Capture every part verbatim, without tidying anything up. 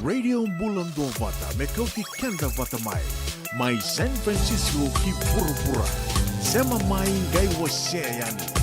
Radio Bula Duavata, me kauti keda vata mai. Mai San Francisco ki vuravura. Sema mai qai wasea yani.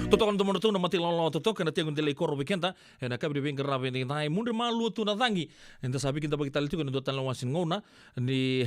Totoka na domodratou na mata ilawalawa totoka na tegu delai koro vei keda. Ena yakavi ni veiqaravi edaidai, mudre malua tu na cagi. Eda sa veikidavaki tale tiko ena dua tale na wase ni gauna ni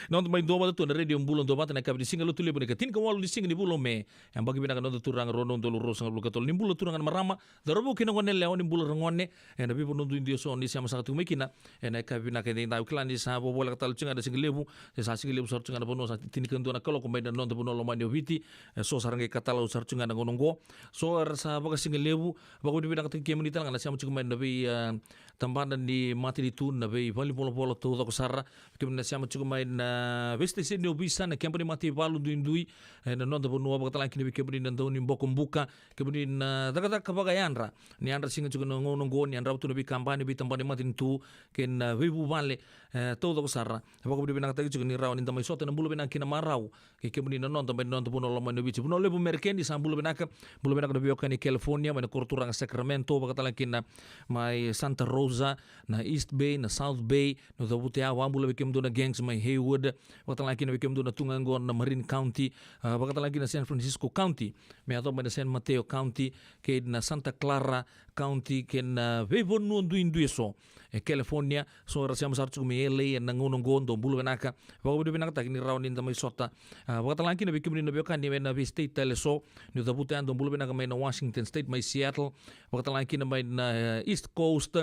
noda mai duavata tu ena Radio Bula Duavata ena yakavi ni Siga Lotulevu ni ka tinikawalu ni siga ni vula o Me. Yabaki vinaka noda turaga, rua na udolu ruasagavulu ka tolu. Ni bula turaga na marama, cauravou kei na goneyalewa, ni bula ragone. Ena veivanua duidui eso ni sema saka tu mai kina. Ena yakavi vinaka edaidai, au kila ni sa vovoleka tale tu ga na sigalevu. Se sa sigalevu sara tu ga na vanua, sa tinikadua na kaloko mai na noda vanua lomani o Viti. E so sara qai katalau sara tu ga na gauna oqo. So era sa vakasigalevu, vakavinavinakataki kemuni tale ga na sema tiko mai na vei, a, tabana ni matanitu, na veivalenivolavola taucoko sara. Kemuni na sema tiko mai na veisiteseni ni ovisa, na keba ni mataivalu duidui ena noda vanua, vakatalega kina vei kemuni na daunibokobuka, kemuni na cakacaka vakayadra. Ni yadra siga tiko na gauna oqo, ni yadrava tu na veikabani, veitabana ni matanitu kei na veivuvale, e, taucoko sara. Vakavinavinakataki tiko ni rawa ni da mai sota na bula vinaka kei na marau kei kemuni na noda mai na noda vanua lomani o Viti. Vanua levu Merikeni sa bula vinaka. Bula vinaka na veiwekani California, mai na koro turaga Sacramento, vakatalega kina mai Santa Rosa, na East Bay, na South Bay, na cavuta ya, vakabula vei kemudou na gangs mai Hayward, vakatalega kina vei kemudou na tuga oqo na Marin County, a, vakatalega kina San Francisco County, me yacova mai na San Mateo County, kei na Santa Clara County, kei na veivanua duidui eso. E California, so era sema sara tiko mai L A ena gauna oqo, dou bula vinaka. Vakavinavinakataki ni rawa ni da mai sota. A, vakatalega kina vei kemuni na veiwekani mai na veistate tale eso, ni cavuta ya, dou bula vinaka, mai na Washington State, mai Seattle, vakatalega kina mai na, e, East Coast,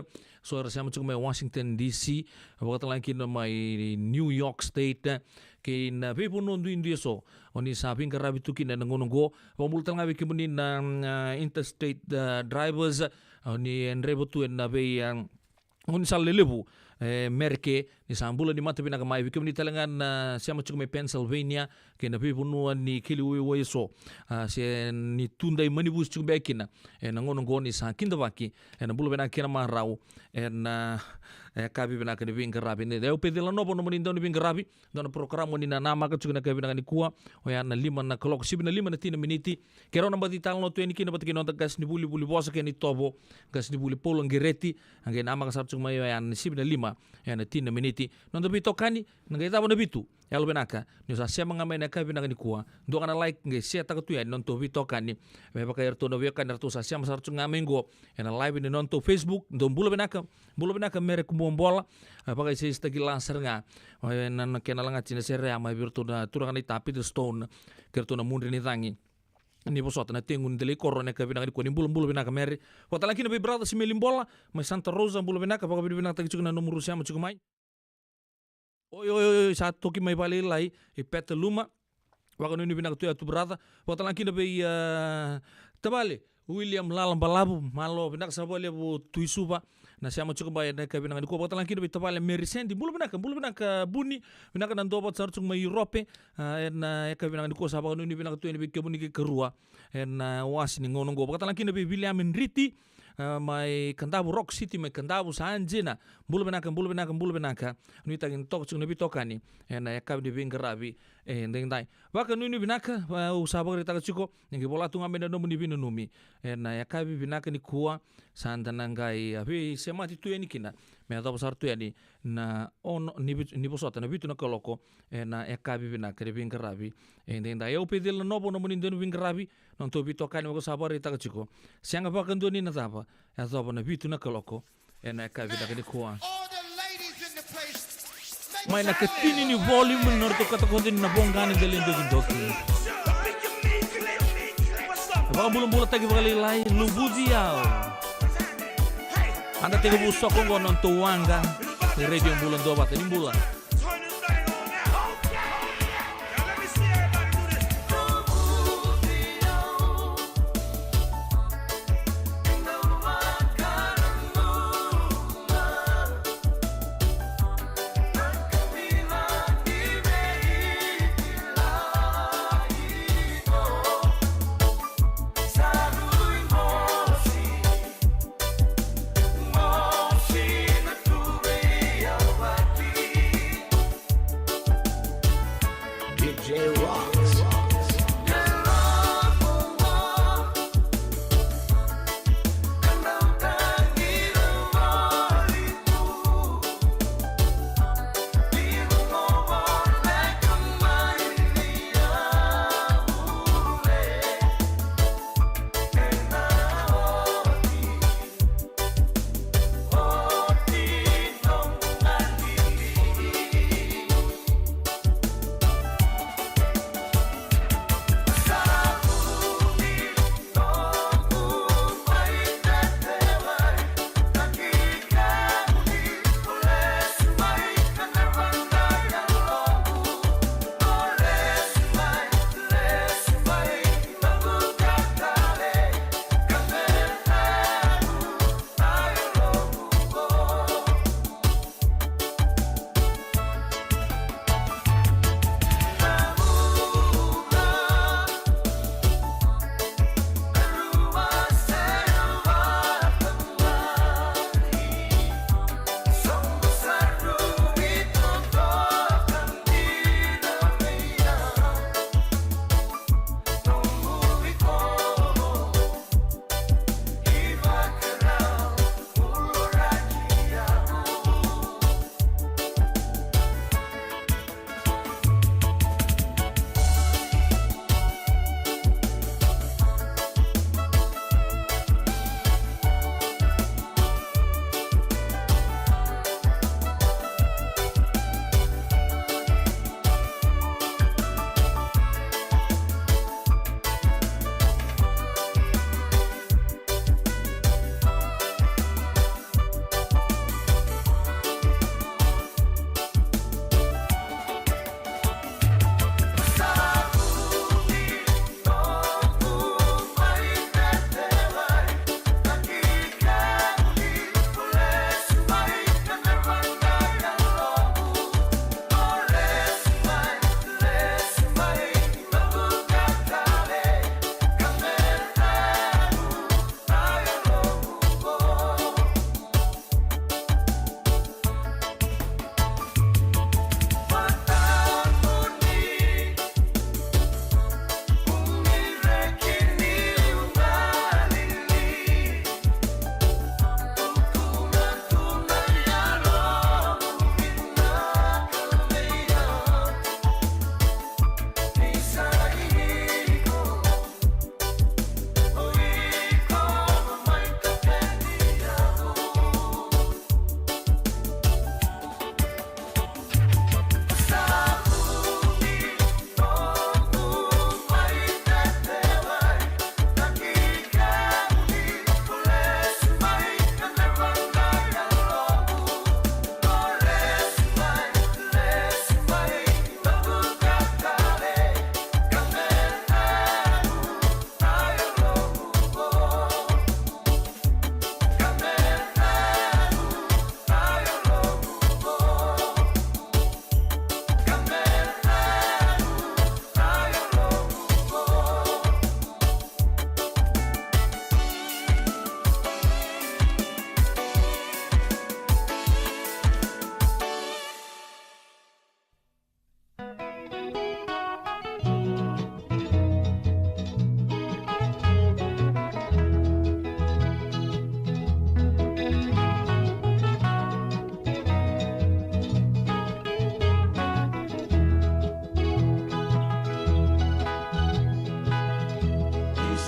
so era sema tiko mai Washington D C, vakatalega kina mai New York State, kei na veivanua duidui eso o ni sa veiqaravi tu kina ena gauna oqo. Vakabula talega vei kemuni na, mm, a, interstate, a, drivers, o ni draiva tu ena vei, a, gaunisala lelevu e Merika, ni sa bula ni mata vinaka mai. Vei kemuni talega na sema tiko mai Pennsylvania kei na veivanua ni keli waiwai eso, a, se ni tudai manivusi tiko beka kina ena gauna oqo, ni sa kidavaki ena bula vinaka kei na marau ena, e, yakavi vinaka ni veiqaravi. Ni, au Peceli Nanovo, nomuni dauniveiqaravi. Dua na porokaramu ni na namaka tiko ena yakavi vinaka nikua, oya na lima na kaloko sivi na lima na tini na miniti. Keirau na baci talanoa tu yani kina vata kei noda qasenivuli Vulivosa Kenitovo, qasenivuli Paula Qereti. A qai namaka sara tiko mai oya na sivi na lima ena tini na miniti. Noda veitokani, na qai cava na vitu. Yalo vinaka ni o sa sema ga mai ena yakavi vinaka nikua. Dua ga na like, qai share-taka tu yani na nodatou veitokani, me vaka iratou na veiwekani eratou sa sema sara tiko ga mai oqo ena live ni nodatou Facebook. Dou bula vinaka. Bula vinaka Mere Kumuabola. E, vakaisaisataki la sara ga, e, na, na kena lagati na sere ya mai vei iratou na turaga na ita Peter Stone kei iratou na mudre ni cagi ni vosota na tegu ni delai koro ena yakavi vinaka nikua. Ni bula, bula vinaka Mere. Vakatalega kina vei brother Simeli Bola mai Santa Rosa, bula vinaka, vakavinavinakataki tiko na nomu ru sema tiko mai. Oi, oi, oi, oi, sa toki mai vakalailai i Petaluma. Vakanuinui vinaka tu ya tu brother. Vakatalega kina vei, a, tavale William Lala Balavu, malo vinaka sara vakalevu tu i Suva, na sema tiko mai ena yakavi vinaka nikua. Vakatalega kina vei tavale Mary Sandy, bula vinaka, bula vinaka Buni, vinaka na duavata sara tiko mai Europe, a, ena yakavi vinaka nikua. Sa vakanuinui vinaka tu yani vei kemuni kei karua ena, a, wase ni gauna oqo. Vakatalega kina vei Viliame Driti, a, mai Kadavu, Rock City mai Kadavu, sa jina. Bula vinaka, bula vinaka, bula vinaka. Nuitaki ni toka tiko na veitokani ena yakavi ni veiqaravi edaidai. Vakanuinui vinaka, a, au sa vakaraitaka tiko, ni qai vola tu ga mai na nomuni veinanumi ena yakavi vinaka nikua. Sa da na qai, a, veisemati tu yani kina me yacova sara tu yani na ono ni vit-, ni vosota na vitu na kaloko ena yakavi vinaka ni veiqaravi edaidai. Au Peceli Nanovo, nomuni dauniveiqaravi, nodatou veitokani, au sa vakaraitaka tiko. Sega vakadua ni na cava, yacova na vitu na kaloko ena yakavi vinaka nikua. Mai na katini ni volume na nodratou katakoto ni na voqa ni delai dokidoki. Vakabulabulataki vakalailai, Luvuci Au. Eda tekivu soko oqo na nodatou waqa ni Radio Bula Duavata. Ni bula.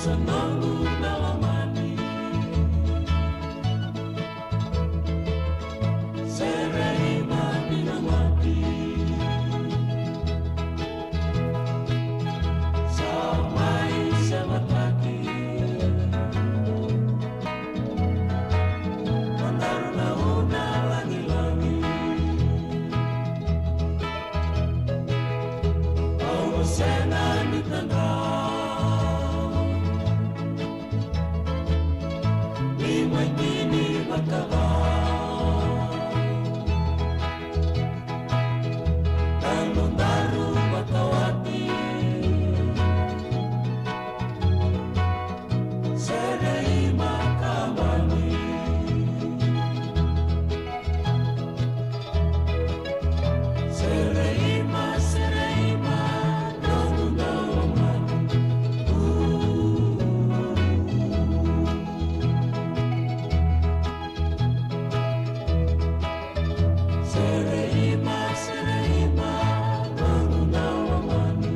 Sa noqu na lomani. Sere i mani na mati. Sa mai se mataki. Mandaru na una lagilagi. Au sena ni tadra. Ni mai tini matava. Tanu daru matawati. Sere i makabani. Sere i ma, sere i ma, noqu na lomani. Sere i ma, sere i ma, noqu na lomani.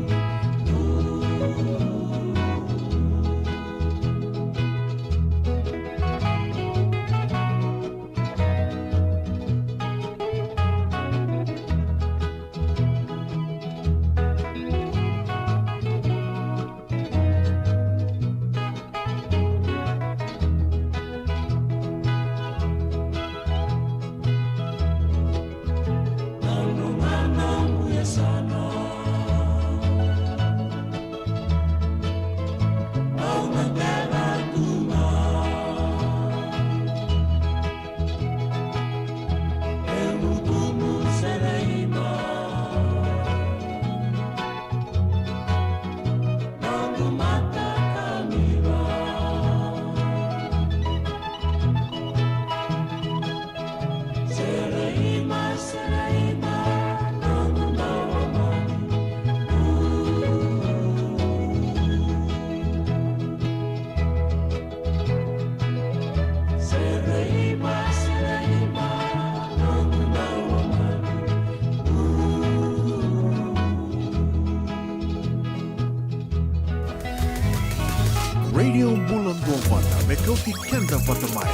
Radio Bula Duavata, me kauti keda vata mai.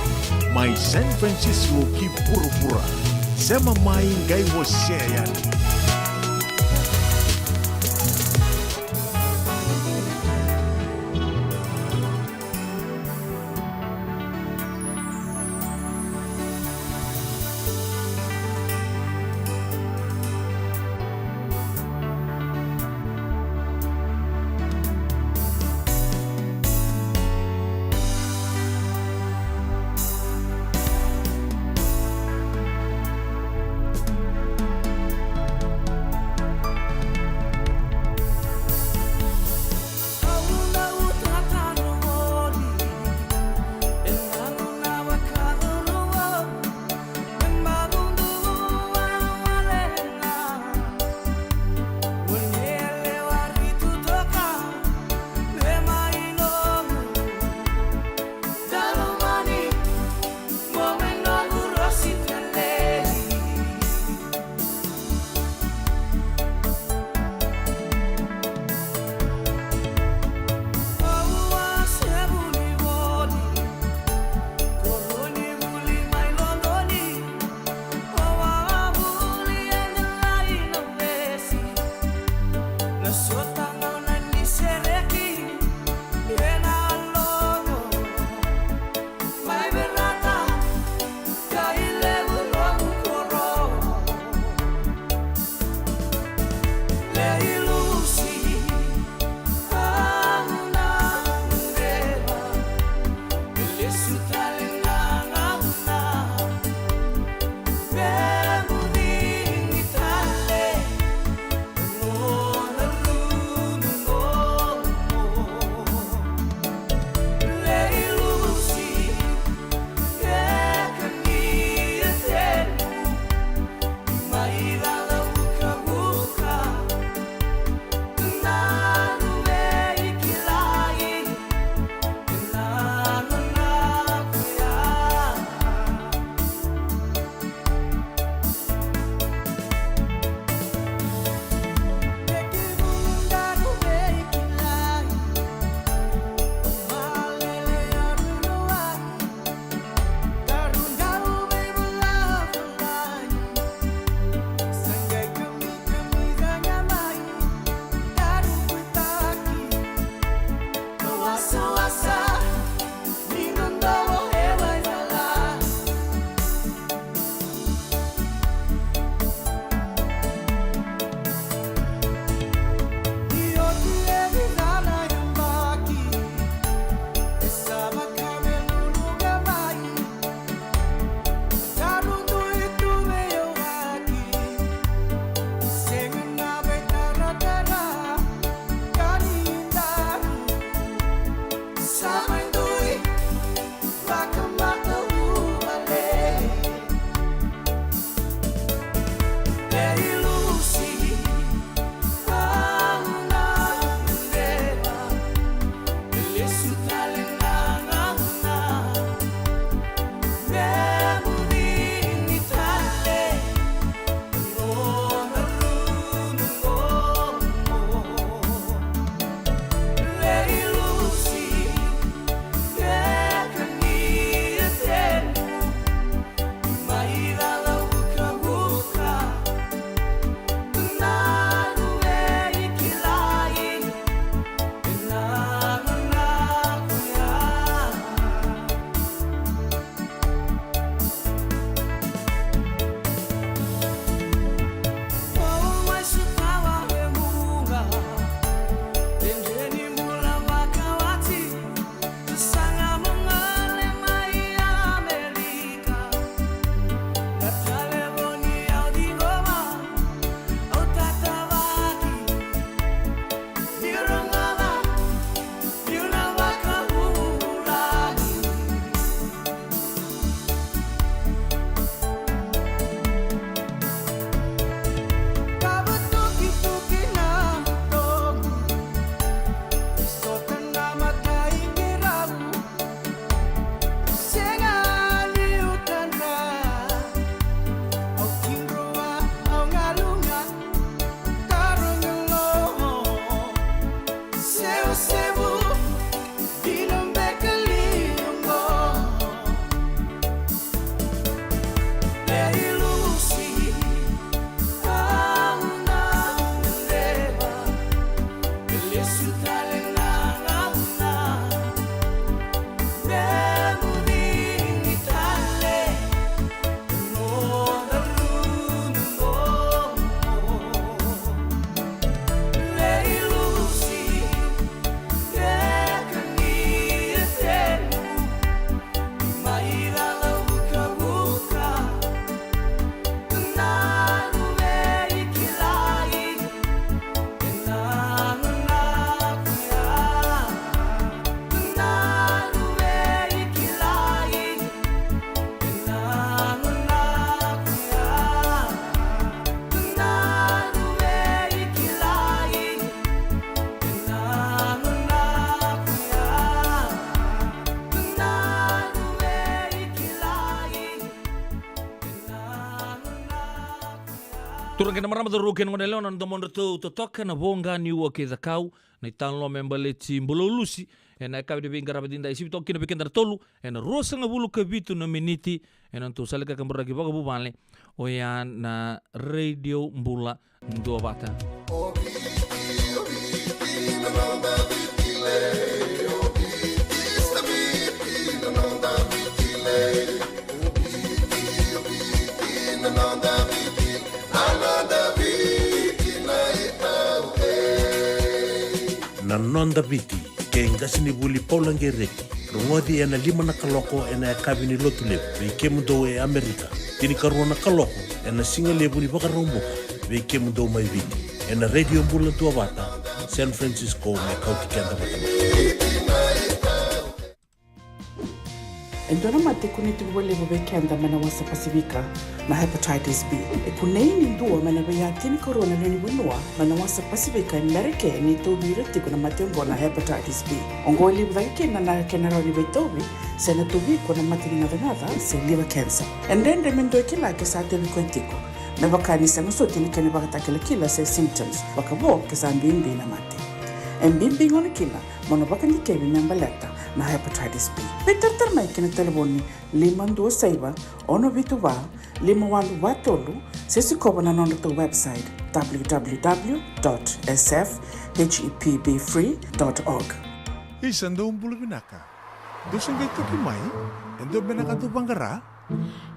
Mai San Francisco ki vuravura. Sema mai qai wasea yani. Turaga kei na marama, cauravou kei na goneyalewa, na domodratou totoka na Voqa Niua kei Cakau, na italanoa me baleti Bula Ulusi, ena yakavi ni veiqaravi edaidai, sivi toka kina vei keda na tolu ena ruasagavulu ka vitu na miniti, ena nodratou sala ni kakaburaki vakavuvale, oya na Radio Bula Duavata. Na Noda Viti, kei qasenivuli Paula Qereti, rogoci ena lima na kaloko ena yakavi ni Lotulevu vei kemudou e Amerika, tinikarua na kaloko ena sigalevu ni Vakaraubuka vei kemudou mai Viti, ena Radio Bula Duavata, San Francisco, me kauti keda vata mai. E dua na mate e kunei tiko vakalevu vei keda mai na wasa Pasifika, na hepatitis B. E kunei ni dua mai na veiya tinikarua na lewe ni vanua mai na wasa Pasifika e Merika ni tauvi ira tiko na mate oqo na hepatitis B. Oqo e levu cake kina na kena rawa ni veitauvi se na tauvi iko na mate ni gacagaca se liver cancer. E dredre me dua e kila ke sa tauvi koya tiko, me vaka ni sega soti na kena ivakatakilakila se symptoms, vakavo ke sa bibi na mate. E bibi gona kina mo na vakadikevi me baleta na hepatitis B. Veitaratara mai ki na talevoni lima dua saiva, ono vitu va, lima walu va tolu, se sikova na nodratou website, w w w dot s f h e p b free dot org. Isa, dou bula vinaka. Dou se qai toki mai? E dua beka na ka dou vaqara?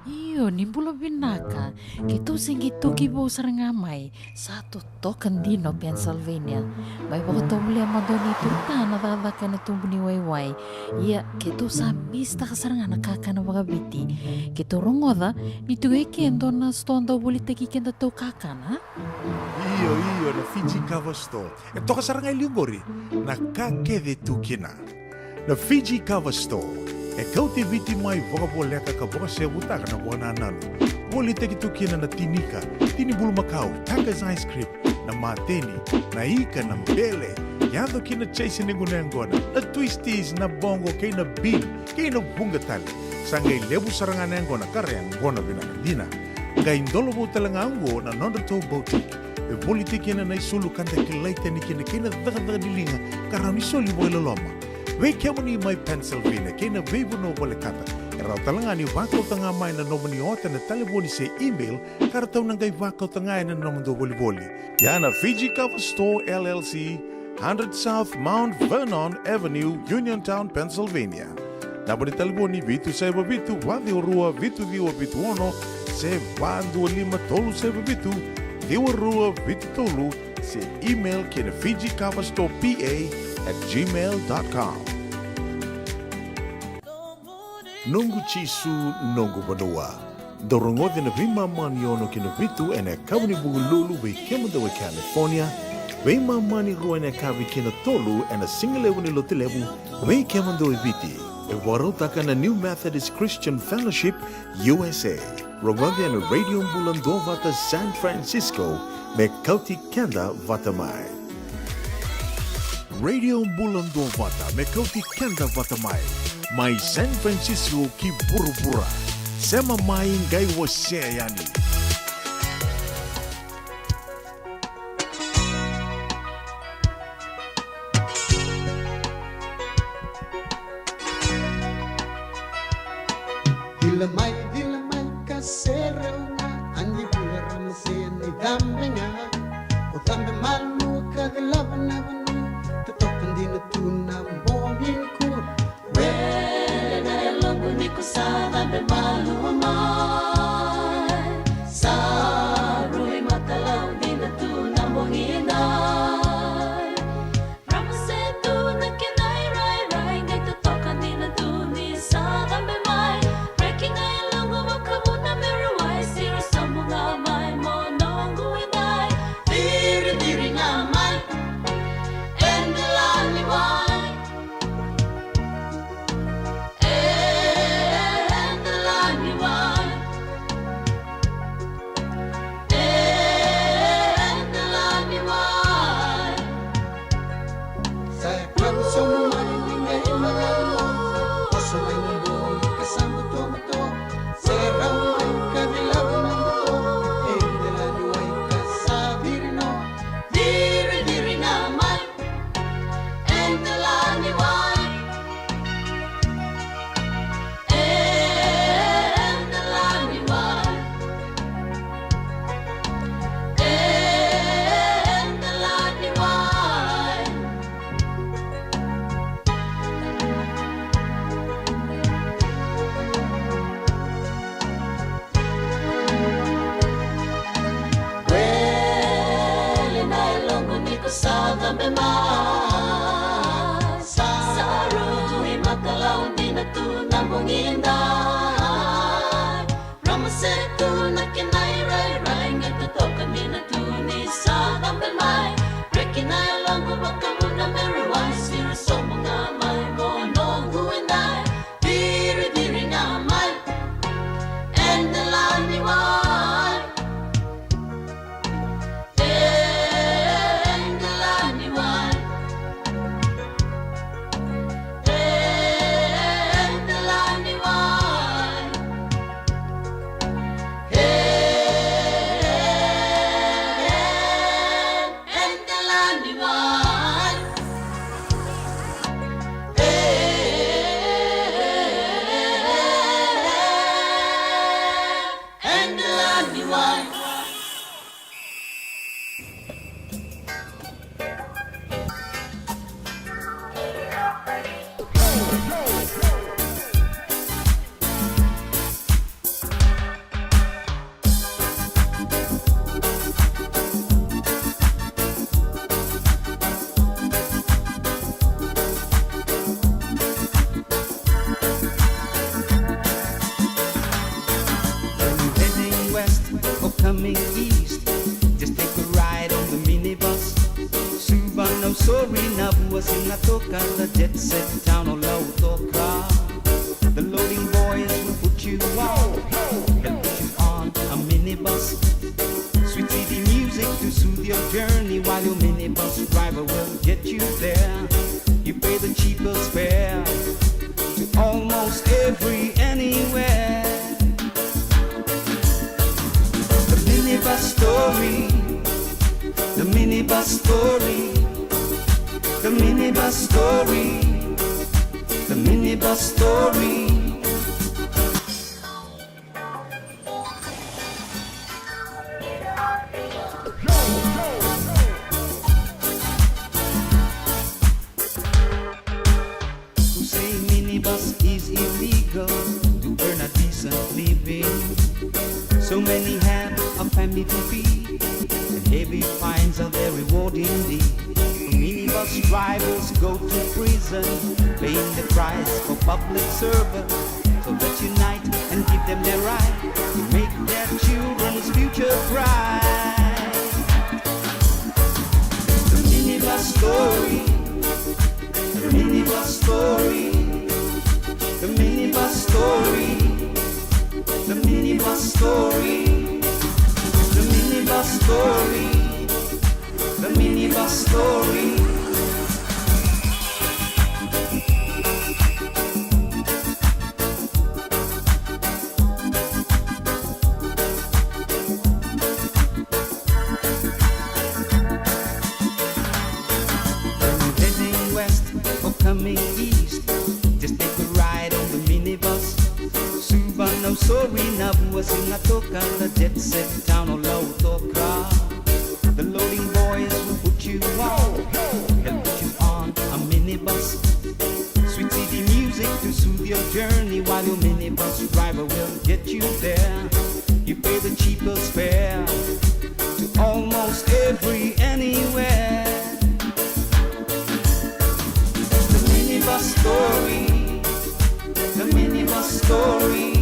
Io, ni bula vinaka. Keitou se qai toki vou sara ga mai. Sa totoka dina o Pennsylvania. Mai vakatovolea mada o ni tuta na cakacaka ena tubu ni waiwai. Ia, keitou sa misitaka sara ga na kakana vakaviti. Keitou rogoca ni tiko e ke e dua na sitoa dau volitaki kedatou kakana. Io, io, na Fiji Kava Store. E toka sara ga e liu qori na ka kece e tu kina. Na Fiji Kava Store e kauti Viti mai vakavoleka ka vakaseyavutaka na vakanananu. Volitaki tu kina na tinika, tini bulumakau, Taka's ice cream, na mateni, na ika, na bele, yaco ki na chaise ni gunu yaqona, na twisties, na bogo kei na bean, kei na vuqa tale. Sa qai levu sara ga na yaqona ka ra yaqona vinaka dina. Qai dolovou tale ga oqo na nodratou boutique. E voli tiko kina na isulu ka da kilai tani kina kei na cakacaka ni liga ka rawa ni soli vakailoloma. Vei kemuni mai Pennsylvania kei na veivanua volekata, e rawa tale ga ni vakauta ga mai na nomuni ota na talevoni se email ka ratou na qai vakauta ga ena nomudou volivoli. Ia na Fiji Cover Store L L C, hundred South Mount Vernon Avenue, Uniontown, Pennsylvania. Naba ni talevoni vitu saiva vitu, va ciwa rua, vitu ciwa vitu ono, se va dua lima tolu saiva vitu, ciwa rua vitu tolu, se email ki na Fiji Cover Store P A at gmail dot com. Noqu Jisu, noqu vanua. Dou rogoca na veimama ni ono ki na vitu ena yakavi ni Vukelulu vei kemudou e California, veimama ni rua ena yakavi ki na tolu ena sigalevu ni Lotulevu vei kemudou e Viti. E vakarautaka na New Methodist Christian Fellowship U S A. Rogoca na Radio Bula Duavata San Francisco me kauti keda vata mai. Radio Bula Duavata me kauti keda vata mai, mai San Francisco ki vuravura. Sema mai qai wasea yani. Cila mai, cila mai ka serau ga, a ni vula ra masea ni cabe ga. O cabe malua ka cilava na vanua, totoka dina tu na bogi nikua. Wele na yaloqu ni ko sa cabe malua mai. Sa rui matalau dina tu na bogi edai. Rama se tu na kena irairai, qai totoka dina tu ni sa cabe mai. Reki na yaloqu vakavuna me ra wai, siro sobu ga mai mo noqu edai. Ciri, ciri ga mai, e delaniwai. E delaniwai. E delaniwai. Sa yadrava sobu mai ni qai malalo, toso mai na bogi ka sa butobuto. Serau mai ka cilava na buto, e delaniwai ka sa ciri no. Ciri, ciri ga mai, e delaniwai. E delaniwai. E delaniwai. Wele na yaloqu ni ko sa cabe mai. Sa rui matalau dina tu na bogi edai. Rama se tu na kena irairai, qai totoka dina tu ni sa cabe mai. Reki na yaloqu vakavuna me ra wai, siro sobu ga mai mo noqu edai. Ciri, ciri ga mai, e delaniwai. E delaniwai. E delaniwai. E, e, e delaniwai. E, e, e, e delaniwai. When you're heading west or coming east, just take a ride on the minibus. Suva na usori na vua, siga toka, the jet set town o Lautoka. The loading boys will put you on, they'll put you on a minibus. Sweet city music to soothe your journey. cheapest fare to almost every anywhere. The minibus story, the minibus story, the minibus story, the minibus story. Who say minibus is illegal to earn a decent living? So many have a family to feed, and heavy fines are their reward indeed. Minibus drivers go to prison, paying the price for public service. So let's unite and give them their right to make their children's future bright. The minibus story, the minibus story, the minibus story, the minibus story, the minibus story, the minibus story. When you're heading west or coming east, just take a ride on the minibus. Suva na usori na vua, siga toka na jet set town o Lautoka. The loading boys will put you on. They'll put you on a minibus. Sweet city music to soothe your journey, while your minibus driver will get you there. You pay the cheapest fare to almost every anywhere. The minibus story, the minibus story,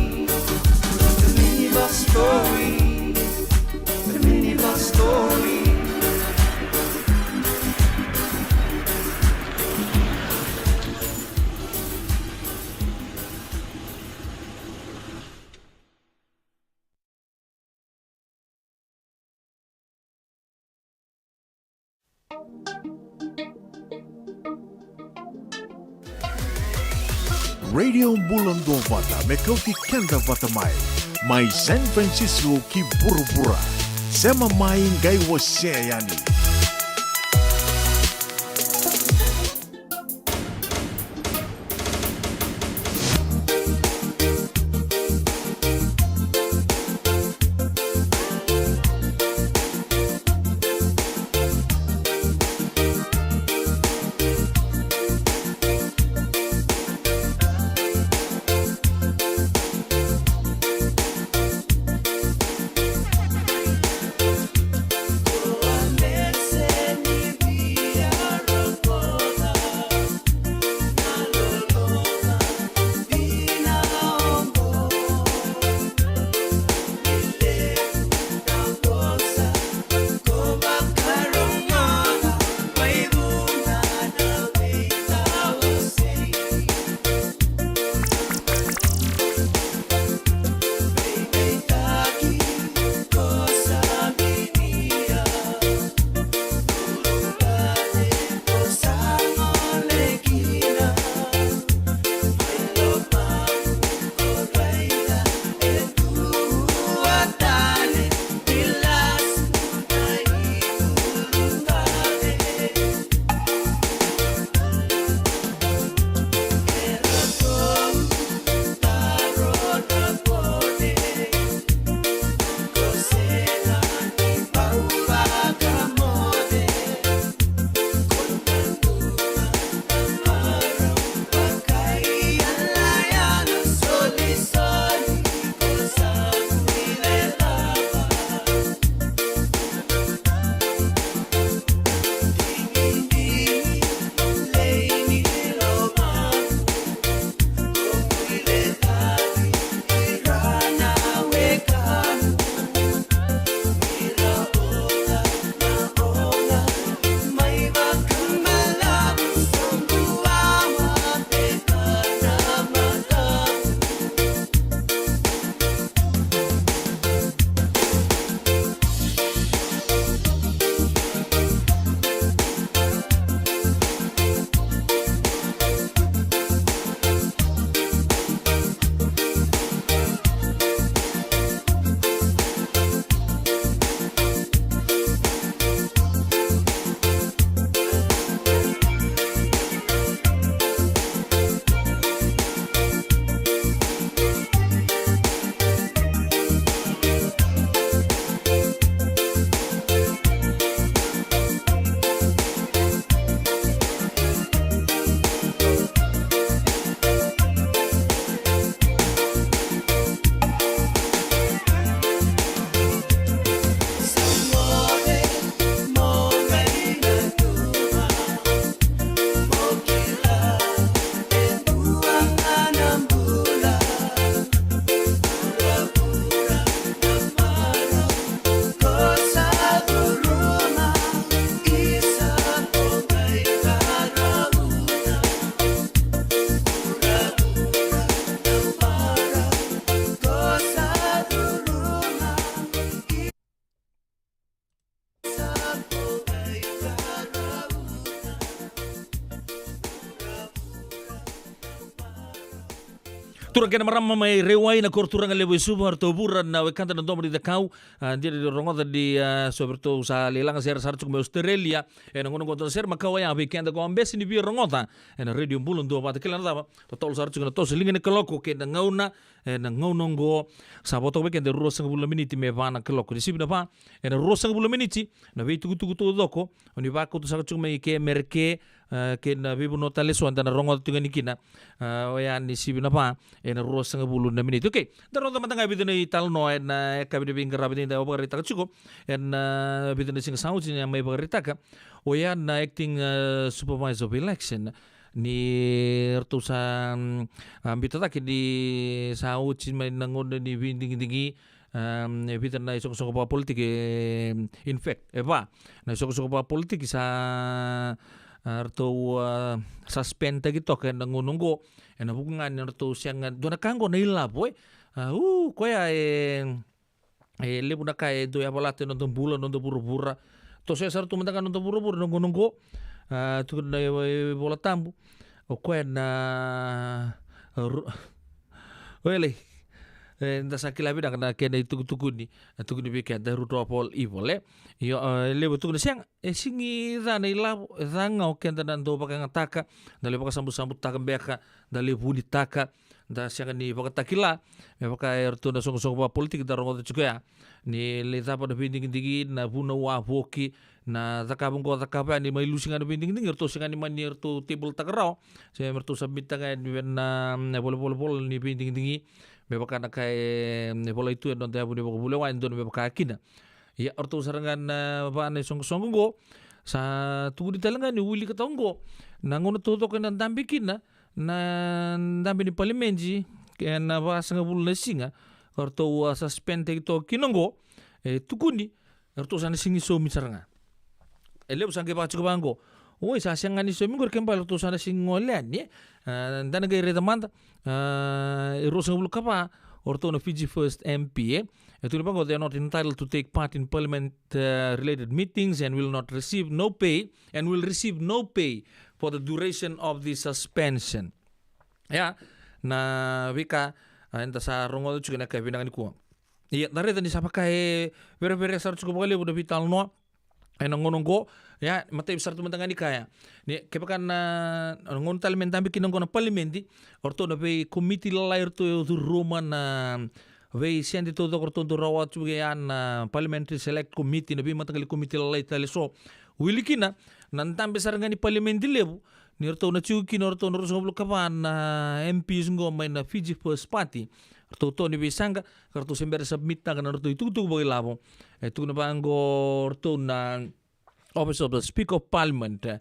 the minibus story, the minibus story. Radio Bula Duavata, me kauti keda vata mai, mai San Francisco ki vuravura. Sema mai, qai wasea yani. Turaga kei na marama mai Raiwai, na koro turaga levu e Suva, ratou vura na wekada na Domo ni Cakau. A, dina ni rogoca ni, a, so vei ratou sa lai laga sere sara tiko mai Australia. Ena gauna oqo dua na sere makawa ya vei keda ko a bese ni via rogoca ena Radio Bula Duavata. Kila na cava, totolo sara tiko na toso liga ni kaloko kei na gauna. Ena gauna oqo sa vo toka vei keda e ruasagavulu na miniti me va na kaloko. Ni sivi na va ena ruasagavulu na miniti, na veitukutuku taucoko o ni vakauta saka tiko mai ke Mereke, e, kei na veivanua tale eso eda na rogoca tiko yani kina. E, oya ni sivi na va ena ruasagavulu na miniti. Okei, da rogoca mada ga e vica na italanoa ena yakavi ni veiqaravi ni da vakaraitaka tiko ena, e, vica na siga sa oti ni a mai vakaraitaka. Oya na acting, e, supervisor of election ni ratou sa, mm, a, biuta cake ni sa oti mai na gauna ni veidigidigi, e, e vica na isoqosoqo vakapolitiki, e, in fact, e va na isoqosoqo vakapolitiki sa, a, ratou, a, suspend taki toka ena gauna oqo. Ena vuku ga ni ratou sega, dua na ka oqo na ilavo, e. A, u, koya e, e levu na ka e dau yavalata ena noda bula, noda vuravura. Tosoya sara tu mada ga na noda vuravura ena gauna oqo. A, tukuna na iVola Tabu, o koya na, a, ru-, o elei, e, da sa kila vinaka na kena itukutukuni, e tukuni vei keda, the root of all evil, e. Io, e levu tukuna sega, e sigi ca na ilavo, e ca ga o keda na dau vakayagataka, da lai vakasabusabutaka beka, da lai vunitaka, da sega ni vakatakila. Me vaka e ratou na soqosoqo vakapolitiki da rogoca tiko ya, ni lai cava na veidigidigi, na vunau wavoki, na cakava oqo, cakava ya, ni mai lusi ga na veidigidigi, ratou sega ni mani ratou table taka rawa, se me ratou submit taka yani vei na, na volavola ni veidigidigi, me vaka na ka e, e volai tu ena noda yavu ni vakavulewa, e dua na me vaka kina. Ia, o ratou sara ga na va na isoqosoqo oqo, sa tukuni tale ga ni wilika toka oqo na gauna taucoko ena dabe kina na dabe ni palimedi ena vasagavulu na siga, o ratou a suspend taki toka kina oqo. E tukuni, o ratou sa na sigi saumi sara ga. E levu sa qai vaka tiko vaqo, oi, sa sega ni saumi qori, ke bale o ratou sa na sigi gole yani, e. A, da na qai raica mada, a, e ruasagavulu ka va o ratou na Fiji First M P, e. E tukuni vaqo, they are not entitled to take part in parliament, uh, related meetings and will not receive no pay, and will receive no pay for the duration of the suspension. Ia, na veika, a, eda sa rogoca tiko ena yakavi vinaka nikua. Ia, da raica ni sa vaka e vereverea sara tiko vakalevu na veitalanoa ena gauna oqo. Ia, matai sara tu mada ga ni kaya ni kevaka na, na gauna tale me dabe kina oqo na palimedi, o ratou na veikomiti lalai ratou e curuma na veisede taucoko ratou dau rawa tu, ia na Parliamentary Select Committee, na veimataqali komiti lalai tale eso. Wili kina na dabe sara ga ni palimedi levu, ni ratou na tiko kina o ratou na ruasagavulu ka va na M Ps oqo mai na Fiji First Party. Ratou toa ni veisaqa, ka ratou se bera submit taka na ratou itukutuku vakailavo. E tukuna vaqo o ratou na Office of the Speaker of Parliament, e,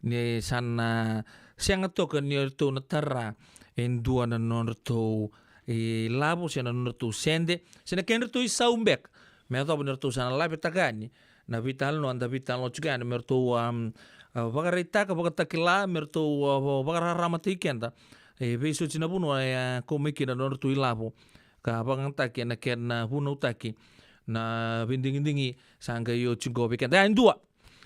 ni sa na sega toka ni ratou na tara e dua na nodratou ilavo se na nodratou sede se na kedratou isau beka, me yacova ni ratou sa na lavetaka yani na veitalanoa da veitalanoa tiko yani, me ratou, am, a, vakaraitaka, vakatakila, me ratou, a, va-, vakararamataki keda e veisoti na vanua e, a, kau mai kina na nodratou ilavo ka vakayagataki ena kena vunautaki na veidigidigi sa qai oti qo vei keda. Ia, e dua.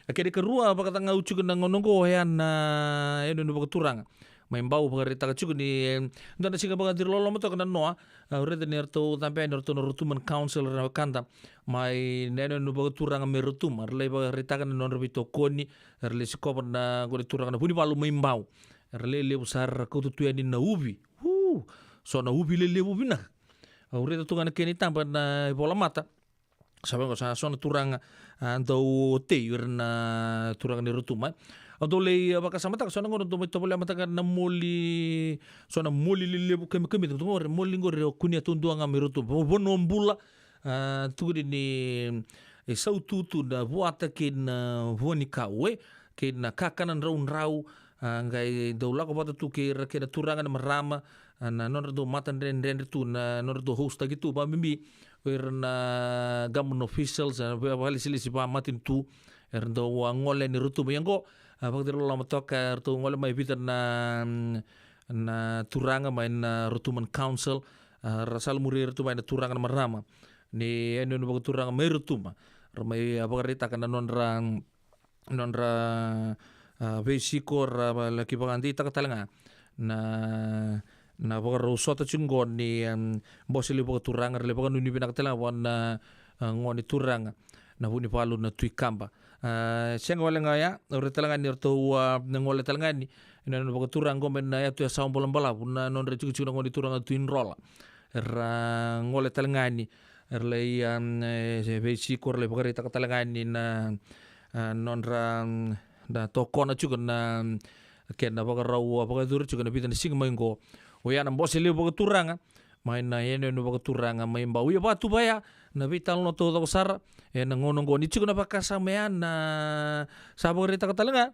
A kena ikarua vakacagau tiko na gauna oqo, oya na yanuyanu vakaturaga mai Bau, vakaraitaka tiko ni, e, dua na siga vakaciriloloma toka na noa, a, au raica ni ratou cabe yani o ratou na Rotuma Council, na wekada mai na yanuyanu vakaturaga mai Rotuma, era lai vakaraitaka na nodra veitokoni. Era lai sikova na gone turaga na Vunivalu mai Bau, era lai levu sara, era kauta tu yani na uvi. Uu, so na uvi lelevu vinaka. Au raica tu ga na kena itaba na ivolamata. Sa vaqo, sa so na turaga, a, dau tei ira na turaga ni Rotuma. Au dau lai, a, vakasamataka, so na gauna dau mai tovolea mada ga na moli, so na moli lelevu kamikamica. Dau qori moli qori o kunea taudua ga mai Rotuma. Vo-, Vanua Bula, a, tukuni ni, e, saututu na vuata kei na vuanikau, e, kei na kakana draudrau, a, qai dau lako vata tu kei ira kei na turaga na marama, a, na nodra dau matadredredre tu, na nodra dau host-taki tu, vakabibi o ira na government officials, a, va-, vakalesilesi vakamatanitu, era dau, a, gole ni Rotuma. Ia qo, a, vakaciriloloma toka, eratou gole mai e vica na, mm, na turaga mai na Rotuma Council, a, ra salamuri ira tu mai na turaga na marama ni yanuyanu vakaturaga mai Rotuma. Ra mai, a, vakaraitaka na nodra, nodra, a, veisiko, ra va-, laki vakadeitaka tale ga na, na vakarau sota tiko qo ni, em, bose levu vakaturaga, ra lai vakanuinui vinaka tale ga vua na, a, gone turaga na Vunivalu na Tui Kaba. A, sega wale ga oya, au raica tale ga ni ratou, a, na gole tale ga yani na, na vakaturaga qo mai na yatu e Sawa Balabalavu, na nodra itikotiko na gone turaga na Tui Drola. Era gole tale ga yani, era lai, a, e, veisiko, era lai vakaraitaka tale ga yani na, a, nodra, mm, na tokona tiko na, mm, kena vakarau, a, vakayacori tiko na vica na siga mai qo. Oya na bose levu vakaturaga mai na yanuyanu vakaturaga mai Ba. Ia vaka tu vaya na veitalanoa taucoko sara ena gauna oqo, ni tiko na vakasama ya na sa vakaraitaka tale ga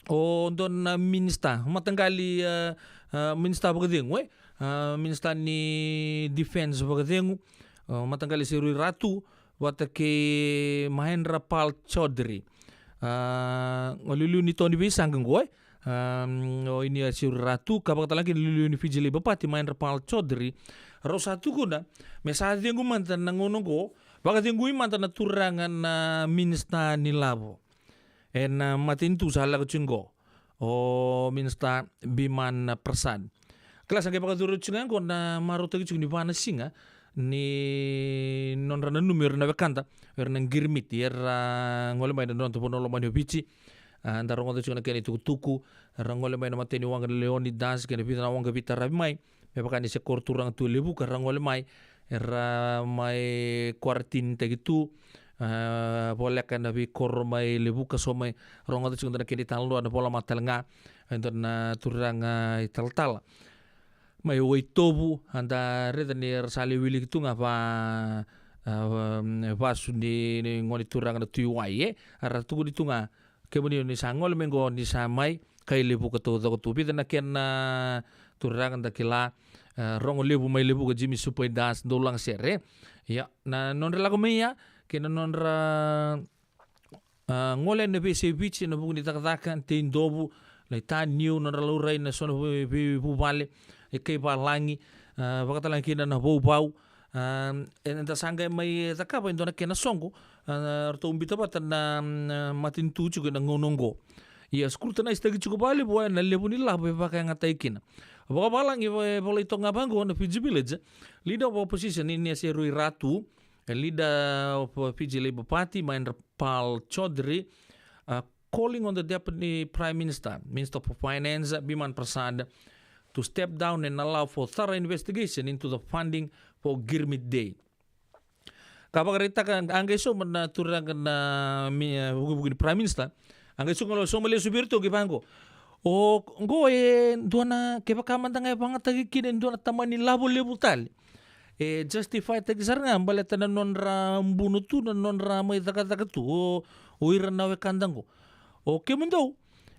o dua na minisita, mataqali, a, a, minisita vakacegu, e? A, minisita ni defense vakacegu, o mataqali Seruiratu, vata kei Mahendra Pal Chaudhary. A, o liuliu ni Tau ni Veisaqa qo, e? A, o Inia Seruiratu, ka vakatalega kina liuliu ni Fiji Labour Party, Mahendra Pal Chaudhary. Rau sa tukuna me sa cegu mada na gauna oqo, vakacegui mada na turaga na minisita ni lavo ena matanitu sa lako tiko qo, o minisita Biman Prasad. Kila sa qai vakacuru tiko ga qo na marautaki tiko ni va na siga ni nodra nanumi o ira na wekada, o ira na qirimiti, era gole mai na noda vanua lomani o Viti. A, da rogoca tiko na kena itukutuku, era gole mai na matai ni waqa na Leonidas kei na vica na waqa veitaravi mai. Me vaka ni se koro turaga tu e Levuka, ra gole mai, era mai quarantine-taki tu, a, voleka na veikoro mai Levuka, so mai rogoca tiko dua na kena italanoa na vola matalega e dua na turaga italatala mai Waitovu, a da raica ni ra sa lai wiliki tu ga va, a, vasu ni, ni gone turaga na Tui Wai, e, a ra tukuni tu ga, kemuni ni sa gole mai qo ni sa mai kai Levuka taucoko tu. Vica na kena turaga da kila, e, rogo levu mai Levuka, Jimmy Supaidas, dau lagasere. Ia, na nodra lako mai ya kei na nodra, a, gole na veiyasai Viti ena vuku ni cakacaka, tei dovu, lai taniu, nodra laurai na so na vei, veivuvale e kai valagi, a, vakatalega kina na vauvau. A, eda sa qai mai cakava e dua na kena soqo, a, ratou biuta vata na, na matanitu tiko ena gauna oqo. Ia scrutinise-taki tiko vakalevu oya na levu ni lavo e vakayagataki kina. Vakavalagi, e volai toka ga vaqo na Fiji Village, Leader of Opposition Inia Seruiratu, e Leader of Fiji Labour Party Mahendra Pal Chaudhary, a, calling on the Deputy Prime Minister, Minister for Finance, Biman Prasad, to step down and allow for thorough investigation into the funding for Girmit Day. Ka vakaraitaka, a qai sauma na turaga na mi, e, vukivuki ni Prime Minister, a qai sauma, sauma lesu vei iratou qai vaqo. O qo e dua na, kevaka mada ga e vagataki kina e dua na tamani lavo levu tale, e justify-taki sara ga baleta na nodra buno tu, na nodra mai cakacaka tu o, o ira na wekada qo. O kemudou,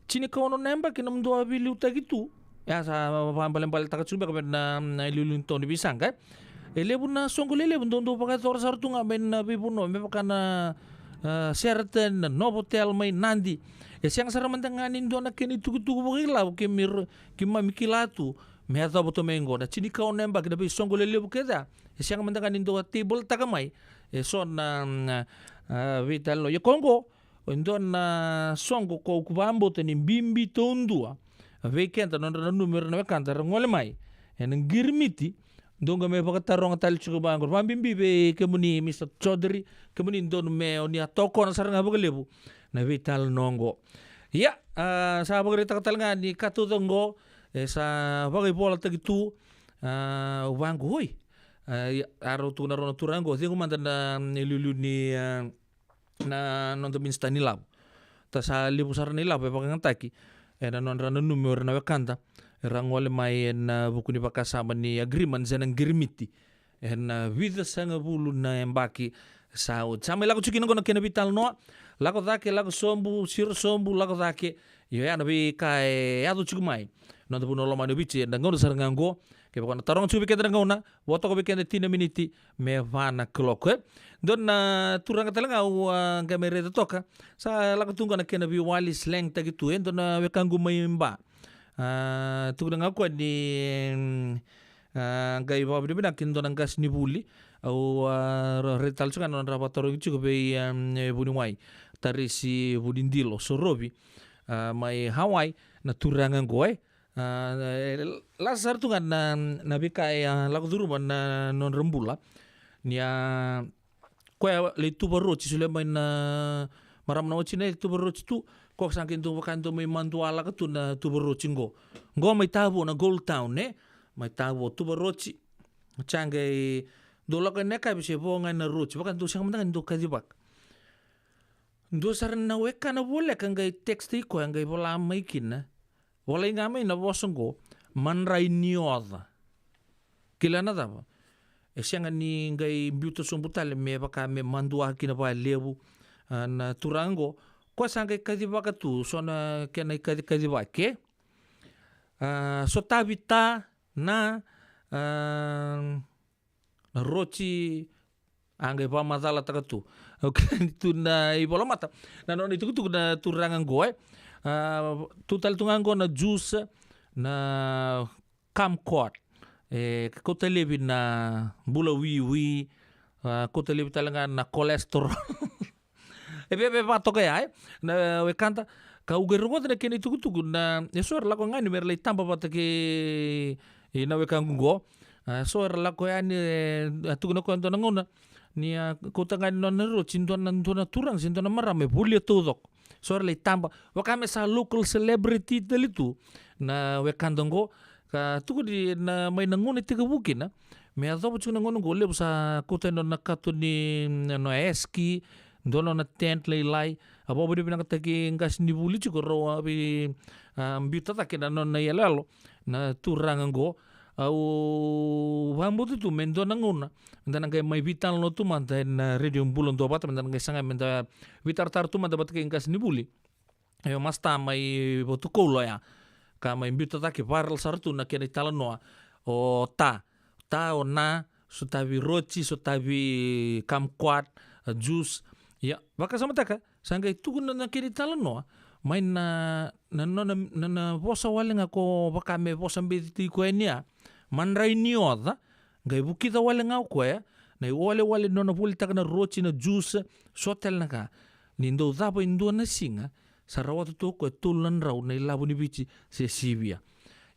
tinikaono na yabaki nomudou a veiliutaki tu. E a sa vabalebale taka tiko beka vei na, na iliuliu ni Tau ni Veisaqa, e. E levu na soqo lelevu dou, dou vakayacora sara tu ga mai na veivanua me vaka na, a, Sheraton, na Novotel mai Nadi. E sega sara mada ga ni dua na kena itukutuku vakailavo keimami, keimami kila tu me yacova tu mai qo na tinikaono na yabaki na veisoqo lelevu kece ya. E sega mada ga ni dou a table-taka mai e so na, na, a, veitalanoa. Ia ko qo, e dua na soqo ko au vakabauta ni bibi taudua vei keda, nodra nanumi o ira na wekada ra gole mai ena qirimiti. Dou qai mai vakataroga tale tiko vaqo, vakabibi vei kemuni Mister Chaudhary, kemuni donu me o ni a tokona sara ga vakalevu na veitalanoa oqo. Ia, a, sa vakaraitaka tale ga ni ka taucoko oqo e sa vakaivolataki tu, a, vaqo, oi. A, ia, a rau tukuna rau na turaga oqo, cegu mada na, na iliuliu ni, a, na noda minisita ni lavo. Ta sa levu sara na ilavo e vakayagataki ena nodra nanumi o ira na wekada era gole mai ena vuku ni vakasama ni agreement se na qirimiti ena vica sagavulu na yabaki sa oti. Sa mai lako tiko kina qo na kena veitalanoa, lako cake, lako sobu, siro sobu, lako cake. Io, ya na veika e yaco tiko mai noda vanua lomani o Viti ena gauna sara ga oqo. Kevaka o na taroga tiko vei keda na gauna, vo toka vei keda tini na miniti me va na kaloko, e. Dua na turaga tale ga au a qai mai raica toka, sa lako tu ga na kena veiwali, slang-taki tu, e dua na wekaqu mai Ba. A, tukuna ga o koya ni, mm, a, qai vakavinavinaka ki na dua na qasenivuli. Au a raica tale tiko ga na nodra vakatarogi tiko vei, em, e vuniwai, Tarisi Vunidilo Sorovi, a, mai Hawaii, na turaga oqo, e. A, e, lasa sara tu ga na, na veika e a lako curuma na nodra bula. Ni a koya lai tuva roti, solia mai na marama na watina e tuva roti tu. Ko sa qai dau vaka dau mai madua laka tu na tuva roti qo. Qo mai Tavua na Gold Town, e? Mai Tavua tuva roti. Sa qai dau lako ena yakavi se vo ga ena roti. Vaka dau sega mada ga ni dau kacivaka. Dua sara na wekana voleka qai text-i koya qai vola mai kina. Volai ga mai na vosa qo, madrai ni oca. Kila na cava? E sega ni qai biuta sobu tale me vaka me madua kina vakalevu, a, na turaga qo. Koya sa qai kacivaka tu, so na kena ikacikacivaki, e? A, sotavi ta na, a, na roti, a qai vakamacalataka tu. Au kila ni tu na ivolamata na nona itukutuku na turaga qo, e. A, tu tale tu ga qo na juice, na kumquat. E kauta laivi na bula wiwi, a, kauta laivi tale ga na cholesterol. E via, via vakatoka ya, e? Na wekada, ka au qai rogoca na kena itukutuku, na, e so era lako ga yani me ra lai taba vata kei, e, na wekaqu qo. A, so era lako yani, e, a tukuna koya dua na gauna. Ni a kauta ga yani nona roti, dua na, dua na turaga, se dua na marama, e volia taucoko. So era lai taba, vaka me sa local celebrity tale tu, na wekada qo, ka tukuni na mai na gauna e tekivu kina, me yacova tiko na gauna qo, levu sa kauta nona kato ni, mm, nona eski, dua nona tent lailai, a vakavinavinakataki qasenivuli tiko rau a vei, a, biuta cake na nona iyaloyalo, na turaga qo, au vakabauta tu me dua na gauna, me da na qai mai veitalanoa tu mada ena Radio Bula Duavata, me da na qai saga me da veitaratara tu mada vata kei qasenivuli. E, masta mai Vatukoula oya. Ka mai biuta cake viral sara tu na kena italanoa. O ta. Ta o na, sotavi roti, sotavi kumquat, a, juice. Ia, vakasamataka, sa qai tukuna na kena italanoa. Mai na, na, na, na, na, na vosa wale ga ko vaka me vosa beci tiko yani ya. Madrai ni oca, qai vukica wale ga o koya, na iwalewale ni nona volitaka na roti na juice, so tale na ka. Ni dau cava e dua na siga, sa rawata tu o koya e tolu na drau na ilavo ni Viti se sivia.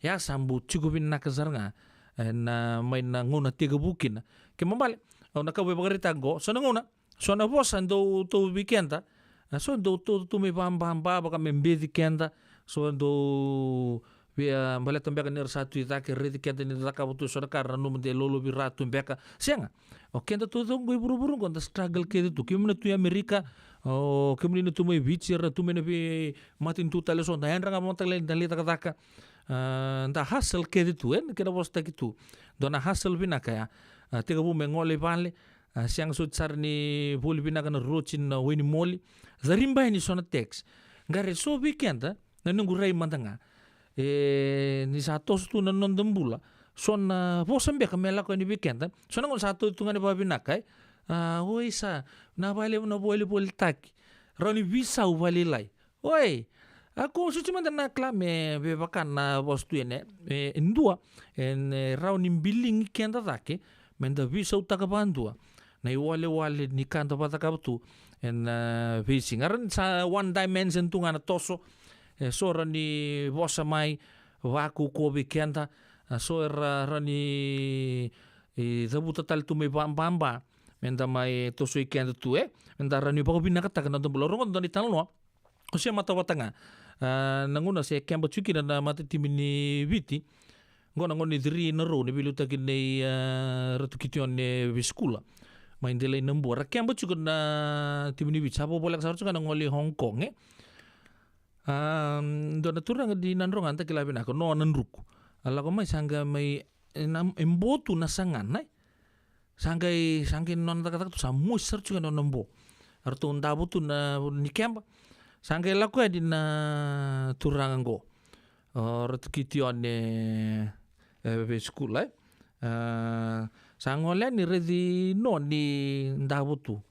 Ia sa bau tiko vinaka sara ga, e, na mai na gauna tekivu kina. Kena ibalebale, au na ka vou e vakaraitaka qo, so na gauna, so na vosa dau tauvi keda. A, so dau tau tu mai vababa, vaka me beci keda. So dau via, a, baleta beka ni ra sa tu i cake, raici keda ni cakava tu e so na ka, ra nanuma de lolovi ra tu beka. Sega. O keda taucoko qo i vuravura qo, da struggle kece tu. Kemuni na tu i Amerika, o kemuni na tu mai Viti, era tu mai na veimatanitu tale so, da yadra ga vakamataka lailai, da lai cakacaka. A, da hustle kece tu, e, na kena vosataki tu. Dua na hustle vinaka ya. A, tekivu me gole i vale, a, sega soti sara ni voli vinaka na roti, na wai ni moli. Cari bai ni so na tax. Qai rai so vei keda, na noqu rai mada ga. E, ni sa toso tu na noda bula. So na vosa beka me lako yani vei keda. So na gauna sa tauvi tu ga ni vakavinaka, e. A, oi sa, na vakalevu na volivolitaki. Rawa ni veisau vakalailai. Oi, a ko soti mada na kila me vaka na vosa tu ene, e, e dua, e, e rawa ni biligi keda cake, me da veisautaka vakadua na iwalewale ni ka da vakacakava tu ena, e, veisiga. Era sa one dimension tu ga na toso, e, so ra ni vosa mai vakaukauwa vei keda, a, so era, ra ni, e, cavuta tale tu mai vababa, me da mai tosoi keda tu, e, me da rawa ni vakavinakataka na noda bula. Rogoca dua na italanoa. O se mata vata ga. A, na gauna se keba tiko kina na matatimi ni Viti. Qo na gauna ni three in a row ni veiliutaki nei, a, Ratu Kitione Vesikula. Mai Delainabua. Ra keba tiko na timi ni Viti. Sa vakavoleka sara tiko ga na gole i Hong Kong, e. A, dua na turaga ni Nadroga da kila vinaka, Noa Nadruku. A lako mai sa qai mai, e, na, e bo tu na sagana, e. Sa qai, sa qai nona cakacaka tu, sa mosi sara tiko ga nona bo. A ratou davo tu na ni keba. Sa qai lako yani na turaga qo. O Ratu Kitione, e, Vesikula, e. A, sa gole yani raici Noa ni davo tu.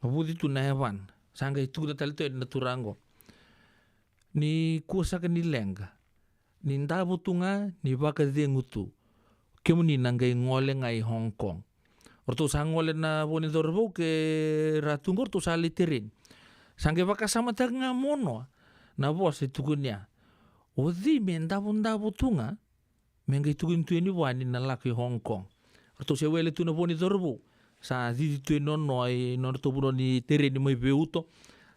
Vuci tu na yavana. Sa qai tukuna tale tu yani na turaga qo. Ni kua saka ni leqa. Ni davo tu ga, ni vakacegu tu. Kemuni na qai gole ga i Hong Kong. O ratou sa gole na vo ni cauravou kei Ratu qo, o ratou sa lai tereni. Sa qai vakasamataka ga mo Noa na vosa e tukuni ya. O cei me davodavo tu ga me qai tukuni tu yani vua ni na lako i Hong Kong? Ratou se wele tu na vo ni cauravou. Sa cici tu e nonoa i nodratou vanua ni tereni mai vei uto.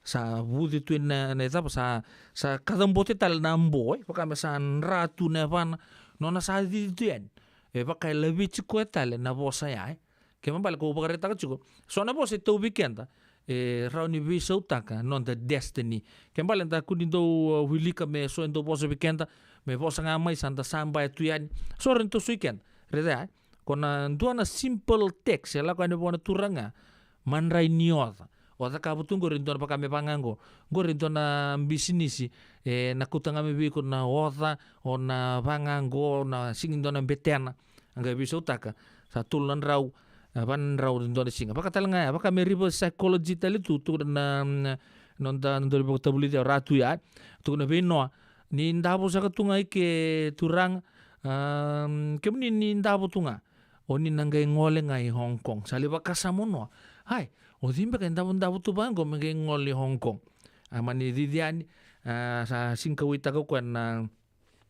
Sa vuce tu e na, na icava, sa, sa kacabote tale na bo, e vaka me sa dra tu na yavana. Nona sa cici tu yani. E vaka e laveti koya tale na vosa ya, e. Kena ibalebale kau vakaraitaka tiko, so na vosa e tauvi keda, e rawa ni veisautaka noda destiny. Kena ibalebale da kua ni dau, uh, wilika me so e dau vosa vei keda, me vosa ga mai sa da sabaya tu yani. So rawa ni tosoi keda. Raica ya, e? Ko na dua na simple text e lako yani vua na turaga, madrai ni oca. O cakava tu qori e dua na vaka me vaqa qo. Qori e dua na bisinisi, e na kauta ga mai vei iko na oca, o na vaqa qo, na sega ni dua na betena. A qai veisautaka, sa tolu na drau, e, va na drau e dua na siga. Vaka tale ga ya, vaka me reverse psychology tale tu, tukuna na, na, noda, noda veivakatavulici o Ratu ya, tukuna vei Noa, ni davo saka tu ga i ke turaga, a, kemuni ni davo tu ga. O ni na qai gole ga i Hong Kong. Sa lai vakasama o Noa. Ai, o cei beka e davodavo tu vaqo me qai gole i Hong Kong? A mani cici yani, a, sa sega ni kauaitaka o koya na,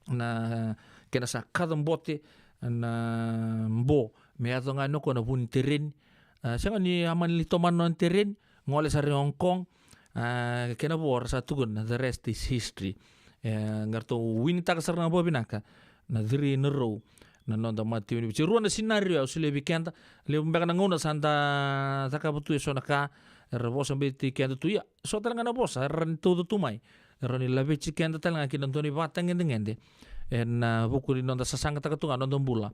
na kena sa kacabote na bo me yaco ga yani o koya na vu ni tereni. A, sega ni a mani lai tomana na tereni, gole sara i Hong Kong. A, kena vo ra sa tukuna, the rest is history. E, qai ratou winitaka sara ga vakavinaka na three in a row na noda Matai University. Rua na scenario au solia vei keda. Levu beka na gauna sa da cakava tu e so na ka, era vosa beti keda tu. Ia, so tale ga na vosa era ni tauca tu mai, era ni laveti keda tale ga ki na dua na ivakatagedegede ena, a, vuku ni noda sasagataka tu ga na noda bula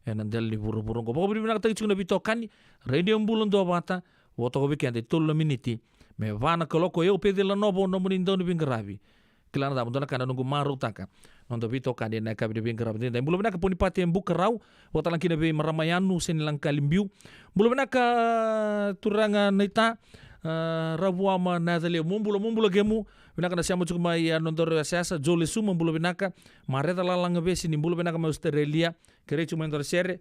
ena dela ni vuravura oqo. Vakavinavinakataki tiko na veitokani. Radio Bula Duavata, vo toka vei keda e tolu na miniti me va na kaloko. O yau o Peceli Lanova, o nomuni dauniveiqaravi. Kila na cava, dua na ka na noqu marautaka noda veitokani ena yakavi ni veiqaravi edaidai. Bula vinaka Ponipate Bukarau, vakatalega kina vei marama Yanu Senilagakali Biu. Bula vinaka turaga Naita, a, Ravuama Nacalevu. Mo bula, mo bula kemu. Vinaka na sema tiko mai, a, nodaru yasayasa, Joe Lesuma, bula vinaka. Mareca Lalagavesi, ni bula vinaka mai Australia. Kerei tiko mai nodaru sere.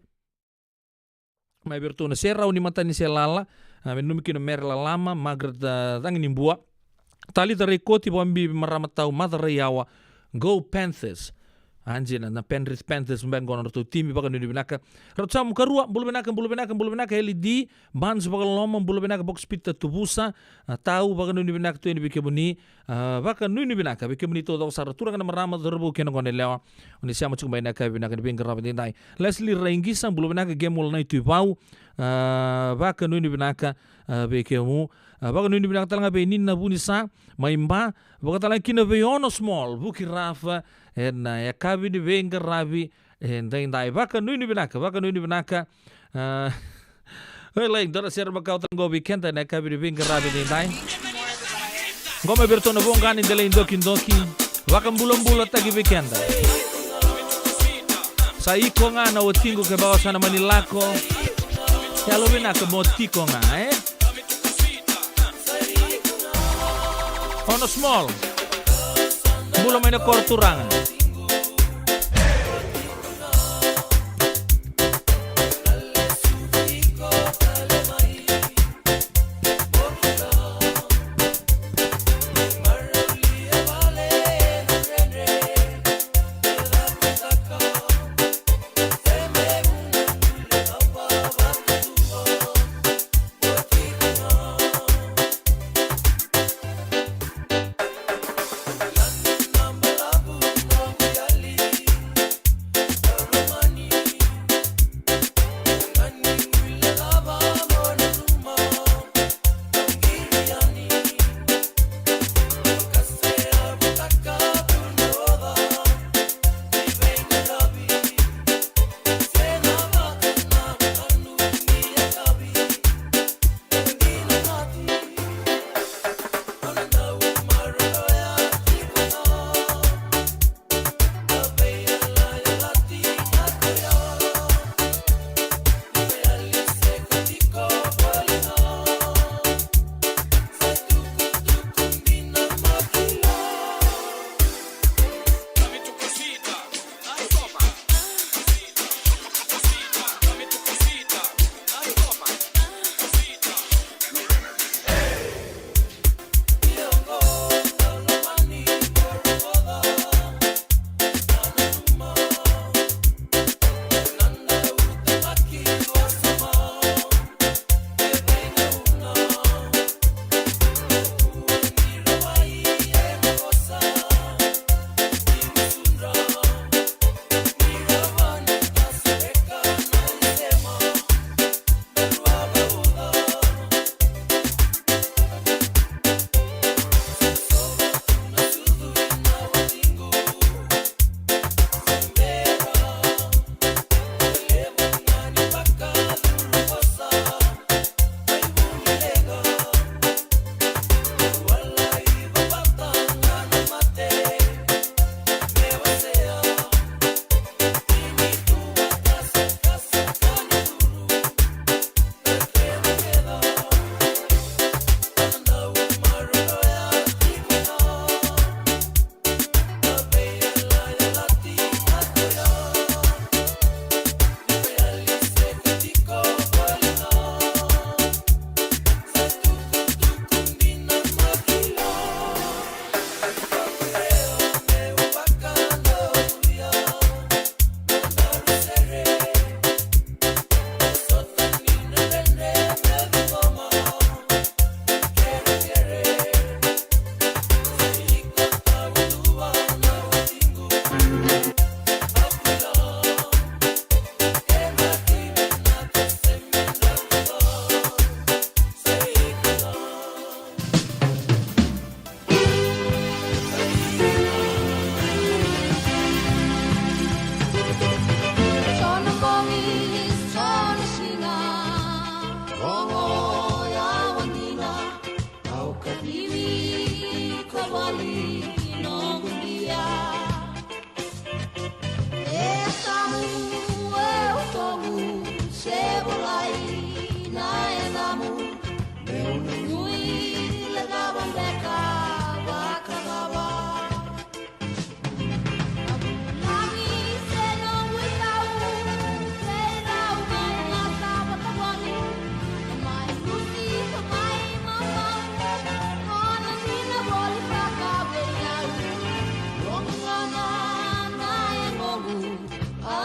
Mai vei iratou na serau ni matanise lala, a, me nanumi kina o Mere Lalama, Margaret, a, Caginibua, Talitha Raikoti, vakabibi marama tau Maca Raiyawa. Go Panthers. A, dina na Penrith Panthers beka qo na nodratou timi. Vakanuinui vinaka. Ratu Samu Karua, bula vinaka, bula vinaka, bula vinaka. Eli D Barnes Vakaloloma, bula vinaka. Box Peter Tuvusa, a, Tau, vakanuinui vinaka tu yani vei kemuni. A, vakanuinui vinaka vei kemuni taucoko sara, turaga na marama, cauravou kei na goneyalewa. O ni sema tiko mai ena yakavi vinaka ni veiqaravi edaidai. Leslie Raiqisa, bula vinaka. Gemuola Naitui Vau, a, vakanuinui vinaka, a, vei kemu. A, vakanuinui vinaka tale ga vei Nina Vunisa mai Ba. Vakatalega kina vei Ono Small, Vuki Rafa, ena yakavi ni veiqaravi edaidai. Vakanuinui vinaka, vakanuinui vinaka. A, oi, lai, dua na sere makawa tale qo vei keda ena yakavi ni veiqaravi edaidai. Qo mai vei iratou na Voqa ni Delai Dokidoki. Vakabulabulataki vei keda. Sa iko ga na watiqu, kevaka o sa na mani lako, yalovinaka mo tiko ga, e? Ono Small. Bula mai na koro turaga.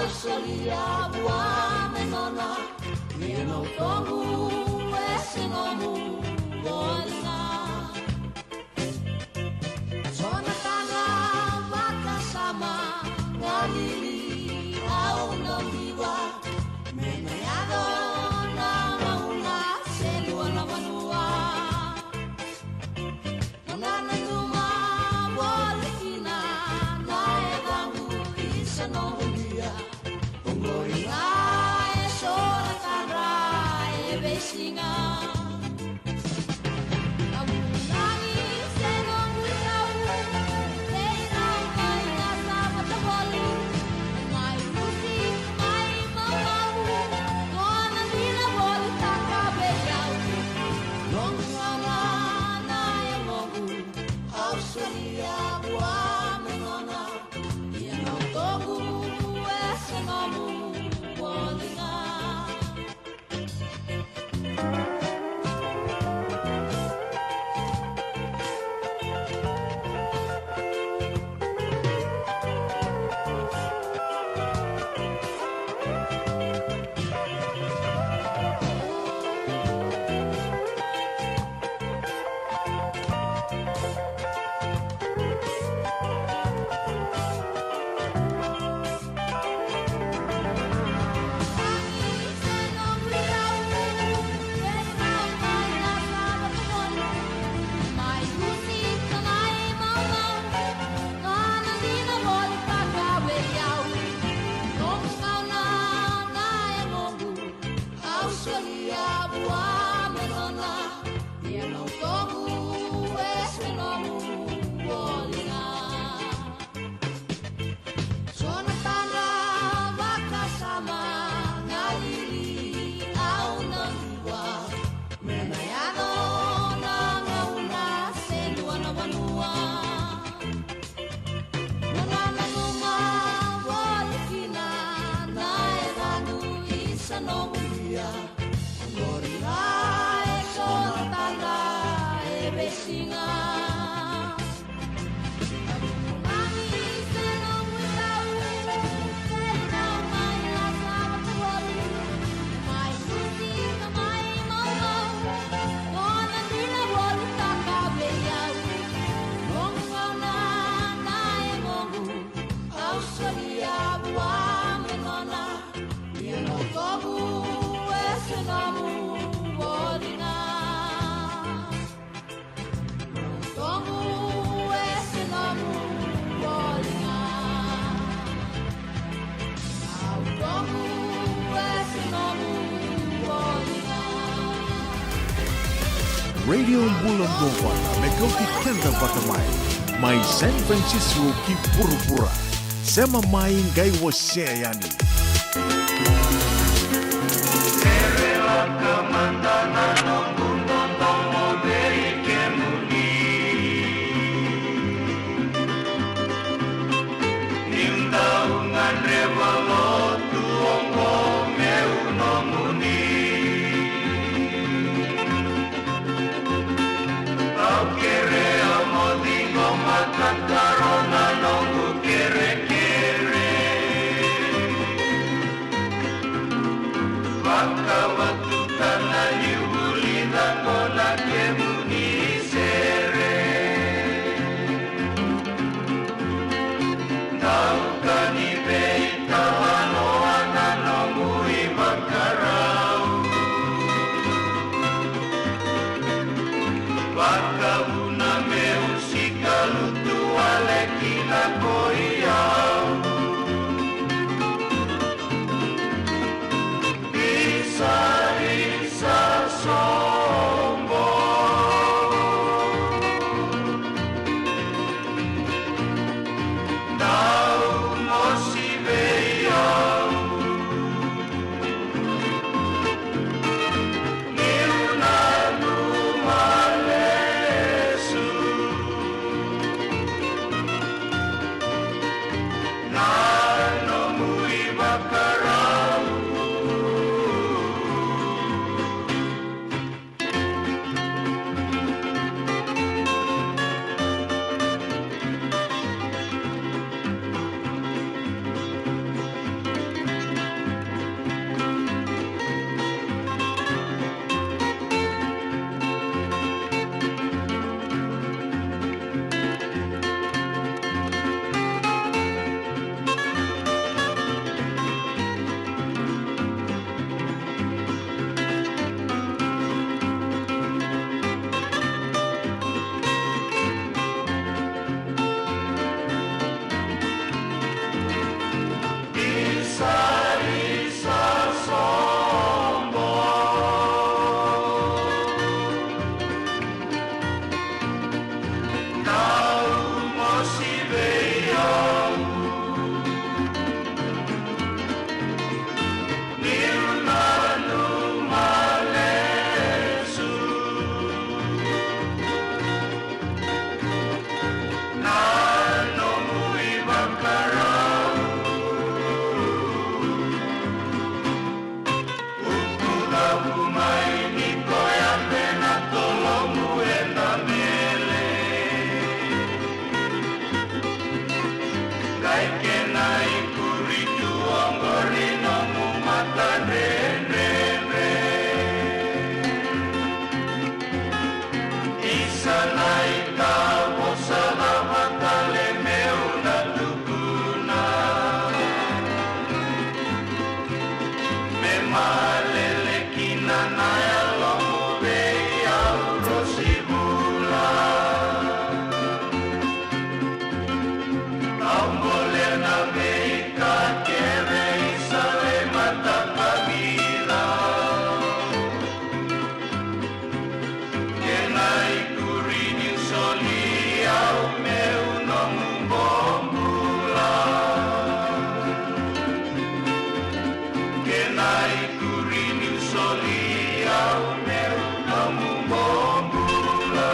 Solia vua me nona, ia na utoqu e se nomu voli ga. So na tadra vakasama, galili au na viva, me na yaco na gauna se dua na vanua. Mo na nanuma voli kina na yacaqu, isa noqu dia. Oqori ga e so na tadra e veisiga. Na vulagi se noqu itau, vei rau mai na sa matavolu, mai Rusi, mai Maumau, nona dina volitaka vei au. Noqu gauna na yagoqu, au solia vua me nona, ia na utoqu e se nomu voli ga. Au solia vua me nona, ia na utoqu e se nomu voli ga. So na tadra vakasama, galili au na viva, me na yaco na gauna se dua na vanua. Mo na nanuma voli kina na yacaqu, isa noqu dia. Oqori ga e so na tadra e veisiga. Au solia vua me nona, ia na utoqu e se nomu voli ga. Na utoqu e se nomu voli ga. Na utoqu e se nomu voli ga. Radio Bula Dovata, me kauti keda vata mai. Mai San Francisco ki vuravura. Sema mai qai wasea yani. Au kerea mo ciqoma tataro na noqu kerekere. Vakavatuta Lele kina na yalomu vei au, Rosi Vula. Au bole na veika kece i sala i mataka vira. Kena ikuri ni soli au meu nomu bobula. Kena ikuri ni soli au meu nomu bobula.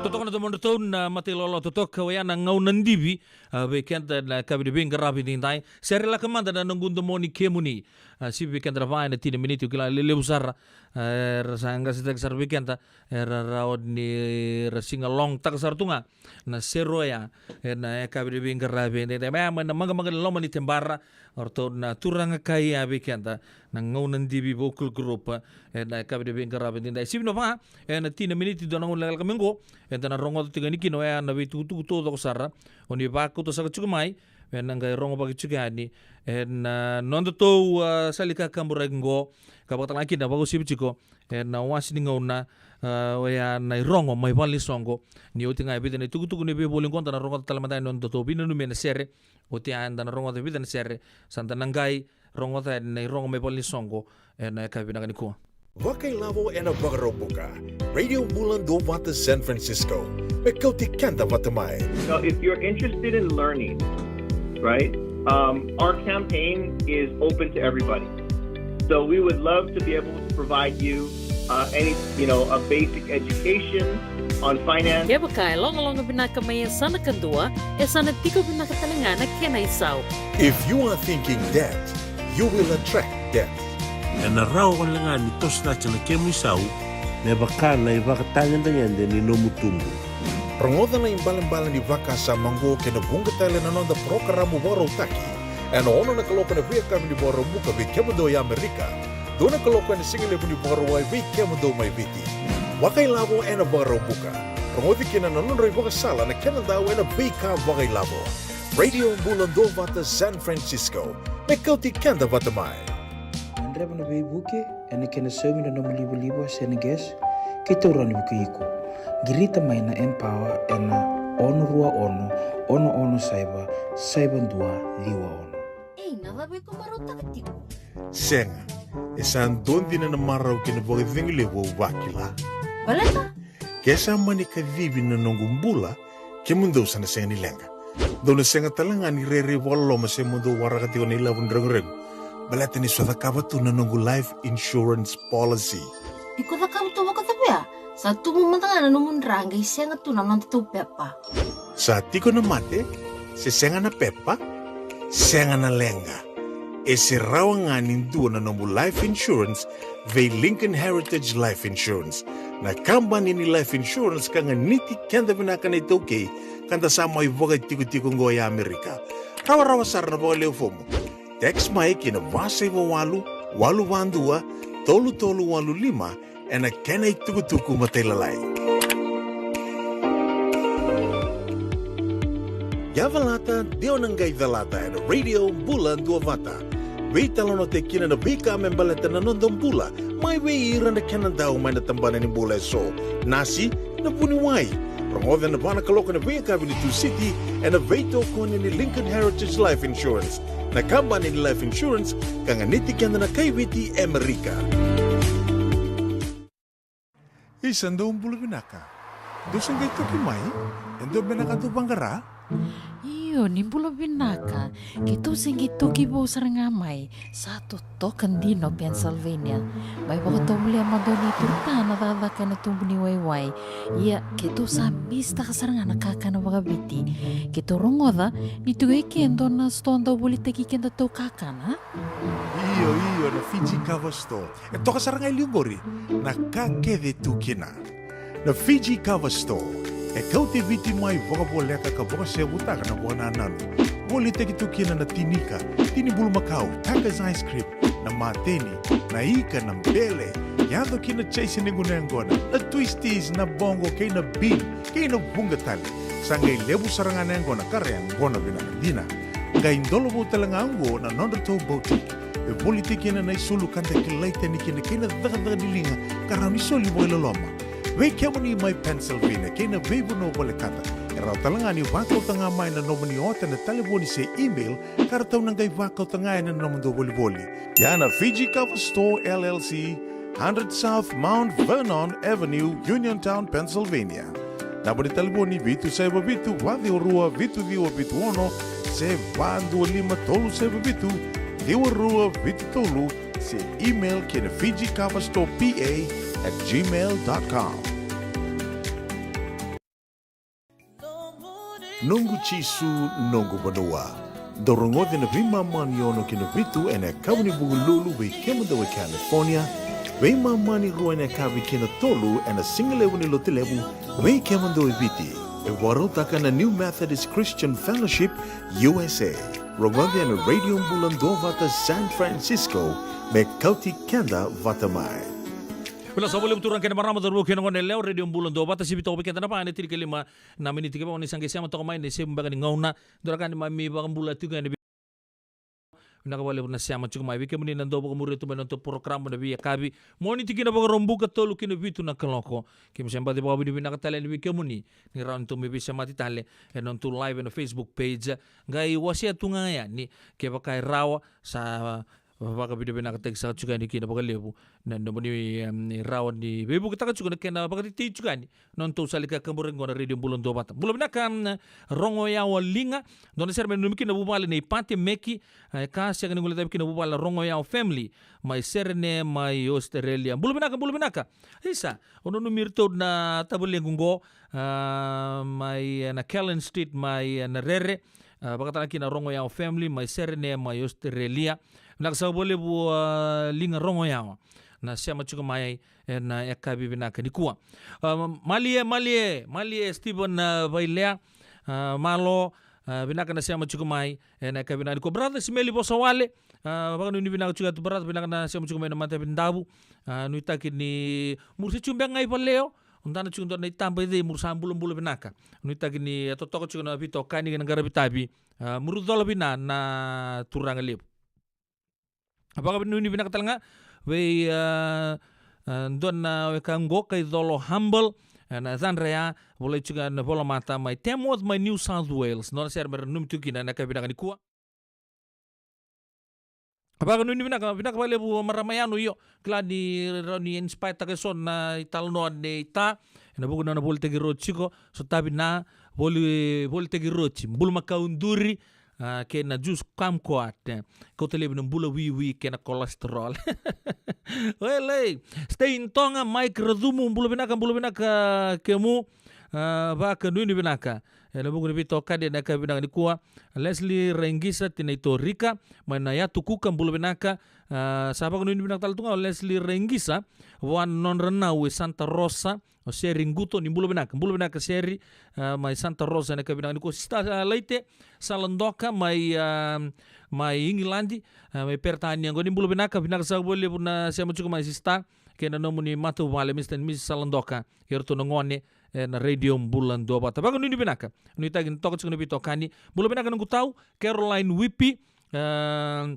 Totoka na domodratou na mata i lolo totoka, oya na gauna divi, a, vei keda na yakavi ni veiqaravi edaidai. Sere laka mada na noqu domoni kemuni. A, sivi vei keda na va ena tini na miniti, au kila lelevu sara. A, era sa qasetaki sara vei keda. Era rawa ni ra sing along taka sara tu ga na sere oya ena yakavi ni veiqaravi edaidai. Mai, mai na maqamaqa ni loma ni tebara, o ratou na turaga kai ya vei keda na gauna divi vocal group ena yakavi ni veiqaravi edaidai. Sivi na va ena tini na miniti, dua na gauna lekaleka mai qo, eda na rogoca tiko yani kina oya na veitukutuku taucoko sara o ni vakauta saka tiko mai, ena qai rogovaki tiko yani ena, a, nodatou, a, sala ni kakaburaki qo, ka vakatalega kina vakauasivi tiko ena wase ni gauna, a, oya na irogo mai valenisoqo. Ni oti ga e vica na itukutuku ni veivoli qo, da na rogoca tale mada yani nodatou veinanumi ena sere. Oti ya eda na rogoca e vica na sere, sa da na qai rogoca yani na irogo mai valenisoqo ena yakavi vinaka nikua. Vakailavo ena Vakaraubuka. Radio Bula Duavata San Francisco. Me kauti keda vata mai. So if you're interested in learning, right, um, our campaign is open to everybody. So we would love to be able to provide you, uh, any, you know, a basic education on finance. Kevaka e logaloga vinaka mai e sa na kadua, e sa na tiko vinaka tale ga na kena isau. If you are thinking debt, you will attract debt. Ena rawa wale ga ni toso cake na kemu isau me vaka na ivakatagedegede ni nomu tubu. Rogoca na ibalebale ni vakasama oqo kei na vuqa tale na noda parokaramu vakarautaki ena ono na kaloko ena veiyakavi ni Vakaraubuka vei kemudou e Amerika, dua na kaloko ena sigalevu ni Vakarauwai vei kemudou mai Viti. Vakailavo ena Vakaraubuka. Rogoci kina na nodra ivakasala na kena dau ena veika vakailavo. Radio Bula Duavata San Francisco. Me kauti keda vata mai. Gadreva na veivuke ena kena saumi na nomu livaliva se na gas, keitou rawa ni vukei iko. Qirita mai na Empower ena ono rua ono, ono ono saiva, saiva dua ciwa ono. Ei, na cava iko marautaka tiko? Sega, e sa dua dina na marau kei na vakacegu levu au vakila. Baleta? Ke sa mani kacivi na noqu bula, kemudou sa na sega ni leqa. Dou na sega tale ga ni rairai vakaloloma se mo dou waraka tiko na ilavo ni reguregu. Baleta ni so cakava tu na noqu life insurance policy. Iko cakava tu vakacava ya? Sa tubu mada ga na nomu dra qai sega tu na nodatou pepa. Sa tiko na mate, se sega na pepa, sega na leqa. E se rawa ga ni dua na nomu life insurance vei Lincoln Heritage Life Insurance, na kabani ni life insurance ka ganiti keda vinaka na iTaukei, ka da sa mai vakatikotiko oqo e Amerika. Rawarawa sara na vakaleu fomu. Text mai ki na va saiva walu, walu va dua, tolu tolu walu lima, ena kena itukutuku matailalai. Ia calata, de o na qai calata ena Radio Bula Duavata. Veitalanoataki kina na veika me baleta na noda bula, mai vei ira na kena dau mai na tabana ni bula eso. Nasi, na vuniwai. Rogoca ena va na kaloko ena veiyakavi ni Tusiti, ena veitokoni ni Lincoln Heritage Life Insurance, na kabani ni life insurance ka ganiti keda na kai Viti e Amerika. Isa, dou bula vinaka. Dou se qai toki mai? E dua beka na ka dou vaqara? Io, ni bula vinaka. Keitou se qai toki vou sara ga mai. Sa totoka dina o Pennsylvania. Mai vakatovolea mada o ni turta na cakacaka ena tubu ni waiwai. Ia, keitou sa misitaka sara ga na kakana vakaviti. Keitou rogoca ni tiko e ke dua na sitoa dau volitaki kedatou kakana. Io, io, na Fiji Cover Store. E toka sara ga e liu qori na ka kece e tu kina. Na Fiji Cover Store e kauti Viti mai vakavoleka ka vakasevutaka na vakanananu. Volitaki tu kina na tinika, tini bulumakau, Taka's ice cream, na mateni, na ika, na bele, yaco ki na chase ni gunu yaqona, na twisties, na boqo kei na bean, kei na vuqa tale. Sa qai levu sara ga na yaqona ka ra yaqona vinaka dina. Qai dolovou tale ga oqo na nodratou boutique. E voli tiko kina na isulu ka da kilai tani kina kei na cakacaka ni liga ka rawa ni soli vakailoloma. Vei kemuni mai Pennsylvania kei na veivanua volekata, e rawa tale ga ni vakauta ga mai na nomuni ota ena talevoni se email ka ratou na qai vakauta ga ena nomudou volivoli. Ia na Fiji Cover Store L L C, hundred South Mount Vernon Avenue, Uniontown, Pennsylvania. Naba ni talevoni vitu saiva vitu, va ciwa rua, vitu ciwa vitu ono, se va dua lima tolu saiva vitu, ciwa rua vitu tolu, se email ki na Fiji Cover Store P A at gmail dot com. Noqu Jisu, noqu vanua. Dou rogoci na veimama ni ono ki na vitu ena yakavi ni Vukelulu vei kemudou e California, veimama ni rua ena yakavi ki na tolu ena sigalevu ni Lotulevu vei kemudou e Viti. E vakarautaka na New Methodist Christian Fellowship U S A. Rogoci ena Radio Bula Duavata San Francisco me kauti keda vata mai. Vinaka saka vakalevu turaga kei na marama, cauravou kei na goneyalewa. Radio Bula Duavata, sivi toka vei keda na va ena tinikalima na miniti kevaka o ni sa qai sema toka mai, ni sema beka ni gauna. Dua na ka ni mami vakabula tiko yani. Vinaka vakalevu na sema tiko mai. Vei kemuni na dau vakamuria tu mai na nodatou porokaramu na veiyakavi, Moniti ki na Vakaraubuka, tolu ki na vitu na kaloko. Keimami sa baci vakavinavinaka tale yani vei kemuni ni rawa ni tou mai veisemati tale ena nodatou live ena Facebook page. Qai wasea tu ga yani kevaka e rawa, sa vakavinavinakataki saka tiko yani kina vakalevu na nomuni, em, rawa ni veivuketaka tiko na kena vakatetei tiko yani na nodatou sala ni kakaburaki qo na Radio Bula Duavata. Bula vinaka, em, Rogoyawa Liga. Dua na sere me nanumi kina na vuvale nei Pate Meki, e ka sega ni guilecavi kina na vuvale na Rogoyawa family mai Serene mai Australia. Bula vinaka, bula vinaka. Isa, au nanumi iratou na tavalequ qo, a, mai, e, na Callan Street mai, e, na Rere. A, vakatara kina na Rogoyawa family mai Serene mai Australia. Vinaka saka vakalevu, a, Liga Rogoyawa na sema tiko mai ena yakavi vinaka nikua. A, malie, malie, malie Stephen, a, Vailea, a, malo, a, vinaka na sema tiko mai ena yakavi vinaka nikua. Brother Simeli Vosawale, a, vakanuinui vinaka tiko yatu brother, vinaka na sema tiko mai na Matavidavu. A, nuitaki ni muri se tiko beka ga i valeo, o dana tiko dua na itaba i cei, muri sa bulabula vinaka. Nuitaki ni, a, totoka tiko na veitokani kei na qaravi tavi. A, muri cola vina na turaga levu. Vakanuinui vinaka tale ga vei, a, a, dua na weka qo, Kaicolo Humble, e, na yacadra ya, volai tiko na volamata mai Tamworth mai New South Wales. Dua na sere me ra nanumi tiko kina ena yakavi vinaka nikua. Vakanuinui vinaka, vinaka vakalevu marama Yanu, io. Kila ni rawa ni inspire taka eso na italanoa nei Ta ena vuku ni nona volitaki road tiko, sotavi na voli, volitaki road, bulumakau duri, a, kei na juice kumquat, e. Kauta laivi na bula wiwi kei na cholesterol. Welei, Stay in Tonga, Mike Racumu, bula vinaka, bula vinaka kemu. A, vakanuinui vinaka ena vuku ni veitokani ena yakavi vinaka nikua. Leslie Raigisa, tina i Torika mai na Yatu Kuka, bula vinaka. A, sa vakanuinui vinaka tale tu ga o Leslie Raigisa vua na nodra nau e Santa Rosa, o Seri Quto, ni bula vinaka. Bula vinaka Seri, a, mai Santa Rosa ena yakavi vinaka nikua. Sista, a, Laite Saladoka mai, a, mai Igiladi, a, mai Peritania qo, ni bula vinaka. Vinaka saka vakalevu na sema tiko mai sista kei na nomuni matavuvale, Mister and Missus Saladoka, kei iratou na gone ena Radio Bula Duavata. Vakanuinui vinaka. Nuitaki ni toka tiko na veitokani. Bula vinaka noqu tau Caroline Wipi. A,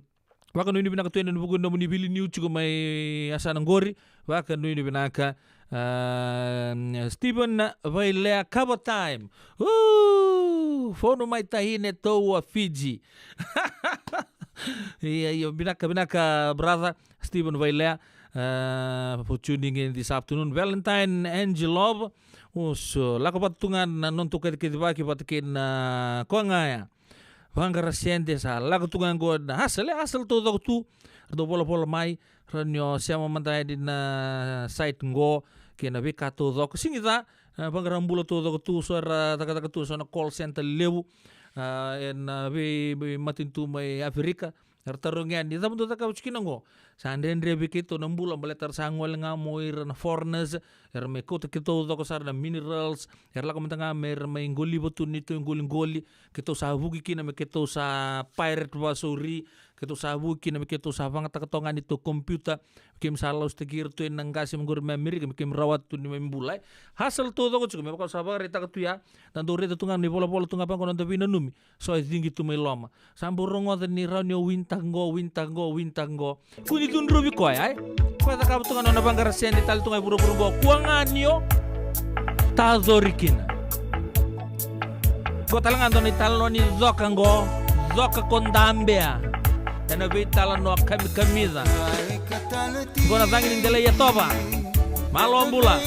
vakanuinui vinaka tu yani ena vuku ni nomuni vili niu tiko mai yasana qori. Vakanuinui vinaka. A, Stephen Vailea, cover time. Ooh, fonu mai Tahine, toua Fiji. Ia, ia, vinaka, vinaka brother Stephen Vailea, a, for tuning in this afternoon. Valentine Angelov, oso, lako vata tu ga na nodatou kacikacivaki vata kei na koya ga ya. Vaqara sede, sa lako tu ga qo na asal, e, asal taucoko tu. Ratou volavola mai, rawa ni o sema mada yani na site qo kei na veika taucoko. Sigi ca, e, vaqara bula taucoko tu, so era cakacaka tu eso na call center levu, a, ena vei, veimatanitu mai Aferika. Era tarogi yani, cava dou cakava tiko kina qo? Sa dredre vei keitou na bula, baleta era sa gole ga mai o ira na foreigners, era mai kauta keitou taucoko sara na minerals, era lako mada ga me ra mai qoliva tu na neitou iqoliqoli, keitou sa vuki kina me keitou sa pirate vakasauri, Keitou sa vu kina me keitou sa vagataka toka ga ni tou computer, me keimami sa lausitaki ira tu ena qase mai qori mai Amerika, me keimami rawata tu ni mai bula, e. Hustle taucoko tiko, me vaka au sa vakaraitaka tu ya, da dau raica tu ga na ivolavola tu ga vaqo na noda veinanumi. So e cigi tu mai loma. Sa bau rogoca ni rawa ni o winitaka qo, winitaka qo, winitaka qo. Kua ni cudruvi koya, e? Koya cakava tu ga na nona vaqara sede tale tu ga e vuravura qo. Kua ga ni o tacori kina. Qo tale ga dua na italanoa ni coka qo. Coka ko Dabea. Ena veitalanoa kamikamica. Qo na cagi ni delai e tova. Malo bula.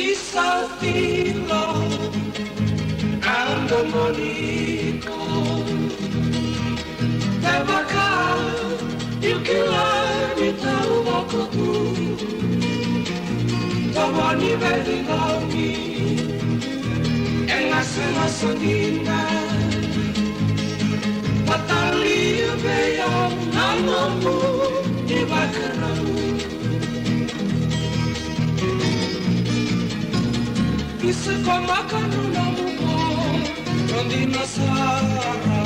Isafilo, andomoniko. Tevaka, niu kila ni tau voko tu. Tovo ni veiqomi e gasegase dina. Vatalia vei au na nomu ivakarau. Isa ko makanu na muko, rodi na sara.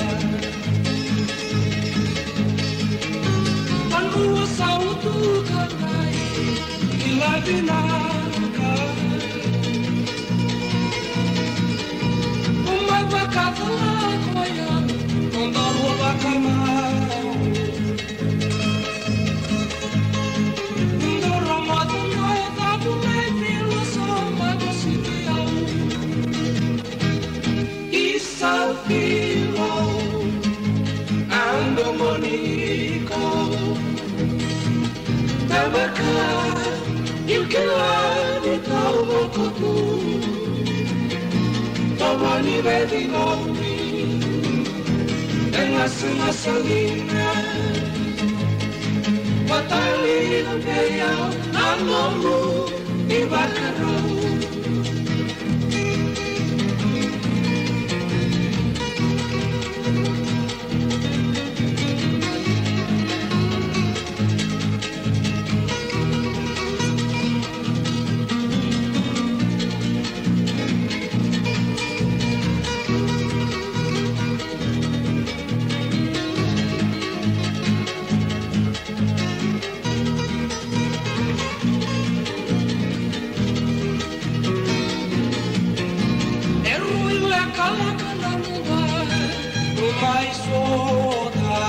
Vanua sa utu ka dai, kila vinaka. Uma vakacala koya, noda rua vakamau. Isafilo, andomoniko. Tevaka, niu kila ni tau voko tu. Tovo ni veiqomi e gasegase dina. Vatalia vei au na nomu ivakarau. E rui lekaleka na luva, mai sota.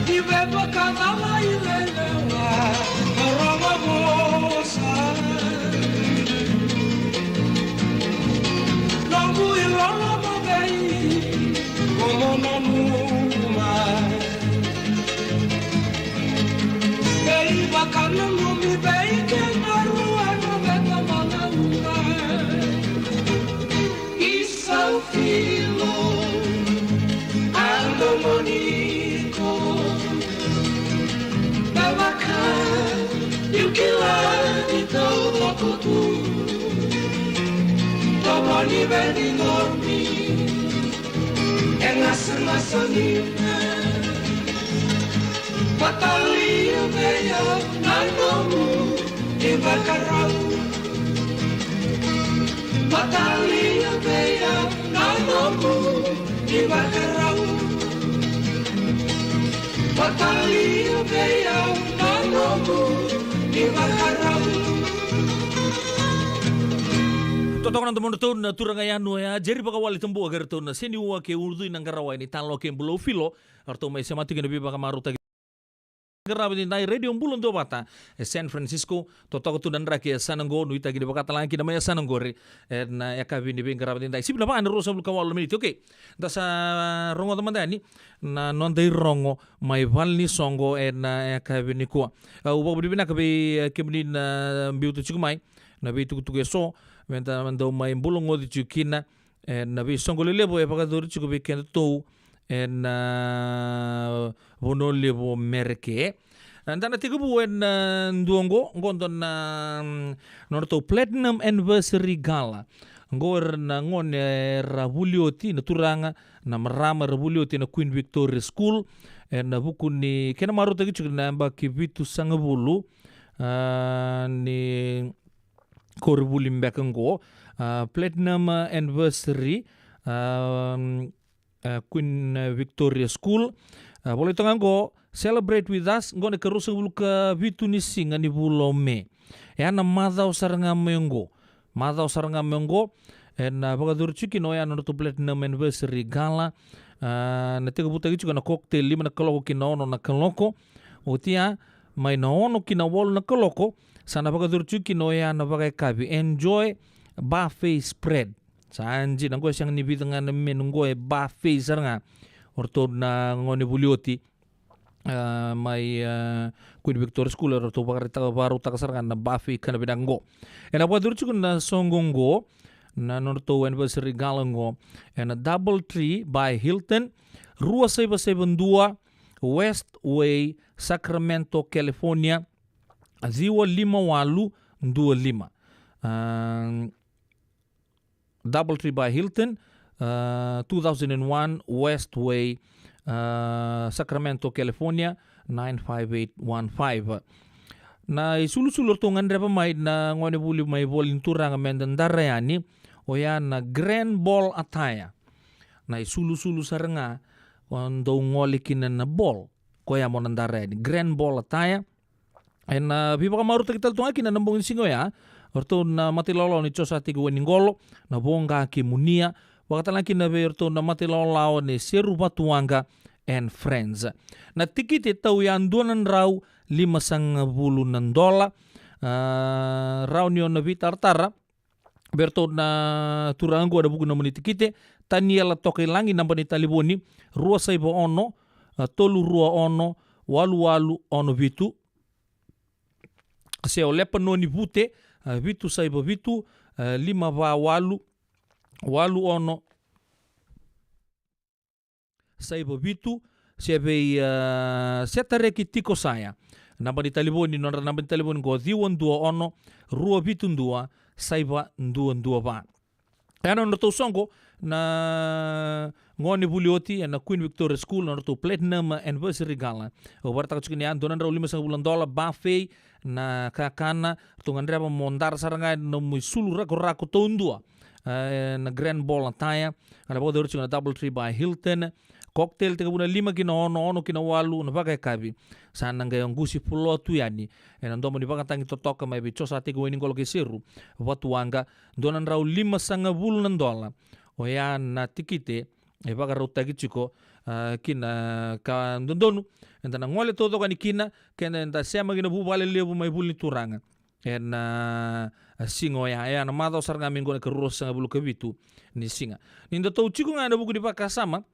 Ni veivakacalai lelewa, na rogo vosa. Nomu iloloma vei, komo nanuma. Veivakananumi vei keda rua na veitamalauga. Isafilo, andomoniko. Tevaka, niu kila ni tau voko tu. Tovo ni veiqomi e gasegase dina. Vatalia vei au na nomu ivakarau. Vatalia vei au na nomu ivakarau. Vatalia vei au na nomu ivakarau. Totoka na domodratou na turaga yanu oya, Jeri Vakawale Tabua kei ratou na Seniua kei Ucui na Qarawa e Naitalo kei Bulou Filo. Ratou mai sema tiko na veivakamarautaki. Qarava ni dai Radio Bula Duavata e San Francisco. Totoka tu na draki e yasana qo, nuitaki ni vakatalega kina mai yasana qori ena yakavi ni veiqaravi ni dai. Sivi na va na ruasagavulu ka walu na miniti. Okei. Da sa rogoca mada yani na noda irogo mai Valenisoqo ena yakavi nikua. Au vakavinavinaka vei, e, kemuni na biuta tiko mai na veitukutuku eso, meda dau mai bulagoci tiko kina ena veisoqo lelevu e vakayacori tiko vei kedatou ena, a, vanua levu o Mereke. Na dana tekivu ena dua oqo, oqo dua na, mm, nodratou Platinum Anniversary Gala. Oqo era na gone era vuli oti, na turaga, na marama era vuli oti na Queen Victoria School. Ena vuku ni kena marautaki tiko na yabaki vitusagavulu, ah, ni koronivuli beka oqo. Ah, Platinum Anniversary, ah, ah, Queen, ah, Victoria School. Ah, volai toka ga oqo, celebrate with us, oqo na ikaruasagavulu ka vitu ni siga ni vula o Me. E a na macawa sara ga mai oqo. Macawa sara ga mai oqo. Ena, ah, vakayacori tiko kina oya na nodratou Platinum Anniversary Gala. Ah, na tekivutaki tiko na cocktail lima na kaloko ki na ono na kaloko. Oti ya, mai na ono ki na walu na kaloko, sa na vakayacori tiko kina oya na vakayakavi. Enjoy buffet spread. Sa dina oqo, e sega ni vica ga na menu, oqo e buffet sara ga. O ratou na gone vuli oti, ah, mai, ah, Queen Victoria School, o ratou vakaraitaka, vakarautaka sara ga na buffet kana vinaka oqo. Ena vakayacori tiko na soqo oqo, na nodratou Anniversary Gala oqo, ena Double Tree by Hilton, rua saiva saiva dua West Way, Sacramento, California, ciwa lima walu dua lima. Ah, Double Tree by Hilton, ah, two thousand and one West Way, ah, Sacramento, California, nine five eight one five. Na isulusulu ratou gadreva mai na gone vuli mai voli ni turaga me da dara yani, oya na Grand Ball Attire. Na isulusulu sara ga o dau gole kina na ball, koya mo na dara yani. Grand Ball Attire. Ena, ah, veivakamarautaki tale tu ga kina na bogi ni siga oya, o ratou na matailawalawa ni Josateki Wainiqolo, na Voqa kei Munia, vakatale ga kina vei ratou na matailawalawa ni Seru Vatuwaqa and Friends. Na tikite e tau ya dua na drau limasagavulu na dola. Ah, rawa ni o na veitaratara vei ratou na turaga oqo ena vuku ni nomuni tikite. Taniela Tokailagi, naba ni talevoni, rua saiva ono, ah, tolu rua ono, walu walu ono vitu. Se o Lepanoni Vute, ah, vitu saiva vitu, ah, lima va walu, walu ono, saiva vitu, se vei, ah, Setareki Tikosaya. Naba ni talevoni, nodra naba ni talevoni oqo, ciwa dua ono, rua vitu dua, saiva dua dua va. E a na nodratou soqo na gone vuli oti ena Queen Victoria School, na nodratou Platinum Anniversary Gala. Au vakaraitaka tiko ni a dua na drau limasagavulu na dola, buffet, na kakana, ratou gadreva mo dara sara ga ena nomu isulu rakorako taudua. Ah, na Grand Ball Attire, a na vakayacori tiko na Double Tree by Hilton. Cocktail tekivu na lima ki na ono, ono ki na walu na vakayakavi. Sa na qai oqusi fuloa tu yani ena domo ni vakatagi totoka mai vei Josateki Wainiqolo kei Seru Vatuwaqa, dua na drau limasagavulu na dola. Oya na tikite e vakarautaki tiko, ah, ki na ka dodonu eda na gole taucoko yani kina, keda eda sema ki na vuvale levu mai vuli ni turaga. Ena, ah, siga oya, e a na macawa sara ga mai oqo na ikaruasagavulu ka vitu ni siga. Ni da tou tiko ga ena vuku ni vakasama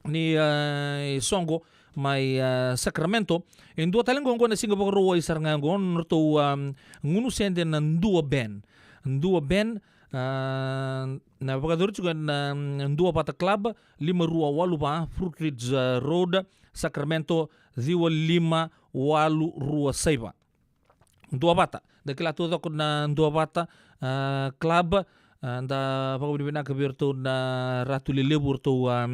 ni, ah, soqo mai, ah, Sacramento. E dua tale oqo, oqo na siga Vakarauwai sara ga oqo, nodratou, ah, gunu sede na Dua Band. Dua Band, ah, na vakayacori tiko ena, mm, Duavata Club, lima rua walu va Fruit Ridge, ah, Road, Sacramento, ciwa lima walu rua saiva. Duavata. Da kila taucoko na Duavata, ah, Club, ah, da vakavinavinaka vei iratou na Ratu Lelevu, ratou, ah,